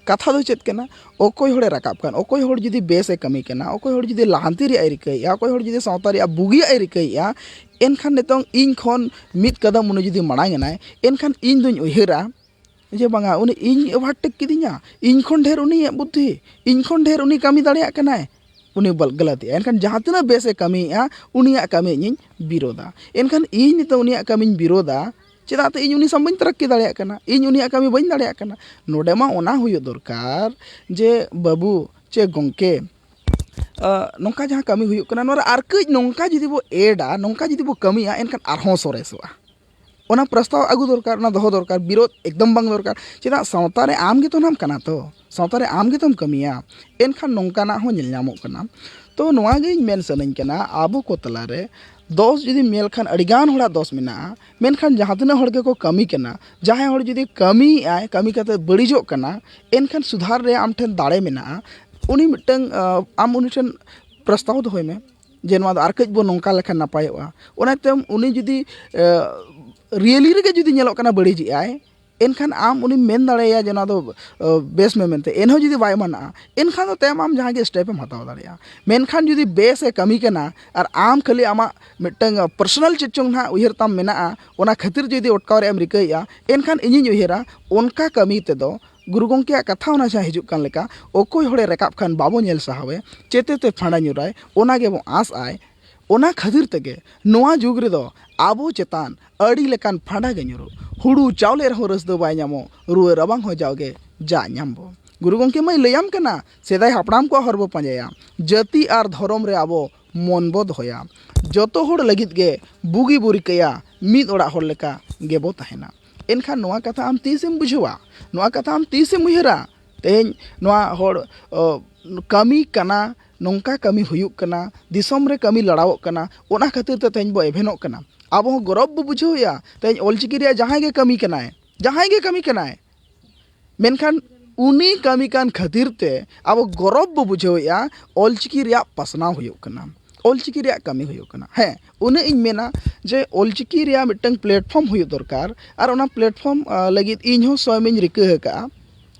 ᱠᱟᱛᱷᱟ ᱫᱚ ᱪᱮᱫ ᱠᱟᱱᱟ? ᱚᱠᱚᱭ ᱦᱚᱲᱮ ᱨᱟᱠᱟᱵ ᱠᱟᱱ, ᱚᱠᱚᱭ ᱦᱚᱲ ᱡᱩᱫᱤ ᱵᱮᱥᱮ ᱠᱟᱹᱢᱤ ᱠᱟᱱᱟ, ᱚᱠᱚᱭ ᱦᱚᱲ ᱡᱩᱫᱤ ᱞᱟᱦᱟᱱᱛᱤ ᱨᱮᱭᱟᱜ ᱮ ᱨᱤᱠᱟᱹᱭᱮᱫᱼᱟ, ᱚᱠᱚᱭ ᱦᱚᱲ ᱡᱩᱫᱤ ᱥᱟᱶᱛᱟ ᱨᱮᱭᱟᱜ ᱵᱩᱜᱤᱭᱟᱜ ᱮ ᱨᱤᱠᱟᱹᱭᱮᱫᱼᱟ, ᱮᱱᱠᱷᱟᱱ ᱱᱤᱛᱚᱝ ᱤᱧ ᱠᱷᱚᱱ ᱢᱤᱫ ᱠᱟᱫᱚᱢ ᱩᱱᱤ ᱡᱩᱫᱤ ᱢᱟᱲᱟᱝ ᱮᱱᱟᱭ, ᱮᱱᱠᱷᱟᱱ ᱤᱧ ᱫᱩᱧ ᱩᱭᱦᱟᱹᱨᱟ ᱡᱮ, "ᱵᱟᱝᱟ, ᱩᱱᱤ ᱤᱧ ᱳᱵᱷᱟᱨᱴᱮᱠ ᱠᱤᱫᱤᱧᱟ, ᱤᱧ ᱠᱷᱚᱱ ᱰᱷᱮᱨ ᱩᱱᱤᱭᱟᱜ ᱵᱩᱫᱽᱫᱷᱤ, ᱤᱧ ᱠᱷᱚᱱ ᱰᱷᱮᱨ ᱩᱱᱤ ᱠᱟᱹᱢᱤ ᱫᱟᱲᱮᱭᱟᱜ ᱠᱟᱱᱟᱭ, ᱩᱱᱤ ᱵᱟᱞ-, ᱜᱟᱞᱟᱛᱤᱜᱼᱟ᱾ ᱮᱱᱠᱷᱟᱱ ᱡᱟᱦᱟᱸ ᱛᱤᱱᱟᱹᱜ ᱵᱮᱥᱮ ᱠᱟᱹᱢᱤᱭᱮᱫᱼᱟ, ᱩᱱᱤᱭᱟᱜ ᱠᱟᱹᱢᱤ ᱤᱧᱤᱧ ᱵᱤᱨᱳᱫᱟ᱾ ᱮᱱᱠᱷᱟᱱ ᱤᱧ ᱱᱤᱛᱚᱜ ᱩᱱᱤᱭᱟᱜ ᱠᱟᱹᱢᱤᱧ ᱵᱤᱨᱳᱫᱟ, ᱪᱮᱫᱟᱜ ᱛᱮ ᱤᱧ ᱩᱱᱤ ᱥᱟᱶ ᱵᱟᱹᱧ ᱛᱟᱨᱟᱠᱠᱤ ᱫᱟᱲᱮᱭᱟᱜ ᱠᱟᱱᱟ, ᱤᱧ ᱩᱱᱤᱭᱟᱜ ᱠᱟᱹᱢᱤ ᱵᱟᱹᱧ ᱫᱟᱲᱮᱭᱟᱜ ᱠᱟᱱᱟ?" ᱱᱚᱰᱮ ᱢᱟ ᱚᱱᱟ ᱦᱩᱭᱩᱜ ᱫᱚᱨᱠᱟᱨ ᱡᱮ, ᱵᱟᱹᱵᱩ ᱪᱮ ᱜᱚᱢᱠᱮ, ᱟ, ᱱᱚᱝᱠᱟ ᱡᱟᱦᱟᱸ ᱠᱟᱹᱢᱤ ᱦᱩᱭᱩᱜ ᱠᱟᱱᱟ, ᱱᱚᱣᱟ ᱨᱮ ᱟᱨ ᱠᱟᱹᱡ ᱱᱚᱝᱠᱟ ᱡᱩᱫᱤ ᱵᱚ ᱮᱰᱟ, ᱱᱚᱝᱠᱟ ᱡᱩᱫᱤ ᱵᱚ ᱠᱟᱹᱢᱤᱭᱟ, ᱮᱱᱠᱷᱟᱱ ᱟᱨᱦᱚᱸ ᱥᱚᱨᱮᱥᱚᱜᱼᱟ᱾ ᱚᱱᱟ ᱯᱨᱚᱥᱛᱟᱵ ᱟᱹᱜᱩ ᱫᱚᱨᱠᱟᱨ, ᱚᱱᱟ ᱫᱚᱦᱚ ᱫᱚᱨᱠᱟᱨ, ᱵᱤᱨᱳᱫ ᱮᱠᱫᱚᱢ ᱵᱟᱝ ᱫᱚᱨᱠᱟᱨ᱾ ᱪᱮᱫᱟᱜ, ᱥᱟᱶᱛᱟ ᱨᱮ ᱟᱢ ᱜᱮᱛᱚ ᱱᱟᱢ ᱠᱟᱱᱟ ᱛᱚ, ᱥᱟᱶᱛᱟ ᱨᱮ ᱟᱢ ᱜᱮᱛᱚᱢ ᱠᱟᱹᱢᱤᱭᱟ, ᱮᱱᱠᱷᱟᱱ ᱱᱚᱝᱠᱟᱱᱟᱜ ᱦᱚᱸ ᱧᱮᱞ ᱧᱟᱢᱚᱜ ᱠᱟᱱᱟ᱾ ᱛᱚ ᱱᱚᱣᱟ ᱜᱮ ᱤᱧ ᱢᱮᱱ ᱥᱟᱱᱟᱧ ᱠᱟᱱᱟ, ᱟᱵᱚ ᱠᱚ ᱛᱟᱞᱟᱨᱮ ᱫᱚᱥ ᱡᱩᱫᱤᱢ ᱧᱮᱞ ᱠᱷᱟᱱ ᱟᱹᱰᱤᱜᱟᱱ ᱦᱚᱲᱟᱜ ᱫᱚᱥ ᱢᱮᱱᱟᱜᱼᱟ, ᱢᱮᱱᱠᱷᱟᱱ ᱡᱟᱦᱟᱸ ᱛᱤᱱᱟᱹᱜ ᱦᱚᱲ ᱜᱮᱠᱚ ᱠᱟᱹᱢᱤ ᱠᱟᱱᱟ, ᱡᱟᱦᱟᱸᱭ ᱦᱚᱲ ᱡᱩᱫᱤ ᱠᱟᱹᱢᱤᱭᱮᱫᱼᱟᱭ, ᱠᱟᱹᱢᱤ ᱠᱟᱛᱮ ᱵᱟᱹᱲᱤᱡᱚᱜ ᱠᱟᱱᱟ, ᱮᱱᱠᱷᱟᱱ ᱥᱩᱫᱷᱟᱨ ᱨᱮ ᱟᱢ ᱴᱷᱮᱱ ᱫᱟᱲᱮ ᱢᱮᱱᱟᱜᱼᱟ᱾ ᱩᱱᱤ ᱢᱤᱫᱴᱟᱝ, ᱟ, ᱟᱢ ᱩᱱᱤ ᱴᱷᱮᱱ ᱯᱨᱚᱥᱛᱟᱵ ᱫᱚᱦᱚᱭ ᱢᱮ ᱡᱮ ᱱᱚᱣᱟ ᱫᱚ ᱟᱨ ᱠᱟᱹᱡ ᱵᱚ ᱱᱚᱝᱠᱟ ᱞᱮᱠᱷᱟᱱ ᱱᱟᱯᱟᱭᱚᱜᱼᱟ᱾ ᱚᱱᱟᱛᱮ ᱩᱱᱤ ᱡᱩᱫᱤ, ᱟ, ᱨᱤᱭᱮᱞᱤ ᱨᱮᱜᱮ ᱡᱩᱫᱤ ᱧᱮᱞᱚᱜ ᱠᱟᱱᱟ ᱵᱟᱹᱲᱤᱡᱮᱜᱼᱟᱭ, ᱮᱱᱠᱷᱟᱱ ᱟᱢ ᱩᱱᱤᱢ ᱢᱮᱱ ᱫᱟᱲᱮᱭᱟᱭᱟ ᱡᱮ ᱱᱚᱣᱟ ᱫᱚ ᱵᱮᱥ ᱢᱮ ᱢᱮᱱᱛᱮ, ᱮᱱᱦᱚᱸ ᱡᱩᱫᱤ ᱵᱟᱭ ᱢᱟᱱᱟᱜᱼᱟ, ᱮᱱᱠᱷᱟᱱ ᱫᱚ ᱛᱟᱭᱚᱢ ᱟᱢ ᱡᱟᱦᱟᱸ ᱜᱮ ᱥᱴᱮᱯ ᱮᱢ ᱦᱟᱛᱟᱣ ᱫᱟᱲᱮᱭᱟᱜᱼᱟ᱾ ᱢᱮᱱᱠᱷᱟᱱ ᱡᱩᱫᱤ ᱵᱮᱥ ᱮ ᱠᱟᱹᱢᱤ ᱠᱟᱱᱟ ᱟᱨ ᱟᱢ ᱠᱷᱟᱹᱞᱤ ᱟᱢᱟᱜ ᱢᱤᱫᱴᱟᱝ ᱯᱟᱨᱥᱚᱱᱟᱞ ᱪᱮᱫ ᱪᱚᱝ ᱱᱟᱦᱟᱜ ᱩᱭᱦᱟᱹᱨ ᱛᱟᱢ ᱢᱮᱱᱟᱜᱼᱟ, ᱚᱱᱟ ᱠᱷᱟᱹᱛᱤᱨ ᱡᱩᱫᱤ ᱚᱴᱠᱟᱣ ᱨᱮᱭᱟᱜ ᱮᱢ ᱨᱤᱠᱟᱹᱭᱮᱫᱼᱟ, ᱮᱱᱠᱷᱟᱱ ᱤᱧᱤᱧ ᱩᱭᱦᱟᱹᱨᱟ ᱚᱱᱠᱟ ᱠᱟᱹᱢᱤ ᱛᱮᱫᱚ ᱜᱩᱨᱩ ᱜᱚᱢᱠᱮᱭᱟᱜ ᱠᱟᱛᱷᱟ ᱚᱱᱟ ᱡᱟᱦᱟᱸ ᱦᱤᱡᱩᱜ ᱠᱟᱱ ᱞᱮᱠᱟ, ᱚᱠᱚᱭ ᱦᱚᱲᱮ ᱨᱟᱠᱟᱵ ᱠᱷᱟᱱ ᱵᱟᱵᱚ ᱧᱮᱞ ᱥᱟᱦᱟᱣᱮ, ᱪᱮᱛᱮᱛᱮ ᱯᱷᱟᱸᱰᱟ ᱧᱩᱨᱟᱭ, ᱚᱱᱟ ᱜᱮᱵᱚ ᱟᱸᱥ ᱟᱭ᱾ ᱚᱱᱟ ᱠᱷᱟᱹᱛᱤᱨ ᱛᱮᱜᱮ ᱱᱚᱣᱟ ᱡᱩᱜᱽ ᱨᱮᱫᱚ ᱟᱵᱚ ᱪᱮᱛᱟᱱ ᱟᱹᱰᱤ ᱞᱮᱠᱟᱱ ᱯᱷᱟᱸᱰᱟ ᱜᱮ ᱧᱩᱨᱩᱜ᱾ ᱦᱩᱲᱩ ᱪᱟᱣᱞᱮ ᱨᱮᱦᱚᱸ ᱨᱟᱹᱥ ᱫᱚ ᱵᱟᱭ ᱧᱟᱢᱚᱜ, ᱨᱩᱣᱟᱹ ᱨᱟᱵᱟᱝ ᱦᱚᱸ ᱡᱟᱣᱜᱮ ᱡᱟ ᱧᱟᱢ ᱵᱚ᱾ ᱜᱩᱨᱩ ᱜᱚᱢᱠᱮ ᱢᱟᱭ ᱞᱟᱹᱭᱟᱢ ᱠᱟᱱᱟ, ᱥᱮᱫᱟᱭ ᱦᱟᱯᱲᱟᱢ ᱠᱚᱣᱟᱜ ᱦᱚᱨ ᱵᱚ ᱯᱟᱸᱡᱟᱭᱟ, ᱡᱟᱹᱛᱤ ᱟᱨ ᱫᱷᱚᱨᱚᱢ ᱨᱮ ᱟᱵᱚ ᱢᱚᱱ ᱵᱚ ᱫᱚᱦᱚᱭᱟ᱾ ᱡᱚᱛᱚ ᱦᱚᱲ ᱞᱟᱹᱜᱤᱫ ᱜᱮ ᱵᱩᱜᱤ ᱵᱚ ᱨᱤᱠᱟᱹᱭᱟ, ᱢᱤᱫ ᱚᱲᱟᱜ ᱦᱚᱲ ᱞᱮᱠᱟ ᱜᱮᱵᱚ ᱛᱟᱦᱮᱱᱟ᱾ ᱮᱱᱠᱷᱟᱱ ᱱᱚᱣᱟ ᱠᱟᱛᱷᱟ ᱟᱢ ᱛᱤᱥᱮᱢ ᱵᱩᱡᱷᱟᱹᱣᱟ? ᱱᱚᱣᱟ ᱠᱟᱛᱷᱟ ᱟᱢ ᱛᱤᱥᱮᱢ ᱩᱭᱦᱟᱹᱨᱟ? ᱛᱮᱦᱮᱧ ᱱᱚᱣᱟ ᱦᱚᱲ, ᱚ, ᱠᱟᱹᱢᱤ ᱠᱟᱱᱟ, ᱱᱚᱝᱠᱟ ᱠᱟᱹᱢᱤ ᱦᱩᱭᱩᱜ ᱠᱟᱱᱟ, ᱫᱤᱥᱚᱢ ᱨᱮ ᱠᱟᱹᱢᱤ ᱞᱟᱲᱟᱣᱚᱜ ᱠᱟᱱᱟ, ᱚᱱᱟ ᱠᱷᱟᱹᱛᱤᱨ ᱛᱮ ᱛᱮᱦᱮᱧ ᱵᱚ ᱮᱵᱷᱮᱱᱚᱜ ᱠᱟᱱᱟ᱾ ᱟᱵᱚ ᱦᱚᱸ ᱜᱚᱨᱚᱵᱽ ᱵᱚ ᱵᱩᱡᱷᱟᱹᱣᱮᱫᱼᱟ, ᱛᱮᱦᱮᱧ ᱚᱞᱪᱤᱠᱤ ᱨᱮᱭᱟᱜ ᱡᱟᱦᱟᱸᱭ ᱜᱮ ᱠᱟᱹᱢᱤ ᱠᱟᱱᱟᱭ, ᱡᱟᱦᱟᱸᱭ ᱜᱮ ᱠᱟᱹᱢᱤ ᱠᱟᱱᱟᱭ, ᱢᱮᱱᱠᱷᱟᱱ ᱩᱱᱤ ᱠᱟᱹᱢᱤ ᱠᱟᱱ ᱠᱷᱟᱹᱛᱤᱨ ᱛᱮ ᱟᱵᱚ ᱜᱚᱨᱚᱵᱽ ᱵᱚ ᱵᱩᱡᱷᱟᱹᱣᱮᱫᱼᱟ, ᱚᱞᱪᱤᱠᱤ ᱨᱮᱭᱟᱜ ᱯᱟᱥᱱᱟᱣ ᱦᱩᱭᱩᱜ ᱠᱟᱱᱟ, ᱚᱞᱪᱤᱠᱤ ᱨᱮᱭᱟᱜ ᱠᱟᱹᱢᱤ ᱦᱩᱭᱩᱜ ᱠᱟᱱᱟ᱾ ᱦᱮᱸ, ᱩᱱᱟᱹᱜ ᱤᱧ ᱢᱮᱱᱟ ᱡᱮ ᱚᱞᱪᱤᱠᱤ ᱨᱮᱭᱟᱜ ᱢᱤᱫᱴᱟᱝ ᱯᱞᱮᱴᱯᱷᱚᱨᱢ ᱦᱩᱭᱩᱜ ᱫᱚᱨᱠᱟᱨ, ᱟᱨ ᱚᱱᱟ ᱯᱞᱮᱴᱯᱷᱚᱨᱢ, ᱟ, ᱞᱟᱹᱜᱤᱫ ᱤᱧ ᱦᱚᱸ ᱥᱚᱭᱚᱢ ᱤᱧ ᱨᱤᱠᱟᱹ ᱟᱠᱟᱫᱼᱟ᱾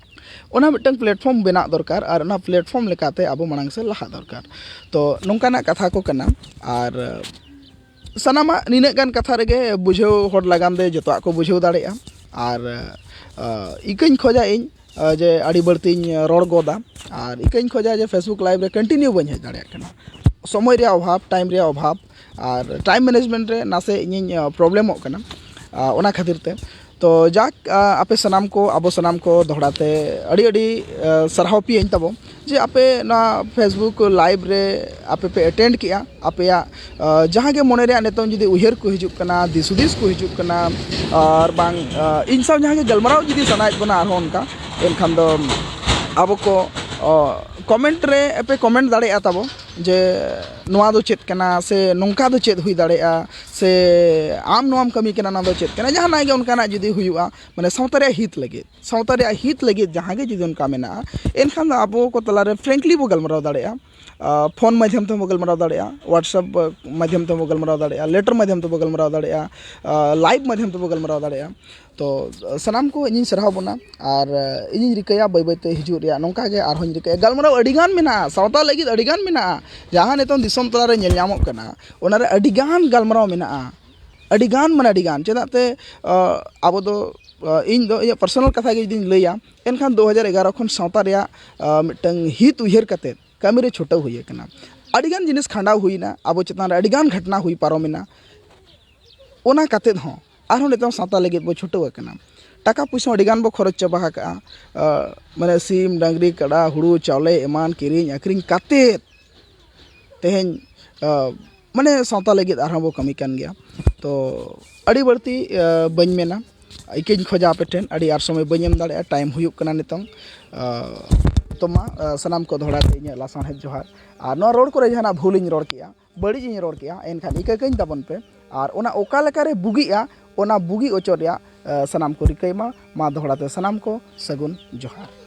ᱚᱱᱟ ᱢᱤᱫᱴᱟᱝ ᱯᱞᱮᱴᱯᱷᱚᱨᱢ ᱵᱮᱱᱟᱜ ᱫᱚᱨᱠᱟᱨ, ᱟᱨ ᱚᱱᱟ ᱯᱞᱮᱴᱯᱷᱚᱨᱢ ᱞᱮᱠᱟᱛᱮ ᱟᱵᱚ ᱢᱟᱲᱟᱝ ᱥᱮᱫ ᱞᱟᱦᱟᱜ ᱫᱚᱨᱠᱟᱨ᱾ ᱛᱚ, ᱱᱚᱝᱠᱟᱱᱟᱜ ᱠᱟᱛᱷᱟ ᱠᱚ ᱠᱟᱱᱟ᱾ ᱟᱨ ᱥᱟᱱᱟᱢᱟᱜ ᱱᱤᱱᱟᱹᱜ ᱜᱟᱱ ᱠᱟᱛᱷᱟ ᱨᱮᱜᱮ ᱵᱩᱡᱷᱟᱹᱣ ᱦᱚᱲ ᱞᱟᱜᱟᱱ ᱫᱚ ᱡᱚᱛᱚᱣᱟᱜ ᱠᱚ ᱵᱩᱡᱷᱟᱹᱣ ᱫᱟᱲᱮᱭᱟᱜᱼᱟ᱾ ᱟᱨ, ᱟ, ᱤᱠᱟᱹᱧ ᱠᱷᱚᱡᱟ ᱤᱧ, ᱟ, ᱡᱮ ᱟᱹᱰᱤ ᱵᱟᱹᱲᱛᱤᱧ ᱨᱚᱲ ᱜᱚᱫᱟ, ᱟᱨ ᱤᱠᱟᱹᱧ ᱠᱷᱚᱡᱟ ᱡᱮ Facebook live ᱨᱮ continue ᱵᱟᱹᱧ ᱦᱮᱡ ᱫᱟᱲᱮᱭᱟᱜ ᱠᱟᱱᱟ, ᱥᱚᱢᱚᱭ ᱨᱮᱭᱟᱜ ᱚᱵᱷᱟᱵᱽ, time ᱨᱮᱭᱟᱜ ᱚᱵᱷᱟᱵᱽ, ᱟᱨ time management ᱨᱮ ᱱᱟᱥᱮ ᱤᱧᱤᱧ, ᱟ, ᱯᱨᱚᱵᱞᱮᱢᱚᱜ ᱠᱟᱱᱟ, ᱟ, ᱚᱱᱟ ᱠᱷᱟᱹᱛᱤᱨ ᱛᱮ᱾ ᱛᱚ ᱡᱟᱠ, ᱟ, ᱟᱯᱮ ᱥᱟᱱᱟᱢ ᱠᱚ, ᱟᱵᱚ ᱥᱟᱱᱟᱢ ᱠᱚ ᱫᱚᱦᱲᱟ ᱛᱮ ᱟᱹᱰᱤ ᱟᱹᱰᱤ, ᱟ, ᱥᱟᱨᱦᱟᱣ ᱯᱮᱭᱟᱹᱧ ᱛᱟᱵᱚ ᱡᱮ ᱟᱯᱮ ᱱᱚᱣᱟ Facebook live ᱨᱮ ᱟᱯᱮ ᱯᱮ attend ᱠᱮᱜᱼᱟ᱾ ᱟᱯᱮᱭᱟᱜ, ᱟ, ᱡᱟᱦᱟᱸ ᱜᱮ ᱢᱚᱱᱮ ᱨᱮᱭᱟᱜ ᱱᱤᱛᱚᱝ ᱡᱩᱫᱤ ᱩᱭᱦᱟᱹᱨ ᱠᱚ ᱦᱤᱡᱩᱜ ᱠᱟᱱᱟ, ᱫᱤᱥ ᱦᱩᱫᱤᱥ ᱠᱚ ᱦᱤᱡᱩᱜ ᱠᱟᱱᱟ, ᱟᱨ ᱵᱟᱝ, ᱟ, ᱤᱧ ᱥᱟᱶ ᱡᱟᱦᱟᱸ ᱜᱮ ᱜᱟᱞᱢᱟᱨᱟᱣ ᱡᱩᱫᱤ ᱥᱟᱱᱟᱭᱮᱫ ᱵᱚᱱᱟ ᱟᱨᱦᱚᱸ ᱚᱱᱠᱟ, ᱮᱱᱠᱷᱟᱱ ᱫᱚ, ᱟ, comment ᱨᱮ ᱯᱮ comment ᱫᱟᱲᱮᱭᱟᱜᱼᱟ ᱛᱟᱵᱚ ᱡᱮ ᱱᱚᱣᱟ ᱫᱚ ᱪᱮᱫ ᱠᱟᱱᱟ ᱥᱮ ᱱᱚᱝᱠᱟ ᱫᱚ ᱪᱮᱫ ᱦᱩᱭ ᱫᱟᱲᱮᱭᱟᱜᱼᱟ, ᱥᱮ ᱟᱢ ᱱᱚᱣᱟᱢ ᱠᱟᱹᱢᱤ ᱠᱟᱱᱟ, ᱱᱚᱣᱟ ᱫᱚ ᱪᱮᱫ ᱠᱟᱱᱟ, ᱡᱟᱦᱟᱱᱟᱜ ᱜᱮ ᱚᱱᱠᱟᱱᱟᱜ ᱡᱩᱫᱤ ᱦᱩᱭᱩᱜᱼᱟ, ᱢᱟᱱᱮ ᱥᱟᱶᱛᱟ ᱨᱮᱭᱟᱜ ᱦᱤᱛ ᱞᱟᱹᱜᱤᱫ, ᱥᱟᱶᱛᱟ ᱨᱮᱭᱟᱜ ᱦᱤᱛ ᱞᱟᱹᱜᱤᱫ ᱡᱟᱦᱟᱸ ᱜᱮ ᱡᱩᱫᱤ ᱚᱱᱠᱟ ᱢᱮᱱᱟᱜᱼᱟ, ᱮᱱᱠᱷᱟᱱ ᱫᱚ ᱟᱵᱚ ᱠᱚ ᱛᱟᱞᱟᱨᱮ frankly ᱵᱚ ᱜᱟᱞᱢᱟᱨᱟᱣ ᱫᱟᱲᱮᱭᱟᱜᱼᱟ᱾ ᱯᱷᱳᱱ ᱢᱟᱫᱽᱫᱷᱚᱢ ᱛᱮᱦᱚᱸ ᱵᱚ ᱜᱟᱞᱢᱟᱨᱟᱣ ᱫᱟᱲᱮᱭᱟᱜᱼᱟ, WhatsApp ᱢᱟᱫᱽᱫᱷᱚᱢ ᱛᱮᱦᱚᱸ ᱵᱚ ᱜᱟᱞᱢᱟᱨᱟᱣ ᱫᱟᱲᱮᱭᱟᱜᱼᱟ, ᱞᱮᱴᱟᱨ ᱢᱟᱫᱽᱫᱷᱚᱢ ᱛᱮᱵᱚ ᱜᱟᱞᱢᱟᱨᱟᱣ ᱫᱟᱲᱮᱭᱟᱜᱼᱟ, ᱞᱟᱭᱤᱵᱷ ᱢᱟᱫᱽᱫᱷᱚᱢ ᱛᱮᱵᱚ ᱜᱟᱞᱢᱟᱨᱟᱣ ᱫᱟᱲᱮᱭᱟᱜᱼᱟ᱾ ᱛᱚ ᱥᱟᱱᱟᱢ ᱠᱚ ᱤᱧᱤᱧ ᱥᱟᱨᱦᱟᱣ ᱵᱚᱱᱟ ᱟᱨ ᱤᱧᱤᱧ ᱨᱤᱠᱟᱹᱭᱟ ᱵᱟᱹᱭ ᱵᱟᱹᱭᱛᱮ ᱦᱤᱡᱩᱜ ᱨᱮᱭᱟᱜ, ᱱᱚᱝᱠᱟ ᱜᱮ ᱟᱨᱦᱚᱸᱧ ᱨᱤᱠᱟᱹᱭᱟ᱾ ᱜᱟᱞᱢᱟᱨᱟᱣ ᱟᱹᱰᱤᱜᱟᱱ ᱢᱮᱱᱟᱜᱼᱟ, ᱥᱟᱶᱛᱟ ᱞᱟᱹᱜᱤᱫ ᱟᱹᱰᱤᱜᱟᱱ ᱢᱮᱱᱟᱜᱼᱟ, ᱡᱟᱦᱟᱸ ᱱᱤᱛᱚᱝ ᱫᱤᱥᱚᱢ ᱛᱟᱞᱟᱨᱮ ᱧᱮᱞ ᱧᱟᱢᱚᱜ ᱠᱟᱱᱟ, ᱚᱱᱟᱨᱮ ᱟᱹᱰᱤᱜᱟᱱ ᱜᱟᱞᱢᱟᱨᱟᱣ ᱢᱮᱱᱟᱜᱼᱟ, ᱟᱹᱰᱤᱜᱟᱱ ᱢᱟᱱᱮ ᱟᱹᱰᱤᱜᱟᱱ᱾ ᱪᱮᱫᱟᱜ ᱛᱮ ᱟᱵᱚ ᱫᱚ ᱤᱧ ᱫᱚ ᱤᱧᱟᱹᱜ ᱯᱟᱨᱥᱚᱱᱟᱞ ᱠᱟᱛᱷᱟ ᱜᱮ ᱡᱩᱫᱤᱧ ᱞᱟᱹᱭᱟ, ᱮᱱᱠᱷᱟᱱ ᱫᱩ ᱦᱟᱡᱟᱨ ᱮᱜᱟᱨᱚ ᱠᱷᱚᱱ ᱥᱟᱶᱛᱟ ᱨᱮᱭᱟᱜ ᱢᱤᱫᱴᱟᱝ ᱦᱤᱛ ᱩᱭᱦᱟᱹᱨ ᱠᱟᱛᱮ ᱠᱟᱹᱢᱤ ᱨᱮ ᱪᱷᱩᱴᱟᱹᱣ ᱦᱩᱭ ᱟᱠᱟᱱᱟ᱾ ᱟᱹᱰᱤᱜᱟᱱ ᱡᱤᱱᱤᱥ ᱠᱷᱟᱸᱰᱟᱣ ᱦᱩᱭᱱᱟ, ᱟᱵᱚ ᱪᱮᱛᱟᱱ ᱨᱮ ᱟᱹᱰᱤᱜᱟᱱ ᱜᱷᱚᱴᱚᱱᱟ ᱦᱩᱭ ᱯᱟᱨᱚᱢᱮᱱᱟ᱾ ᱚᱱᱟ ᱠᱟᱛᱮᱫ ᱦᱚᱸ ᱟᱨᱦᱚᱸ ᱱᱤᱛᱚᱝ ᱥᱟᱶᱛᱟ ᱞᱟᱹᱜᱤᱫ ᱵᱚ ᱪᱷᱩᱴᱟᱹᱣ ᱟᱠᱟᱱᱟ᱾ ᱴᱟᱠᱟ ᱯᱩᱭᱥᱟᱹ ᱟᱹᱰᱤᱜᱟᱱ ᱵᱚ ᱠᱷᱚᱨᱚᱪ ᱪᱟᱵᱟ ᱟᱠᱟᱜᱼᱟ᱾ ᱢᱟᱱᱮ ᱥᱤᱢ, ᱰᱟᱹᱝᱨᱤ, ᱠᱟᱰᱟ, ᱦᱩᱲᱩ, ᱪᱟᱣᱞᱮ ᱮᱢᱟᱱ ᱠᱤᱨᱤᱧ ᱟᱹᱠᱷᱨᱤᱧ ᱠᱟᱛᱮᱫ ᱛᱮᱦᱮᱧ ᱢᱟᱱᱮ ᱥᱟᱶᱛᱟ ᱞᱟᱹᱜᱤᱫ ᱟᱨᱦᱚᱸ ᱵᱚ ᱠᱟᱹᱢᱤ ᱠᱟᱱ ᱜᱮᱭᱟ᱾ ᱛᱚ ᱟᱹᱰᱤ ᱵᱟᱹᱲᱛᱤ ᱵᱟᱹᱧ ᱢᱮᱱᱟ, ᱤᱠᱟᱹᱧ ᱠᱷᱚᱡᱟ ᱟᱯᱮ ᱴᱷᱮᱱ, ᱟᱹᱰᱤ ᱟᱨ ᱥᱚᱢᱚᱭ ᱵᱟᱹᱧ ᱮᱢ ᱫᱟᱲᱮᱭᱟᱜᱼᱟ, ᱴᱟᱭᱤᱢ ᱦᱩᱭᱩᱜ ᱠᱟᱱᱟ ᱱᱤᱛᱚᱝ᱾ ᱛᱚ ᱢᱟ ᱥᱟᱱᱟᱢ ᱠᱚ ᱫᱚᱦᱲᱟ ᱛᱮ ᱤᱧᱟᱹᱜ ᱞᱟᱥᱟᱬᱦᱮᱫ ᱡᱚᱦᱟᱨ᱾ ᱟᱨ ᱱᱚᱣᱟ ᱨᱚᱲ ᱠᱚᱨᱮ ᱡᱟᱦᱟᱱᱟᱜ ᱵᱷᱩᱞᱤᱧ ᱨᱚᱲ ᱠᱮᱜᱼᱟ, ᱵᱟᱹᱲᱤᱡ ᱤᱧ ᱨᱚᱲ ᱠᱮᱜᱼᱟ, ᱮᱱᱠᱷᱟᱱ ᱤᱠᱟᱹ ᱠᱟᱹᱧ ᱛᱟᱵᱚᱱ ᱯᱮ᱾ ᱟᱨ ᱚᱱᱟ ᱚᱠᱟ ᱞᱮᱠᱟᱨᱮ ᱵᱩᱜᱤᱜᱼᱟ, ᱚᱱᱟ ᱵᱩᱜᱤ ᱚᱪᱚ ᱨᱮᱭᱟᱜ ᱥᱟᱱᱟᱢ ᱠᱚ ᱨᱤᱠᱟᱹᱭ ᱢᱟ᱾ ᱢᱟ ᱫᱚᱦᱲᱟ ᱛᱮ ᱥᱟᱱᱟᱢ ᱠᱚ ᱥᱟᱹᱜᱩᱱ ᱡᱚᱦᱟᱨ᱾